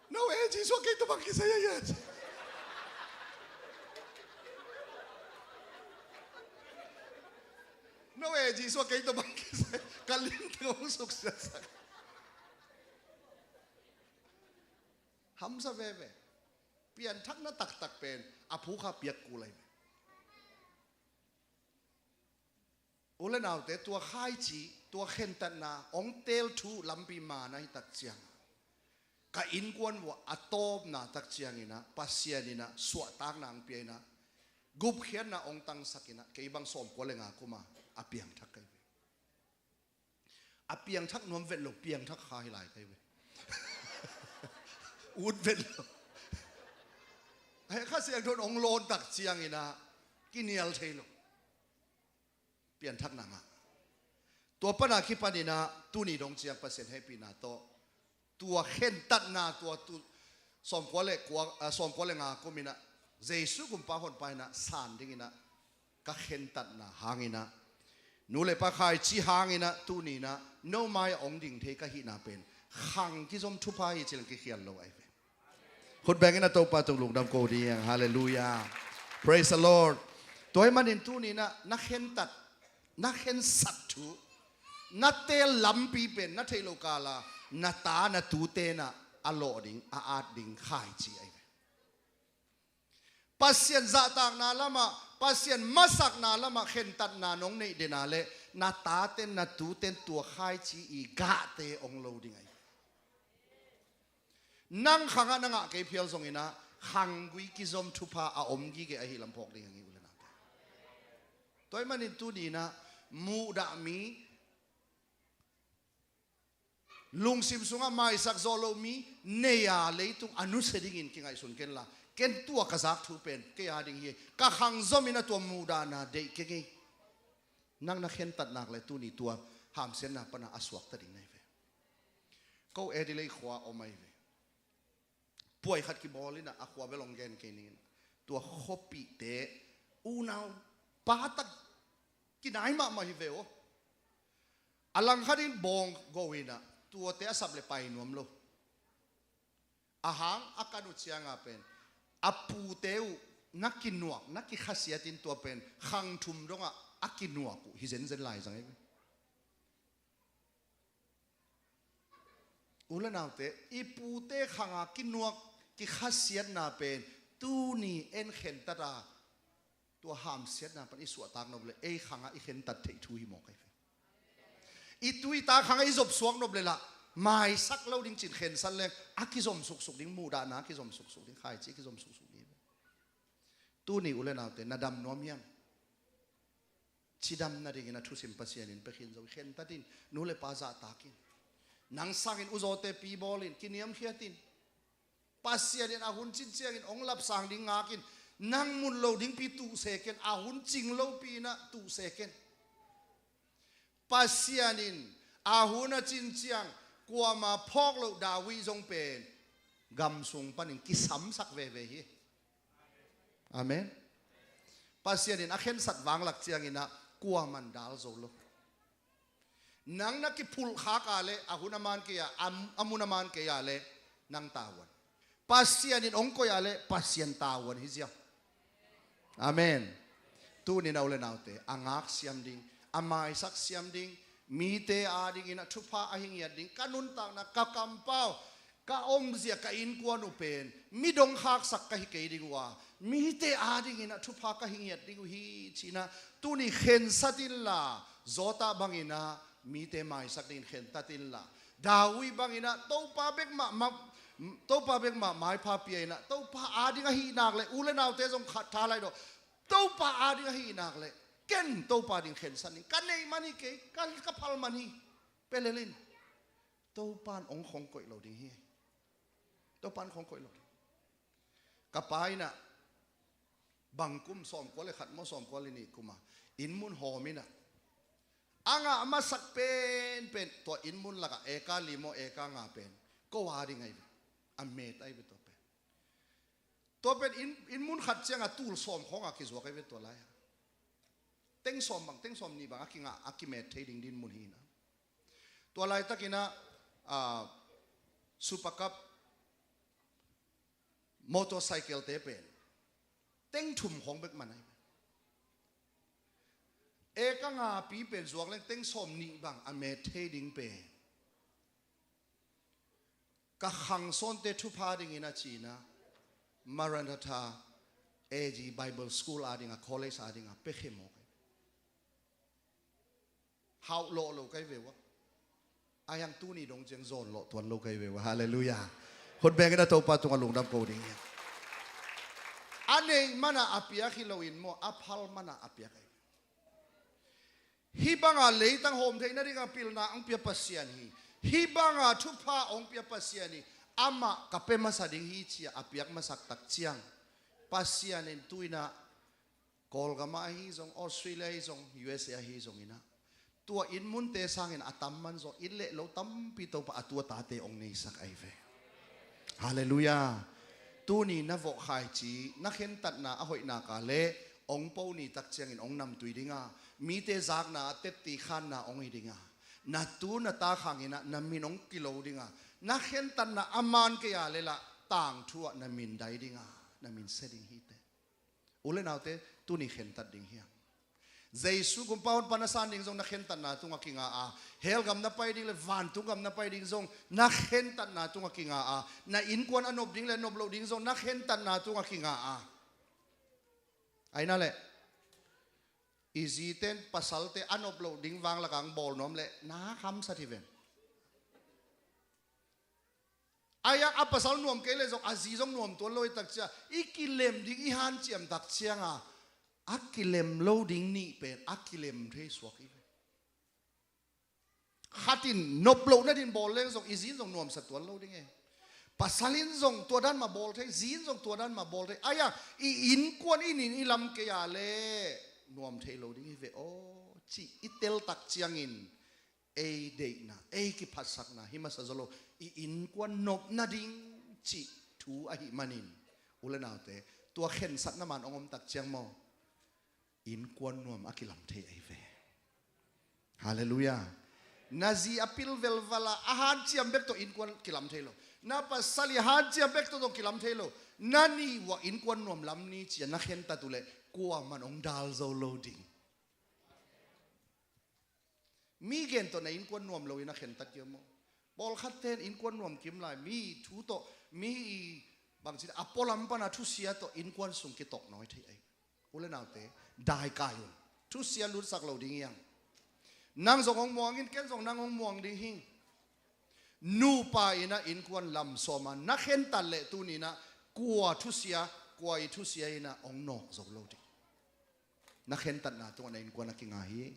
No e, Jesuh kei tawh bang kisai a, ia. No e, Jesuh kei tawh bang kisai. Ka limte hong suksiatsak. Hamsa veve. Pianthakna taktak pen a phukha piak kul ahi ve. U le naute, tua khaici, tua khentatna hong teel thu lampi maan ahi tak ciang, ka innkuan vuah a tawpna tak ciangin ah, Pasian in ah suahtakna hong pia in ah, gupkhiatna hong tangsak in ah, kei bang sawmkua le nga kuma a piangthak ka hi ve. A piangthak nuam vet lo, piangthak kha hi lai ka hi ve. Ut vet lo. He, Kha Siangtho in hong lawn tak ciangin ah kinial thei lo. Pianthakna ngah. Tua pana kipanin ah tuni dong ciang Pasian hehpihna tawh tua khentatna tua tu, sawmkua le kua, ah, sawmkua le nga kum in ah Jesuh gumpa honpa in ah san dingin ah ka khentatna hangin ah, nu le pa khaici hangin ah, tuni in ah no mai-ah hong ding thei ka hihna pen khang kizom thupha hi ci leng kikhial lo ahi ve. Khut beng in ah Topa tung lungdam ko ding. Halleluiah. Praise the Lord. Tua ahih manin tuni in ah na khentat, na khensat thu, na teel lampi pen na theih loh kala na ta na tute in ah a lawh ding, a at ding khaici ahi ve. Pasian zahtakna lamah, Pasian masakna lamah khentatna nong neih den a leh, na taten, na tuten tua khaici i gahte hong lo ding ahi. Nang khangah na ngah kei phial zongin ah khanggui kizom thupha a om gige ahi lam phawk ding hi, u le naute. Tua ahih manin tuni in ah muhdah mi, lungsim sungah maisak zawh loh mi nei a, leitung a nusia dingin kingaihsun ken la, ken tua ka zak thu pen kei a ding hi, ka khang zom in ah tua muhdahna deih keng hi. Nang na khentat nak leh tuni tua hamsiatna pana a suakta ding na hi ve. Ko Adelaide khua om ahi ve. Puai khat kibawl in ah a khua bel hong gen kei ning. Tua khuapihte unau pa tak kinai mahmah hi ve aw. A langkhat in bawng go in ah tuate a sap leh pai nuam lo. A hang a kan uh ciang a pen a pute uh Na kinuak, na kikhasiat in tua pen khang thum dongah a kinuak uh hi zenzen lai zang hi. U le naute, i pute khanga kinuak, kikhasiatna pen tuni en khentat a, tua hamsiatna pan i suahtak nop le ei khanga i khentat theih thu hi mawk ahi ve. I tu i ta khanga i zop suak nop le lah, maisak lo ding cin khensat leng a kizom suksuk ding, muhdahna a kizom suksuk ding, khaici a kizom suksuk ding. Tuni u le naute, na dam nuam hiam? Cidam nadingin a thusim Pasian in pia khin zo hi. Khentat in, nu le pa zahtak in. Nang sangin uzawte pi bawl in, kiniamkhiat in. Pasian in a hun cin ciangin hong lapsang ding ngak in. Nang mun lo dingpi tuhse ken, a hun cing lopi in ah tuhse ken. Pasian in a hun a cin ciang kuama phawk loh David zong pen gam sung panin kisamsak veve hi. Amen. Pasian in a khensat vanglak ciangin ah kuaman dal zo lo. Nang na kiphulh khak a le a hun a man kei a, a, a mun a man kei a le nang tavuan. Pasian in hong koih a le Pasian tavuan hi ziau. Amen. Tuni na u le naute, a ngaksiam ding, a maisak siam ding, mite adingin a thupha a hi ngiat ding, ka nuntakna, ka kampau, ka omzia, ka innkuan uh pen midong khaksak ka hi kei ding uh a, mite adingin a thupha ka hi ngiat ding uh hi, ci-in ah tuni khensat inla, Jota bangin ah mite maisak dingin khentat inla, David bangin ah Topa bek mah, mah, Topa bek mah maipha pia in ah, Topa ading ahih nak le, u le naute zong khat tha lai dawh, Topa ading ahih nak le ken Topa ding khensat ning, ka neih man hi kei, ka, ka phal man hi. Pelel in, Topa in hong khong koih lo ding hi. Topa in khong koih lo ding. Ka pa in ah bang kum, sawmkua le khat maw, sawmkua le nih kum a inn mun hawm in ah, a ngah masak penpen tua inn mun lakah eka li maw, eka nga pen ko ading ahi ve. A met ahi ve tua pen. Tua pen inn, inn mun khat ciang a tul sawm khawng a kizuak ahi ve tua lai. Teng sawm bang, teng sawm nih bang a kingah, a kimet thei ding din mun hi in ah. Tua laitakin ah, ah, Super Cup motorcycle-te pen teng thum khawng bek man ahi. Eka ngapi pen zuak leng teng sawm nih bang a met thei ding pen ka khangsawnte thupha dingin a ci-in ah Maranatha A G Bible School ading a, college ading a pia khe mawk ahi. Hauh lawh lo ka hi ve uh a. Ahi hang tuni dong ciang zawn lawh tuan lo ka hi ve uh a. Halleluiah. Khut beng in ah Topa tungah lungdam ko ding hi. A neih man a a piak hi loin maw, a phal man a a piak ahi. Hih banga leitang hawm theih nading a pilna hong pia Pasian hi. Hih banga thupha hong pia Pasian hi. Amah ka pia masa ding hi ci-a a piak masak tak ciang, Pasian in tu-in ah Kawlgam ah ahi zong, Australia ahi zong, U S A ahi zongin ah, tua inn munte sangin a tam man zaw, inn le lo tampi Topa a tu a tate hong neisak ahi ve. Halleluiah. Tuni na vawh khaici, na khentatna a hoih nak a le hong po ni tak ciangin hong namtui ding a, mite zakna a tetti khanna hong hi ding a, na tu na ta khang in ah na min hong kilo ding a, na khentatna a man kei a le lah tangthu ah na min dai ding a, na min sia ding hi teh. U le naute, tuni khentat ding hi hang. Jesu Kumpa hun pan na san ding zong na khentatna tungah kinga a, hell gam na pai ding le vantung gam na pai ding zong na khentatna tungah kinga a, na innkuan a nop ding le nop loh ding zong na khentatna tungah kinga a. Ahi na le, i zite in pasalte a nop loh ding vang lakah hong bawl nuam le na hamsat hi ven. Ahi hang a pasal nuam kei le zong a zi zong nuam tuan lo hi tak ciang, i kilem ding i hanciam tak ciang a, a kilem lo ding nih pen a kilem thei suak hi ve. Khat in nop loh nadin bawl leng zong i zi in zong nuamsa tuan lo ding e. Pasal in zong tua dan mah bawl thei, zi in zong tua dan mah bawl thei. Ahi hang i innkuan i nin i lam kei a le nuam thei lo ding hi ve aw, cih i tel tak ciangin ei deihna, ei kiphatsakna hi masa zaw lo, i innkuan nop nading cih thu ahih manin, u le naute, tua khensatna man hong om tak ciang maw, innkuan nuam a kilam thei ahi ve. Halleluiah. Na zi a pil velval a, a hanciam bek tawh innkuan kilam thei lo. Na pasal i hanciam bek tawh zong kilam thei lo. Na nih uah innkuan nuam lam ni cia na khentat uhleh kuaman hong dal zo lo ding. Mi gen tawh na innkuan nuam lo in a khentat kei maw? Pawlkhatte in innkuan nuam kim lai, mi thu tawh, mi i bangci a pualam pana thusia tawh innkuan sung kitawk nawi thei ahi. U le naute, daikai un. Thusia lutsak lo ding hiam? Nang zong hong muang in, ken zong nang hong muang ding hi. Nupa in a innkuan lam sawma na khentat leh tuni in a kua thusia, kua i thusia in a hong nawk zo lo ding. Na khentatna tungah na innkuan a kinga hi.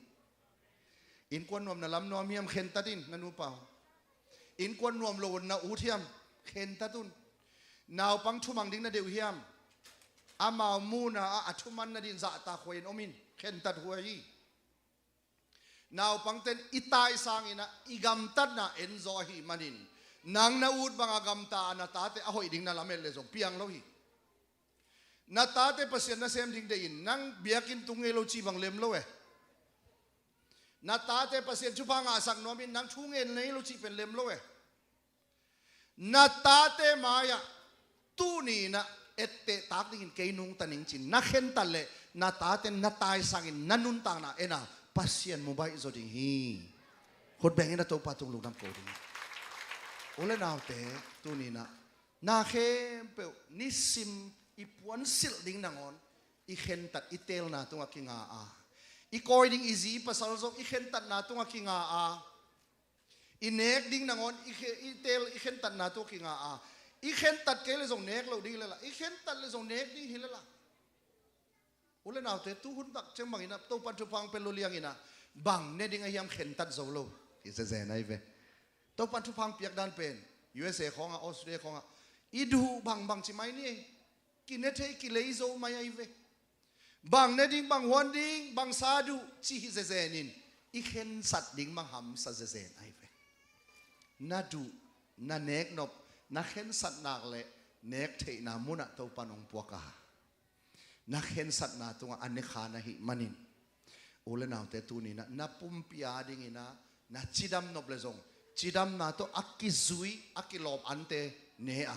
Innkuan nuam na lam nuam hiam? Khentat in na nupa uh. Innkuan nuam lo un na ut hiam? Khentat un. Naupang thumang ding na deih uh hiam? Amau muna ah a thuman nading zahtak huai in om in. Khentat huai hi. Naupangten i taisang in a i gamtatna en zaw ahih manin, nang na ut banga gamta a na tate a hoih ding na lamet leh zong piang lo hi. Na tate Pasian nasem ding deih in, nang biakinn tung ngei lo cih bang lem lo e. Na tate Pasian thupha ngahsak nuam in, nang thu ngen ngei lo cih pen lem lo e. Na tate mai-ah tuni in a etteh tak dingin kei nungta ning ci-in na khentat leh na tate na taisangin na nuntakna en a Pasian mu baih zaw ding hi. Khut beng in a Topa tung lungdam ko ding. U le naute, tuni in a na khempeuh nisim i puansilh ding nangawn i khentat, i teelna tungah kinga a, i kawi ding i zi i pasal zong i khentatna tungah kinga a, i nek ding nangawn i khe-, i teel, i khentatna tungah kinga a, i khentat kei leh zong nek lo ding hi lel a, i khentat leh zong nek ding hi lel a. U le naute, tuhun tak ciang bangin a Topan thupha hong pia lua liangin a bang ne ding a hiam khentat zo lo hi zezen ahi ve. Topan thupha hong piak dan pen U S A khawngah, Australia khawngah i duh bangbang ci mai ni. Kine thei, kilei zo mai ahi ve. Bang ne ding, bang huan ding, bang sa duh cih hi zezen in i khensat ding bang hamsa zezen ahi ve. Na duh, na nek nop, na khensat nak leh nek theihna munah Topan hong puak a, na khensatna tungah a ne kha na hih manin, u le naute, tuni in a na pumpi a dingin a na cidam nop leh zong cidamna tawh a kizui, a kilawp ante ne a,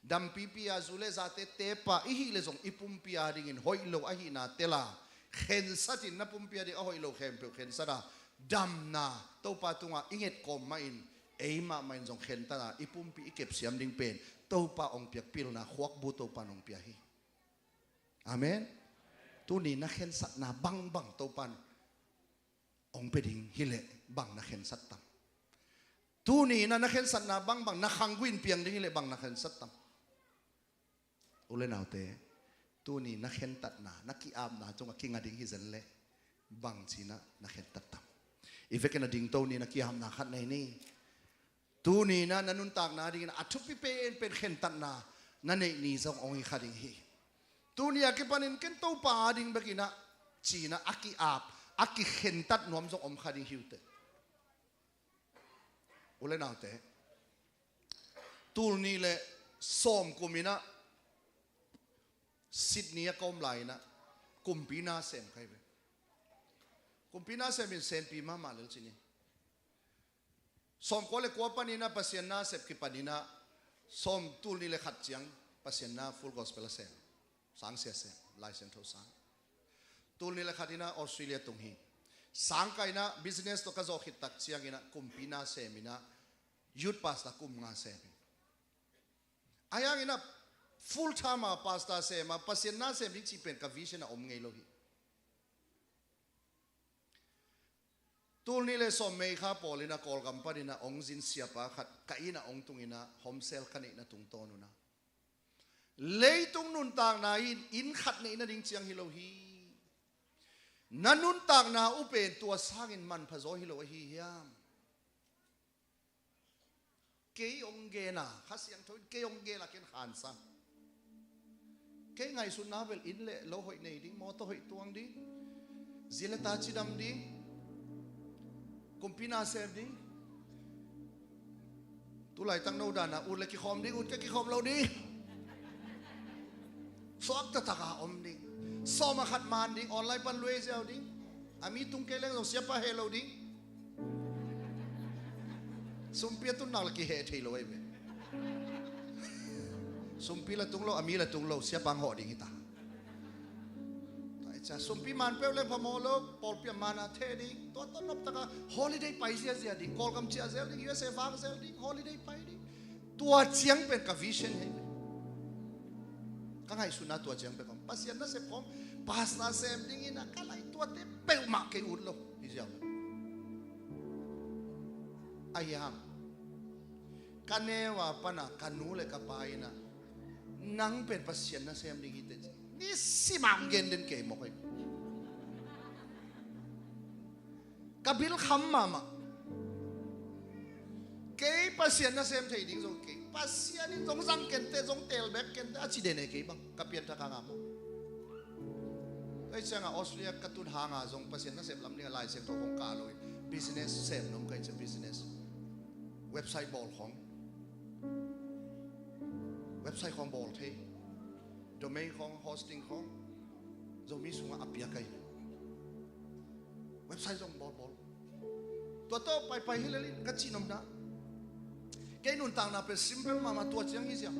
dampipi a zu le zate tepa i hih leh zong i pumpi a dingin hoih lo ahihna tel a, khensat in, na pumpi a ding a hoih lo khempeuh khensat a, damna Topa tungah i nget kawm mahin, ei mahmah in zong khentat a, i pumpi i kepsiam ding pen Topa hong piak pilna, khuakbu Topa in hong pia hi. Amen. Tuni na khensatna bangbang Topa in hong pia ding hileh bang na khensat tam? Tuni na, na khensatna bangbang na khanggui in piang ding hileh bang na khensat tam? U le naute, tuni na khentatna, na ki-apna tungah kinga ding hi zen leh bangci na, na khentat tam? I vekin a dingto ni, na ki-apna khat nei ni. Tuni na, na nuntakna dingin a thupi penpen khentatna na neih ni zong hong hi kha ding hi. Tuni a kipanin ken Topa a ding bekin a ci-in a, a ki-ap, a kikhentat nuam zong om kha ding hi uh teh. U le naute, tul nih le sawm kum in a Sydney ah ka om lai in a kumpi na sem ka hi ve. Kumpi na sem in senpi mahmah lel ci ni. Sawmkua le kua panin a Pasian na sep kipanin a, sawm, tul nih le khat ciang Pasian na Full Gospel a sem, sangsia sem, Lai Siangtho sang. Tul nih le khat in a Australia tung hi. Sangkah in a business tawh ka zawh khit tak ciangin a kumpi na sem in a, youth pastor kum nga sem hi. Ahi hangin a full time a pastor sem a, Pasian na sem ding cih pen ka vision ah om ngei lo hi. Tul nih le sawm May kha pawl in a Kawlgam panin a hong zin siapa khat ka inn ah hong tung in a, home cell ka neihna tungtawn un a, leitung nuntakna in inn khat neihna ding ciang hi lo hi. Na nuntakna uh pen tua sangin manpha zaw hi lo ahi hiam? Kei hong gen a, Kha Siangtho in kei hong gen a, ken khansa. Kei ngaihsutna bel inn le lo hoih nei ding, mawtaw hoih tuang ding, zi le ta cidam ding, kumpi na sem ding. Tulaitak no dan a ut le kikhawm ding, ut ke kikhawm lo ding. Suak taktak a om ding. Sawm a khat man ding, online pan lui ziau ding. A mi tung kei leng zong siapa heh lo ding. Sumpi a tun nak le kiheh thei lo ahi ve. Sumpi la tung lo, a mi la tung lo, siapa hong hawh ding hi ta. Tua hi ciang sumpi man peuh leng phamawh lo, pawlpi a man a theh ding. Tua tawh noptaka holiday pai ziazia ding, Kawlgam ciah zel ding, U S A vak zel ding, holiday pai ding. Tua ciang pen ka vision hi. Ka ngaihsutna tua ciang pen kong, Pasian nasep khawng, pastor sem ding in a ka lai, tuate peuhmah kei ut lo hi ziau. Ahi hang ka neu a pana ka nu le ka pa in a, nang pen Pasian nasem ding hi teh ci. Nisim a hong gen den kei mawk hi. Ka bil kham mahmah. Kei Pasian nasem thei ding zong kei. Pasian in zong zang kei inteh, zong teel bek kei inteh, a ci den e kei bang. Ka pianthak hang a maw. Tua hi ciang a Australia ka tun hang a zong Pasian nasep lam ding a Lai Siangtho kong kah lo in, business sem nuam ka hi ciang, business. Website bawl khawng. Website khawng bawl thei. Domain khawng, hosting khawng. Zomi sungah a piak ka hi. Website zong bawlbawl. Tua tawh paipai hi lel in ka cih nopna, kei nuntakna pen simple mahmah, tua ciang hi ziau.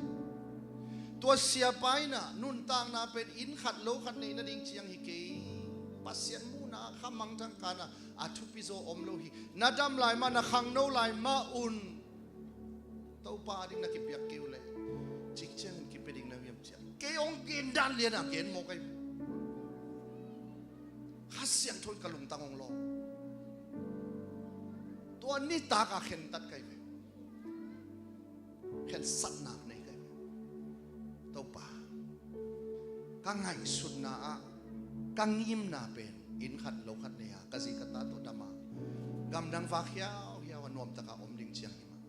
Tua siapa in a nuntakna pen inn khat lo khat nei nading ciang hi kei. Pasian muhna, kha mangthang kana a thupi zaw om lo hi. Na dam lai mah, na khangno lai mah un Topa a ding na kipiak kei uh leh, cik ciangin kipia ding na hiam ciang. Kei hong gen dan lian a gen mawk ahi. Kha Siangtho in ka lungtang hong lawng. Tua nitak a khentat ka hi ve. Khensatna nei ka hi ve. Topa, ka ngaihsutna ah ka ngimna pen inn khat lo khat nei a, ka zi ka ta tawh dam a, gamdang vak hiauhiau a nuamtak a om ding ciang hi mah.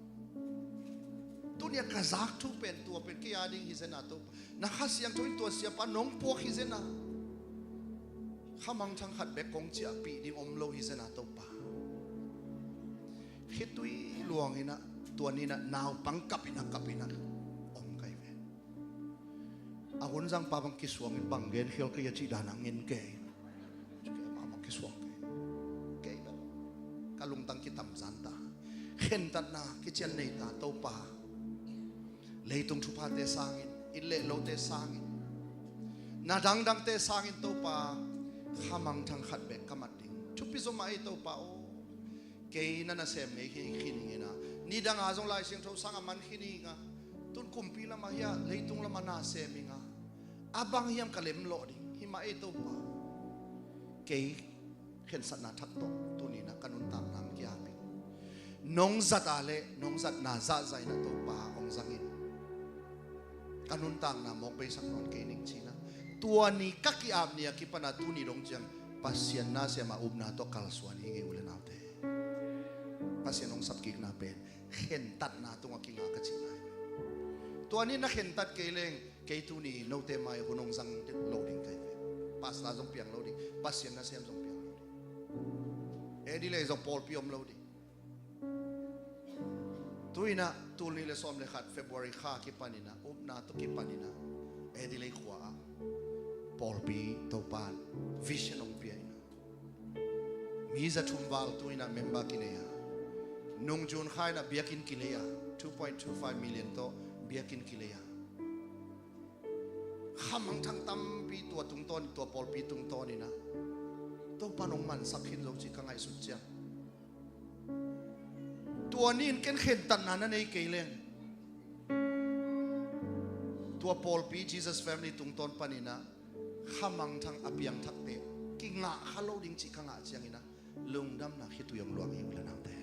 Tuni a ka zak thu pen tua pen kei a ding hi zen a Topa. Na Kha Siangtho in tua siapa nong puak hi zen a, kha mangthang khat bek kong ciahpih ding om lo hi zen a Topa. Khitui luang in a, tua ni in a naupang kap in a, kap in a om ka hi ve. A hun zangpa bang kisuang in bang gen khial kei a cih dan a ngen kei. Kei mah bang kisuang kei. Kei bang ka lungtang kitam zan ta. Khentatna kician nei ta Topa. Leitung thuphate sangin, inn le lote sangin, na dangdangte sangin Topa, kha mangthang khat bek ka mat ding. Thupi zaw mah ei Topa aw. Kei na nasem ngei khin, khin ing in a, nidang a zong Lai Siangtho sang a man khin ing a, tun kumpi lam ah hia, leitung lam ah na sem ing a, a bang hiam ka lemlawh ding. Hi mah ei Topa. Kei khensatna thak tawh tuni in a ka nuntakna hong ki-ap ing. Nong zat a leh nong zatna zahzah in a Topa hong zang in. Ka nuntakna mawk beisak nawn kei ning ci in a, tua ni ka ki-ap ni a kipan a tuni dong ciang Pasian nasem a upna tawh kalsuan hi ing ei u le naute. Pasian hong sapkikna pen khentatna tungah kinga ka cihna hi. Tua ni na khentat kei leng kei tuni note mai hun hong zang lo ding ka hi ve. Pastor zong piang lo ding, Pasian nasem zong piang lo ding. Adelaide zong pawlpi om lo ding. Tu in a tul nih le sawm le khat February kha kipan in a, upna tawh kipan in a, Adelaide khua ah pawlpi Topa in vision hong pia in a, mi za thum val tu in a member kinei a, nung June kha in a biakinn kilei a, two point two five million tawh biakinn kilei a, kha mangthang tampi tua tungtawn, tua pawlpi tungtawn in a, Topa in hong mansak khin zo cih ka ngaihsut ciang, tua ni in ken khentatna na nei kei leng, tua pawlpi Jesus Family tungtawn pan in a, kha mangthang a piangthakte kingah kha lo ding cih ka ngah ciang in a, lungdamna khitui hong luang hi u le naute.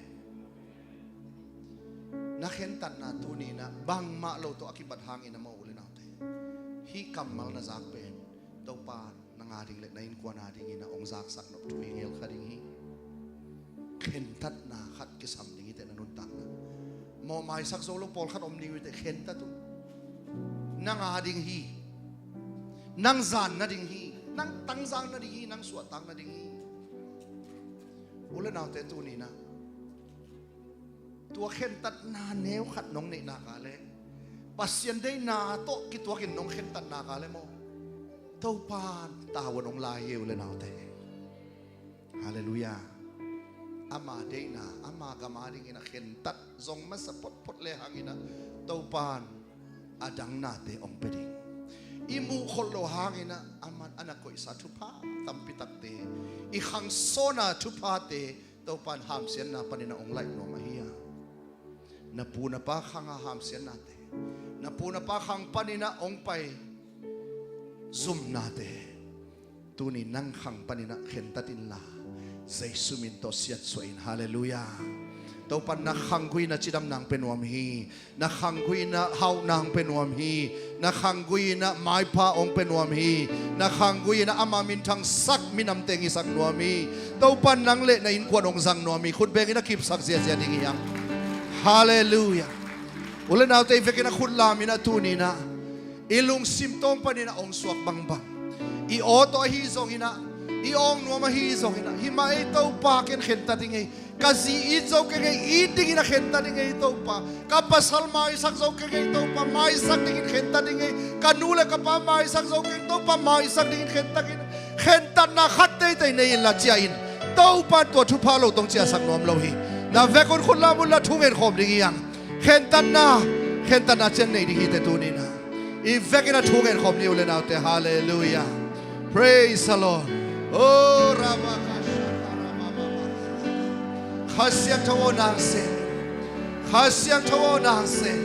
Na khentatna tuni in a bangmah lo tawh a kibat hang in a maw u le naute. Hih kammal na zak pen Topa nang a ding le na innkuan a ding in a hong zaksak nop thu hi ngel kha ding hi. Khentatna khat kisam ding hi teh na nuntakna. Mawhmaisak zo lo pawlkhat om ding uh hi teh khentat uh. Nang a ding hi. Nang zan nading hi. Nang tangzang nading hi. Nang suahtak nading hi. U le naute tuni in a, tua khentatna neu khat nong neih nak a leh, Pasian deihna tawh kituakin nong khentat nak a leh maw, Topa in tavuan hong la hi u le naute. Halleluiah. Ama deihna, ama gam a ding in a khentat zong masa photphot le hang in a, Topa in a dang nate hong pia ding. I muhkholh loh hangin ah a man a na koihsa thupha tampi takte, i khangsawnna thuphate Topa'n hamsiatna panin ah hong laih nuam ahi a, na pu na pa khanga hamsiatnate, na pu na pa khang panin ah hong pai zumnate, tuni nang khang panin ah khentat inla, Jesu min tawh siatsuah in. Halleluiah. Topa'n na khanggui in ah cidamna hong pia nuam hi. Na khanggui in ah hauhna hong pia nuam hi. Na khanggui in ah maipha hong pia nuam hi. Na khanggui in ah ama minthangsak minamte hong hisak nuam hi. Topa'n nang le na innkuan hong zang nuam hi. Khut beng in ah kipsak ziazia ding hi hang. Halleluiah. U le naute, i vekin ah khut lam in ah tuni in ah i lungsim tawng panin ah hong suak bangbang, i aw tawh ahi zongin ah, i awng nuam ahi zongin ah, hi mah ei Topa, ken khentat ing ei. Ka zi it zo keng ei, it dingin ah khentat ing ei Topa. Ka pasal maisak zo keng ei Topa, maisak dingin khentat ing ei. Ka nu le ka pa maisak zo keng Topa, maisak dingin khentat ing. Khentatna khat teitei nei inla, ciah in. Topa'n tua thupha lo tawh hong ciahsak nuam lo hi. Na vek un khut lam unla thu ngen khawm ding hi hang. Khentatna, khentatna ciang nei ding hi teh tuni in ah. I vekin ah thu ngen khawm ni u le naute. Halleluiah. Praise the Lord. Oh, Rabakasha, Rabababa. Kha Siangtho aw, nang sem in. Kha Siangtho aw, nang sem in.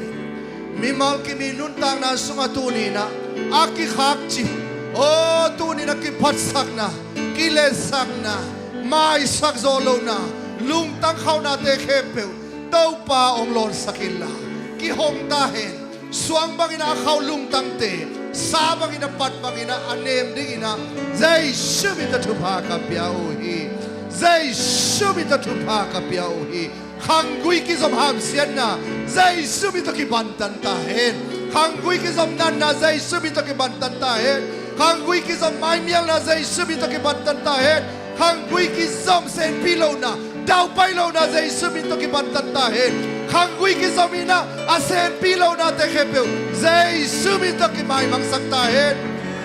Mimal kim i nuntakna sungah tuni in ah a kikhakcip, aw, tuni in ah kiphatsakna, kiletsakna, maisak zawh lohna, lungtang khauhnate khempeuh Topa hong lawnsak inla, kihong ta hen. Suang bangin ah a khauh lungtangte, sa bangin ah, pat bangin ah a nem dingin ah Jesu min tawh thupha ka pia uh hi. Jesu min tawh thupha ka pia uh hi. Khanggui kizom hamsiatna Jesu min tawh kibantan ta hen. Khanggui kizom natna Jesu min tawh kibantan ta hen. Khanggui kizom maimialna Jesu min tawh kibantan ta hen. Khanggui kizom senpi lohna, daupai lohna Jesu min tawh kibantan ta hen. Khanggui kizom in ah a senpi lohnate khempeuh Jesu min tawh kimaimangsak ta hen.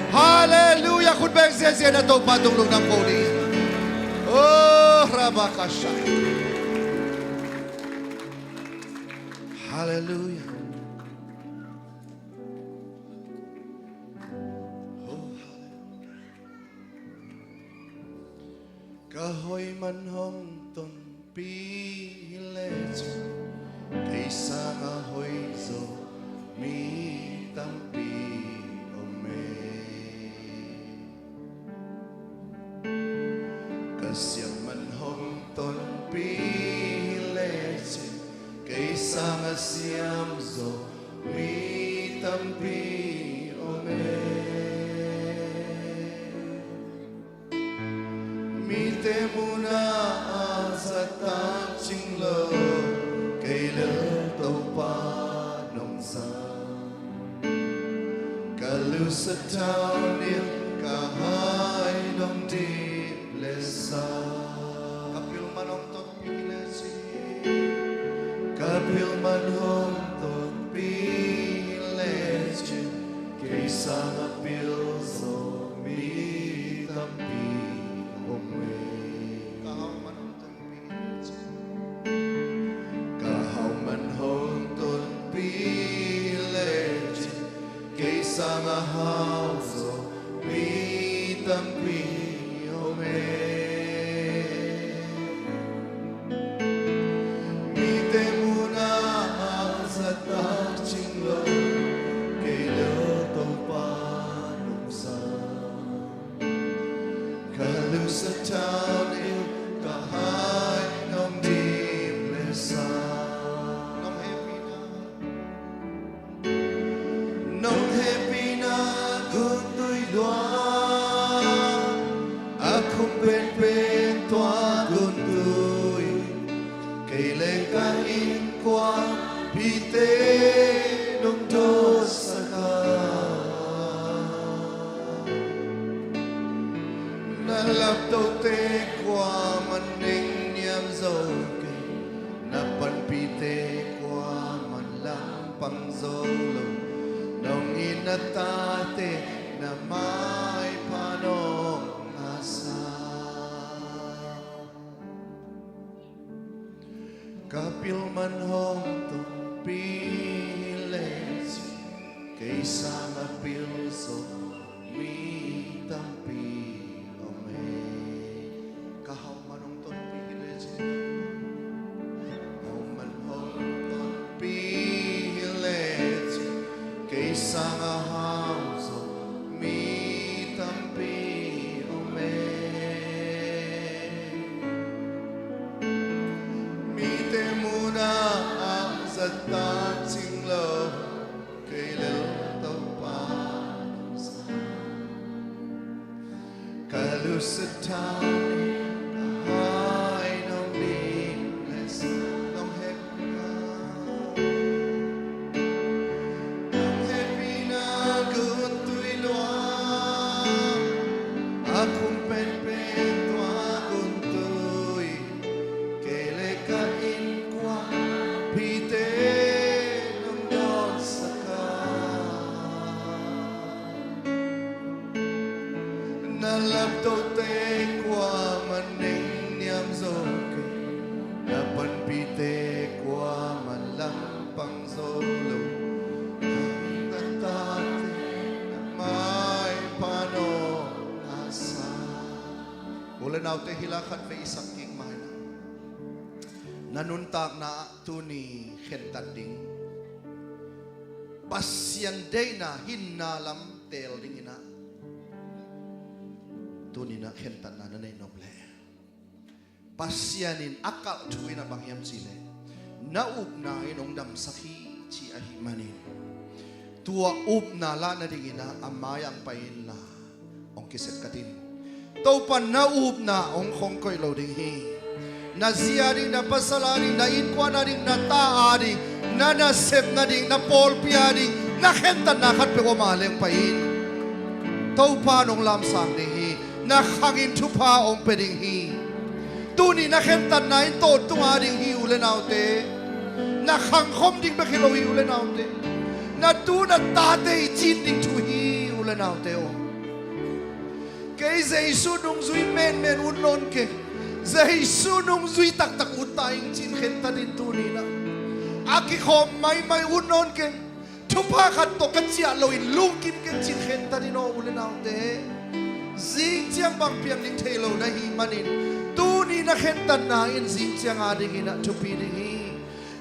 Halleluiah. Khut beng ziazia in ah Topa tungah lungdam ko ni. Oh, Rabakasha. Halleluiah. Oh, halleluiah. Ka hoih man hong tonpih hi lecin, kei sangah hoih zaw mi tampi om e. Ka siam man hong tonpih hi lecin, kei sangah siam zaw mi tampi om e. Mite muhna ah zattak cing lo, kei lel Topa nong zang. Ka lusa thawn in ka hai nong dip le sa. Ka pil man hong tonpih hi lecin, ka pil man hong tonpih hi lecin, kei sangah pil zaw mi tampi om e. Ka hau man hong tonpih hi lecin, ka hau man hong tonpih hi lecin, kei sangah hau zaw mi tampi om e. Mite muhna ah zattak cing lo, kei lel Topa nong zang. Ka lusa thawn in ka hai nong dip le sa. Nong hehpihna, nong hehpihna guntui lua, a khum penpen tua guntui, kei le ka innkuanpihte nong dawsak a. Na laptohte kuaman nengniam zo kei, na panpihte kuaman langpang zo lo. Nong it na tate na maipha nong hasa. Ka pil man hong tonpih hi lecin, Kei sang a pil zo mi tampi om e. Ka hau man hong tonpih hi lecin, hau man hong tonpih hi lecin, kei sang a hau zo mi tampi om e. Mite muhna ah zat ta cing lo, kei lel Topa nong sa. Ka lusa thau ni, ka hai nong ding le sa nong hehpihna, nong hehpihna guntui lua, a khum penpen tua guntui. Kei le ka innkuanpihte nong dawnsak a, na laptohte kuamah nengniam zo kei, na panpihte kuamah lampang zo lo, na tate na maipha nong a sa. U le naute, hih la khat vei i sak kik mai na. Na nuntakna ah tuni khentat ding, Pasian deihna hinna lam teel dingin ah tuni na khentatna na neih nop leh, Pasian in a kalh thu in a bang hiam cih leh, na upna in hong damsak hi ci ahih manin, tua upna lah nadingin ah a mai-ah hong pai inla, hong kiset ka tin. Topa, na upna hong khong koih lo ding hi. Na zi a ding, na pasal a ding, na innkuan a ding, na ta a ding, na nasepna ding, na pawlpi a ding, na khentatna khat peuh om a leng pai in. Topa in hong lamsang ding hi. Na khang in thupha hong pia ding hi. Tuni na khentatna in tawntung a ding hi, u le naute. Na khang khom ding bek hi lo hi, u le naute. Na tu na tate i cin ding thu hi, u le naute aw. Kei Jesu nungzui menmen ut nawn keng. Jesu nungzui taktak ut ta ing ci-in khentat in tuni na. A kikhawm maimai ut nawn keng. Thupha khat tawh ka ciah loin lungkim keng ci-in khentat in aw, u le naute. Zing ciang bang piang ding thei lo na hih manin, tuni na khentatna in zing ciang a dingin ah thupi ding hi.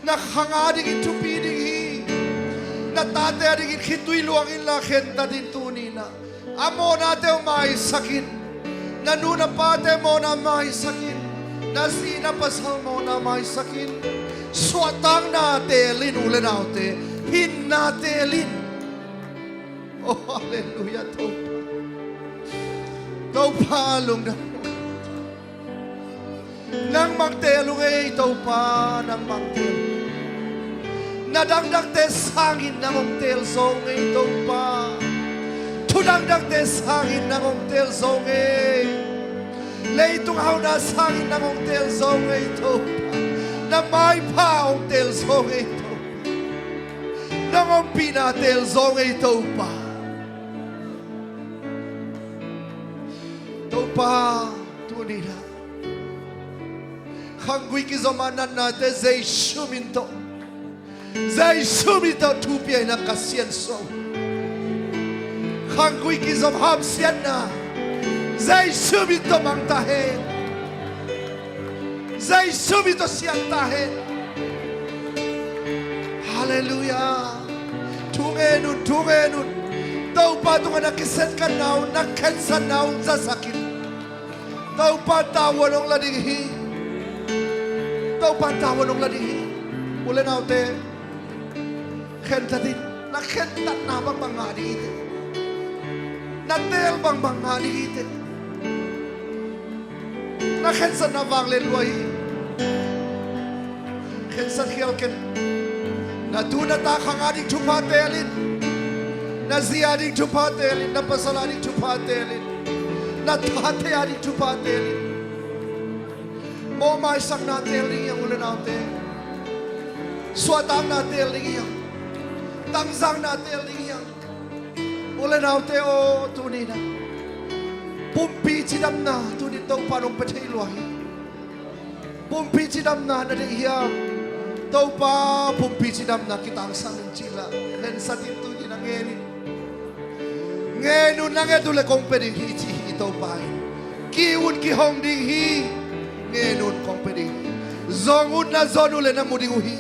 Na khang a dingin thupi ding hi. Na tate a dingin khitui luang inla khentat in tuni na. A mawhnate uh maisak in. Na nu na pate mawhna maisak in. Na zi na pasal mawhna maisak in. Suahtakna teel in, u le naute. Hinna teel in. Oh, halleluiah, Topa. Topa lungdam. Nangmah hong teel ung ei, Topa, nangmah hong teel. Na dangdangte sangin nang hong teel zaw ung ei, Topa. Thu dangdangte sangin nang hong teel zaw ung ei. Leitung hauna sangin nang hong teel zaw ung ei, Topa. Na maipha hong teel zaw ung ei, Topa. Nang ompihna teel zaw ung ei, Topa. Topa, tuni na khanggui kizom a natnate Jesu min tawh, Jesu min tawh thu pia in, nang ka siansuah uh. Khanggui kizom hamsiatna Jesu min tawh mang ta hen. Jesu min tawh siang ta hen. Halleluiah. Thu ngen un, thu ngen un. Topa tungah na kisetkanna uh, na khensatna uh zasak in. Topa tavuan hong la ding hi. Topa tavuan hong la ding hi. U le naute, khentat in. Na khentatna bangbang ngah ding hi teh. Na teel bangbang ngah ding hi teh. Na khensatna vanglian lua hi. Khensat khial ken. Na tu na ta khang a ding thupha teel in. Na zi a ding thupha teel in. Na pasal a ding thupha teel in. Na tate a ding thupha teel in. Mawhmaisakna teel ding hi hang, u le naute. Suahtakna teel ding hi hang. Tangzakna teel ding hi hang. U le naute aw, tuni na pumpi cidamna tuni Topa in hong pia thei lua hi. Pumpi cidamna na deih hiam? Topa, pumpi cidamna kitangsam in ci inla, khensat in tuni na Ngen in. Ngen un, na nget uh leh kong pia ding hi, ci hi Topa in. Ki un, kihong ding hi. Ngen un, kong pia ding hi. Zong un, na zon uh leh na mu ding uh hi.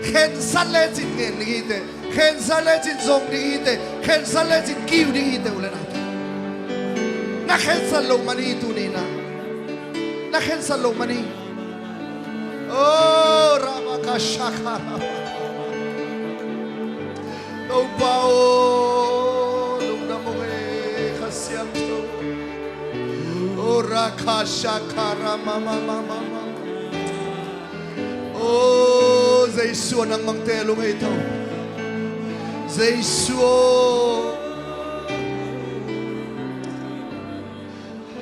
Khensat lecin ngen ding hi teh. Khensat lecin zong ding hi teh. Khensat lecin ki uh ding hi teh, u leh nau teh. Na khensat loh man hi tuni in ah. Na khensat loh man hi. Oh, rabakashaka, rabakashaka. Topa aw, lungdam ung ei, Kha Siangtho. Oh, rakashaka, ramamamamama. Oh, Jesu aw, nangmah teel ung ei, Topa. Jesu aw.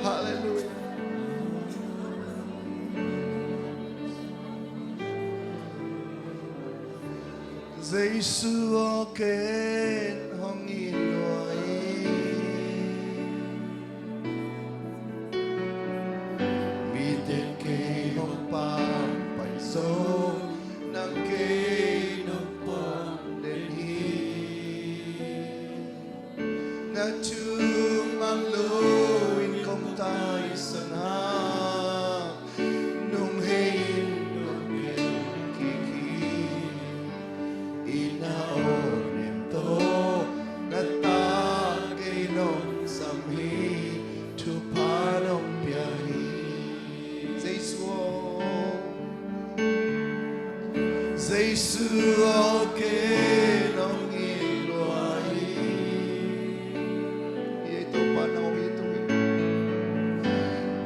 Halleluiah. Jesu aw, ken hong it nuam hi. Mite'n kei hong pampai zong, nang kei nong pom den hi. Na thu mang loin kong taisan hang, nong hei in nong en kik hi. I na aw nem tawh, na ta kei nong sam hi, thupha nong pia hi. Jesu aw. Jesu aw, ken hong it nuam hi. Ei Topa, na hong it uh hi.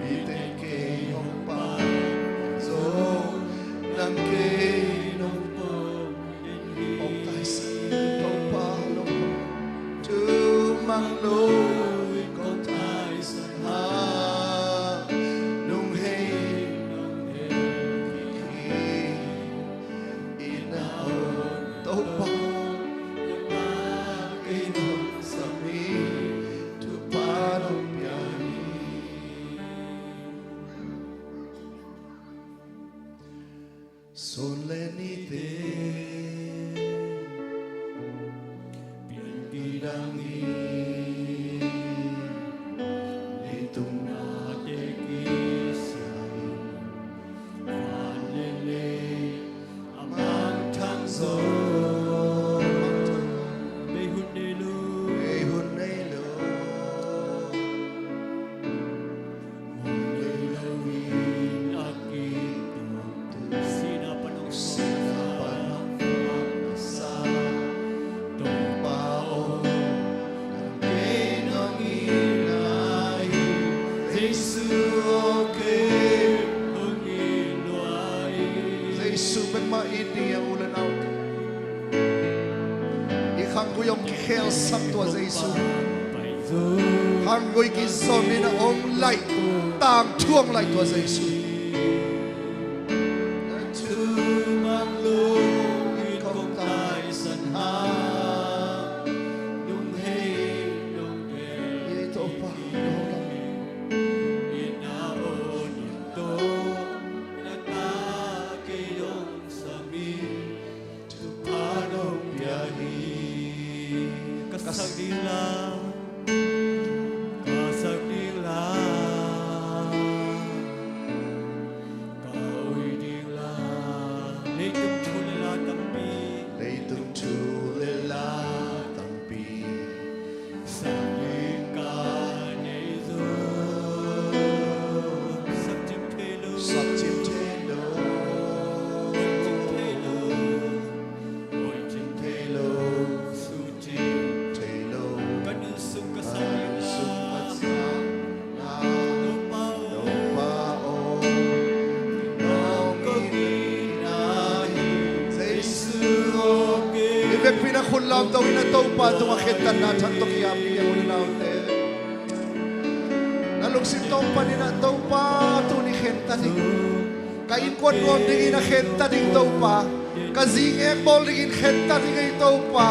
Mite'n kei hong pampai zong, nang kei nong pom den hi. Hong taisan Topa lo. Thu mang loin kong taisan hang, nong hei in nong en kik hi. I na aw Topa, na ta kei nong sam hi, thupha nong pia hi. Sun le nite pian kidang hi. Leitung nate kisia in, van le lei a mangthang zaw. Bei hun nei lo, bei hun nei lo. Mong lei lo in a kituaktu, sihna pan hong suaksa Topa aw, nang kei nong it nuam hi. Jesu aw, kei hong it nuam hi. Jesu bek mah it ding hi hang, u le nau. I khanggui hong kikhelsak tua Jesu. Khanggui kizom in a hong laih, tangthu hong laih tua Jesu. Na thu mang loin kong taisan hang, nong hei in nong en kik hi. I na aw nem tawh, na ta kei nong sam hi, thupha nong pia hi. Ka sak ding la, ka sak ding la, ka ui ding la. Leitung thu le la tampi, leitung thu le la tampi. Sak ding ka neih zong, sak cim thei lo, sak cim thei lo, hoih cim thei lo, hoih cim thei lo, su cim thei lo. Ka nun sung ka sak ding la, ka nun sung ka sak ding la, Topa aw, Topa aw, nong it nuam hi. Jesu aw, kei. I vekpi in a khut lamto in a Topa tungah khentatna thak tawh ki-ap ding hi, u le naute. Na lungsim tawng panin a Topa, tuni khentat ing. Ka innkuan nuam dingin a khentat ing Topa. Ka zi ngek bawl dingin khentat ing ei Topa.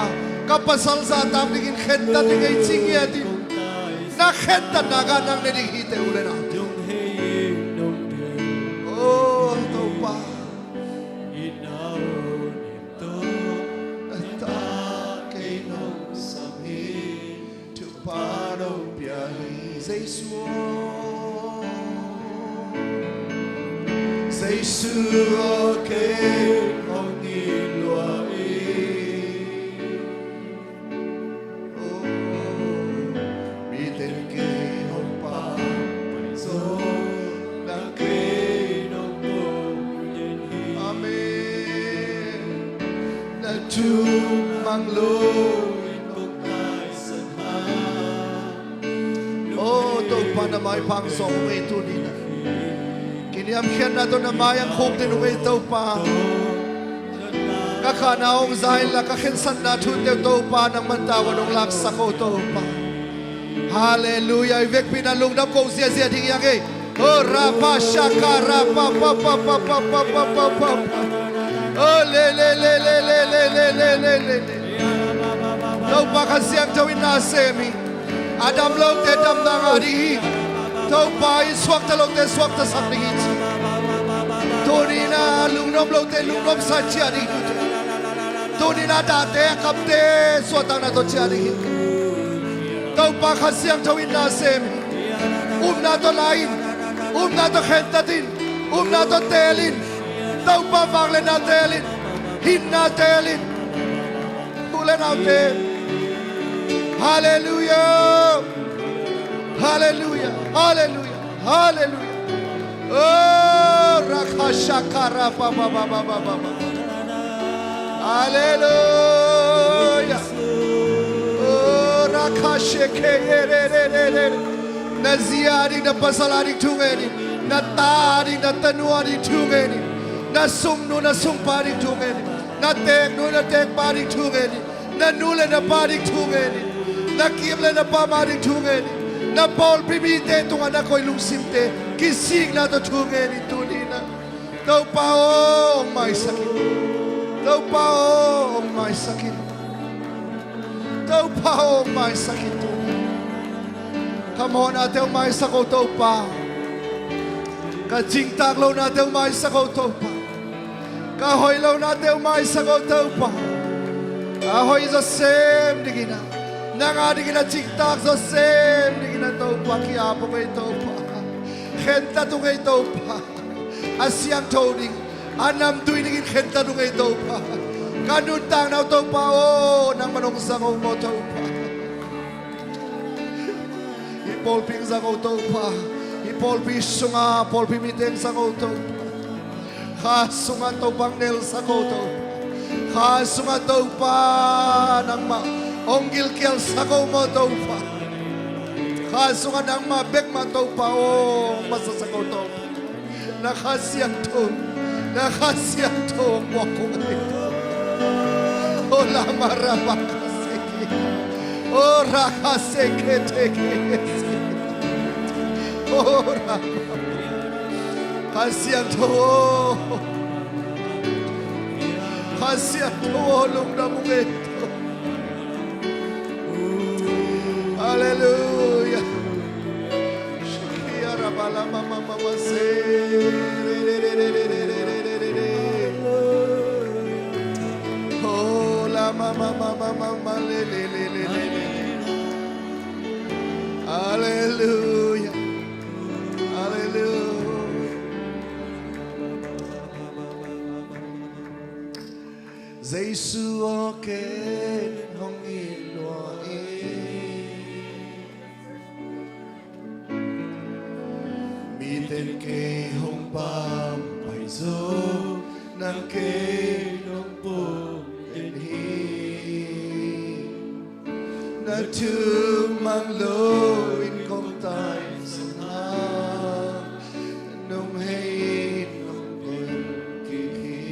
Ka pasal zahtak dingin khentat ing ei ci ngiat in. Na khentatna gah nang ne ding hi teh, u le nau. Oh Topa. Na ta kei nong Ahi Jesu aw, Jesu aw, kei hong it lua ing. Aw, mite'n kei hong pampai zo, nang kei nong pom den hi. Amen. Na thumang lo in kong taisan hang. Aw Topa, na maipha hong zawng ung ei tuni-in ah. Kiniamkhiatna tawh na mai hong khuk ding ung ei Topa. Ka kahna hong za inla, ka khensatna thute uh Topa nangman tavuan hong laksak aw Topa. Halleluiah. I vekpi-in ah lungdam ko ziahziah ding hi hang ei. Oh, rapa shaka rapa pa pa pa pa pa pa pa pa. Oh, le le le le. Topa Kha Siangtho in na sem hi. A dam lote damna ngah ding hi. Topa in suakta lote suaktasak ding hi ci. Tuni-in ah lungnuam lote lungnuamsa ciah ding hi. Tuni-in ah dahte a kapte suahtakna tawh ciah ding hi. Topa Kha Siangtho in na sem hi. Upna tawh la in. Upna tawh khentat in. Upna tawh teel in. Topa vangliatna teel in. Hinna teel in. U le naute. Halleluiah. Halleluiah. Halleluiah. Halleluiah. Oh, rakashakara ba ba ba ba ba ba ba. Halleluiah. Oh, rakasheke ye re re re re. Na zi a ding, na pasal a ding thu ngen in. Na ta a ding, na tanu a ding thu ngen in. Na sungnu, na sungpa a ding thu ngen in. Na teeknu, na teekpa a ding thu ngen in. Na nu le na pa ding thu ngen in. Na kim le na pam a ding thu ngen in. Na pawlpi mite tungah na koih lungsimte kisikna tawh thu ngen in tuni-in ah. Topa aw, hong maisak in. Topa aw, hong maisak in. Topa aw, hong maisak in tuni-in. Ka mawhnate hong maisak aw Topa. Ka cingtak lonate hong maisak aw Topa. Ka hoih lonate uh maisak aw Topa. A hoih zawsem dingin ah, nang a dingin a cingtak zawsem dingin ah Topa ki-ap ung ei Topa. Khentat ung ei Topa. A siangtho ding, a namtui dingin khentat ung ei Topa. Ka nuntakna uh Topa aw, nangman hong zang aw maw Topa. Hih pawlpi hong zang aw Topa. Hih pawlpi sunga pawlpi mite hong zang aw Topa. Kha sungah Topa hong nelsak aw Topa. Kha sungah Topa nangmah hong gilkialsak aw maw Topa. Kha sungah nangmah bekmah Topa aw hong masasak aw Topa. Na Kha Siangtho, na Kha Siangtho hong muak kong hi. O lama rama kasi. O rakase kete kesi. O rama. Kha Siangtho. Kha Siangtho lungdam ung ei. Halleluiah. Halleluiah. Halleluiah. Jesu aw, ken hong it lua ing. Mite'n kei hong pampai zo, nang kei nong pom den hi. Na thu mang lo in kong taisan hang, nong hei in nong pom kik hi.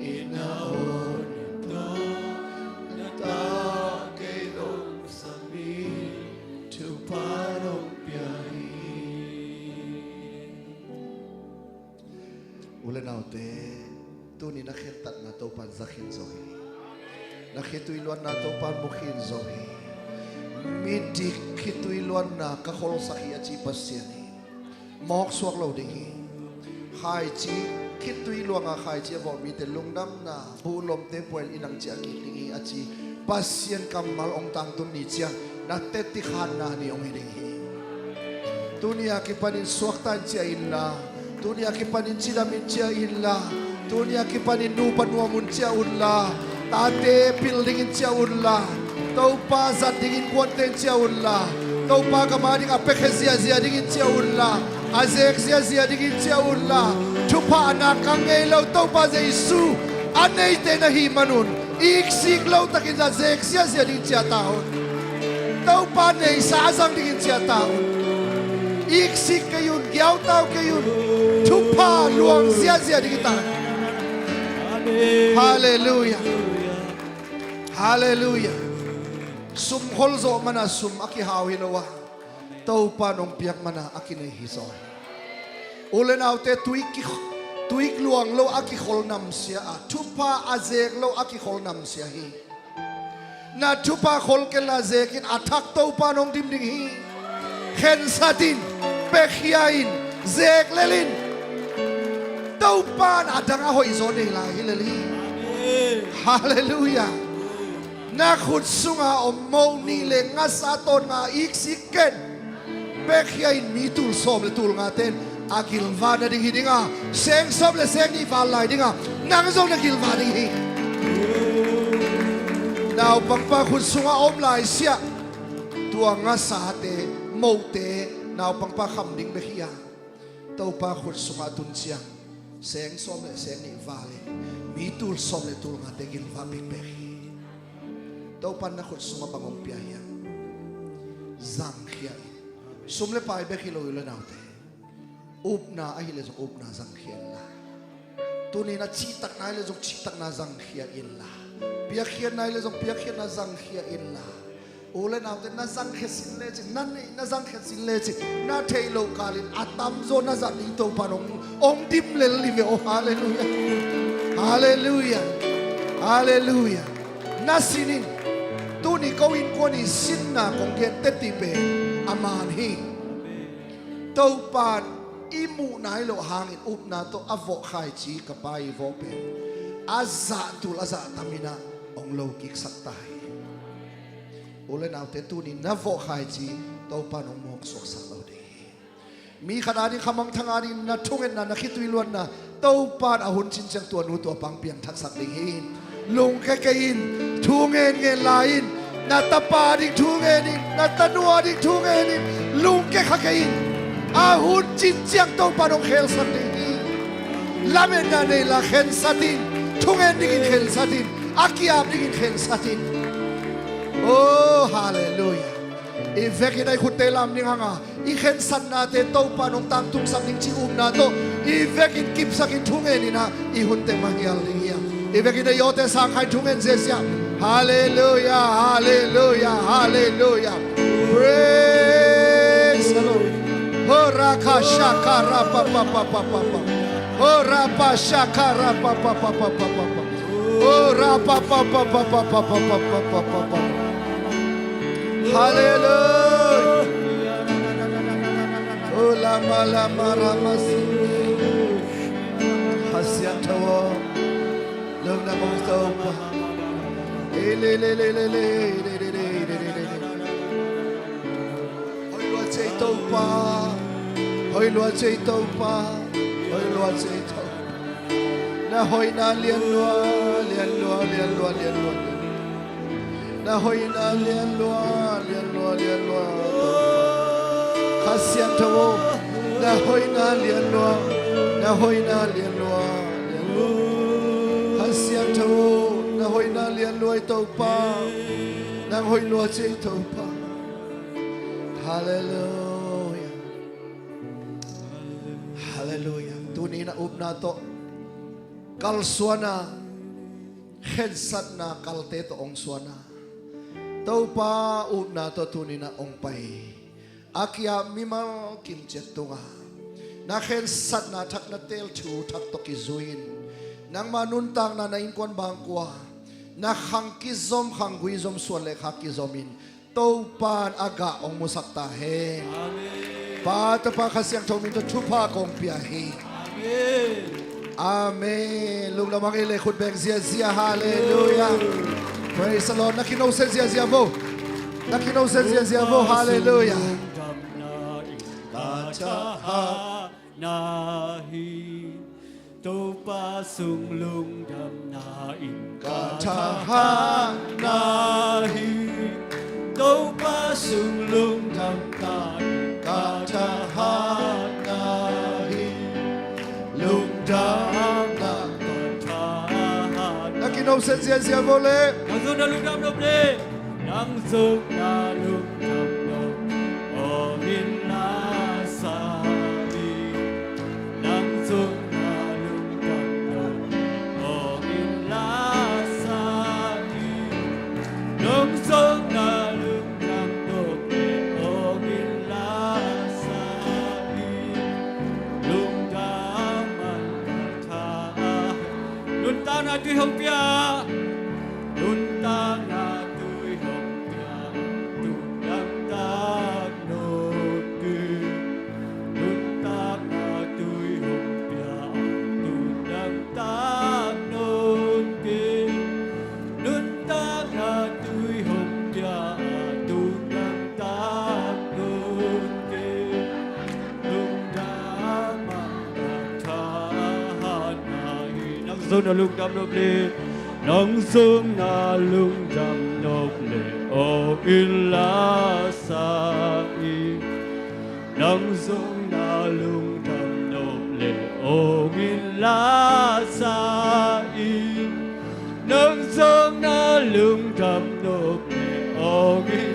Inn ah awn in tawh na ta kei nong sam in, thupha nong pia hi. U le naute, tuni na khentatna Topa'n za khin zo hi. Na khitui luanna Topa'n mu khin zo hi. Midik khitui luanna ka kholsak hi a ci Pasian hi. Mawk suak lo ding hi. Khaici khitui luanga khaici a vawh mite lungdamna buh lomte puai in ang ciah kik ding hi a ci Pasian kammal hong tangtun ni ciang Na teci khanna ni hong hi ding hi. Tuni a kipanin suakta in ciah inla, tuni a kipanin cidam in ciah inla, tuni a kipanin nupa nuam un ciah unla, tate pil dingin ciah unla, Topa zat dingin kuante in ciah unla, Topa gam a ding a piakhia ziahziah dingin ciah unla, a zek ziahziah dingin ciah unla, thupha a nak kang ngei lo Topa Jesu a neite na hih manun iksik lotakin a zek ziahziah dingin ciah ta un. Topa neisa a zang dingin ciah ta un. Iksik kei un, giautau kei un. Thupha luang ziahziah dingin ta un. Halleluiah. Halleluiah. Sum kholzawh mana sum a kihau hi lo a, Topa nong piak mana a kinei hi zaw hi. U le naute, tuik ki-, tuik luang lo a kikhol namsia a, thupha a zek lo a kikhol namsia hi. Na thupha khol kenla zekin a thak Topa nong dim ding hi. Khensat in, piakhia in, zek lel in. Topa in a dang a hoihzaw nei lai hi lel hi. Halleluiah. Na khut sunga om moh nih le ngasa tawn nga iksik ken. Piakhia in, mi tul sawm le tul ngate in a gilvah nading hi ding a, seng sawm le seng nih val lai ding a, nang zong na gilvah ding hi. Naupangpa khut sunga om laisiah tua ngasate, mohte naupangpa kham ding bek hi a, Topa khut sungah a tun ciang seng sawm le seng nih val in, mi tul sawm le tul ngate gilvah bekbek hi. Topa in na khut sungah bang hong pia hiam? Zangkhia in. Sum le pai bek hi lo, u le naute. Upna ahi le zong upna zangkhia inla, tuni-in a cihtakna ahi le zong cihtakna zangkhia inla, piakkhiatna ahi le zong piakkhiatna zangkhia inla, u le naute, na zangkhia sin lecin, na neih na zangkhia sin lecin, na theih loh kalin a tamzaw na zat ding Topa in hong, hong dim lel hi ve aw. Halleluiah. Halleluiah. Halleluiah. Na sin in. Tuni ko innkuan i sinna kong gen teci pen a man hi. Topa in i muh nai loh hangin upna tawh a vawh khaici ka pa i vawh pen a zah tul a zah tam in ah hong lo kiksak ta hi. U le naute, tuni na vawh khaici Topa in hong mawk suaksak lo ding hi. Mi khat a ding, khamangthang a ding na thungetna, na khitui luanna Topa in a hun cin ciang tua nu tua pa hong piangthaksak ding hi. Lungke kei in, thu ngen ngen lai in. Na tapa a ding thu ngen in, na tanu a ding thu ngen in. Lungke kha kei in. A hun cin ciang Topa in hong khelsak ding hi. Lametna nei la, khensat in. Thu ngen dingin khensat in. A ki-ap dingin khensat in. Oh, halleluiah. I vekin a i khutte lam ding hang a, i khensatnate Topa in hong tangtungsak ding cih upna tawh i vekin kipsakin thu ngen in ah i hunte mah hial ding hi a. I vekin a i awte sang kha in thu ngen ziazia. Halleluiah, halleluiah, halleluiah. Praise the Lord. Ho ra ka sha ka ra pa pa pa pa pa pa. Ho ra pa sha ka ra pa pa pa pa pa pa pa. Oh, ra pa pa pa pa pa pa pa pa pa pa pa. Halleluiah. Oh, la ma la ma ra ma si. Kha Siangtho aw, lungdam ung Topa. Eh, le le le le le. Hoih lua ci ei Topa. Hoih lua ci ei Topa. Hoih lua ci ei Topa. Na hoihna lian lua, lian lua, lian lua, lian lua, lian lua. Na hoihna lian lua, lian lua, lian lua, Topa. Kha Siangtho aw, na hoihna lian lua, na hoihna lian lua, lian lua. Kha Siangtho aw, na hoihna lian lua ei Topa. Nang hoih lua ci ei Topa. Halleluiah. Halleluiah. Tuni-in a upna tawh kalsuan a, khensatna kalte tawh hong suan a, Topa upna tawh tuni-in a hong pai a ki-ap mimal kim ciat tungah na khensatna thak, na teel thu thak tawh kizui-in, nangma nuntakna, na innkuan bangkua, na khang kizom, khanggui zom, suan le khak kizom in Topa in a gah hong musak ta hen. Amen. Pa, Tapa, Kha Siangtho min tawh thupha kong pia hi. Amen. Amen. Lungdam hang ei le, khut beng ziazia. Halleluiah. Praise the Lord. Na khit no se ziazia vo. Na kino zenzen zia vo, halleluiah. Ka thahatna hi, Topa sung lungdamna in ka thahatna hi. Topa sung lungdamna in ka thahatna hi. Lungdamna ka thahatna. Na kino zenzen zia vo le. Nang zong na lungdam nop le. Nang zong na lungdam nop, aw in la sa hi. Nang zong na lungdam nop, aw in la sa hi. Nang zong na lungdam nop, aw in la sa hi. Lungdam man ka tha. Nuntakna tui hong pia. Nuntakna tui hong pia, tung dang tak nawn kei. Nuntakna tui hong pia, tung dang tak nawn kei. Nuntakna tui hong pia, tung dang tak nawn kei. Lungdam a ka thahatna hi. Nang zong na lungdam nop le. Nang zong na lungdam nop le, aw in la sa hi. Nang zong na lungdam nop le, aw in la sa hi. Nang zong na lungdam nop le, aw in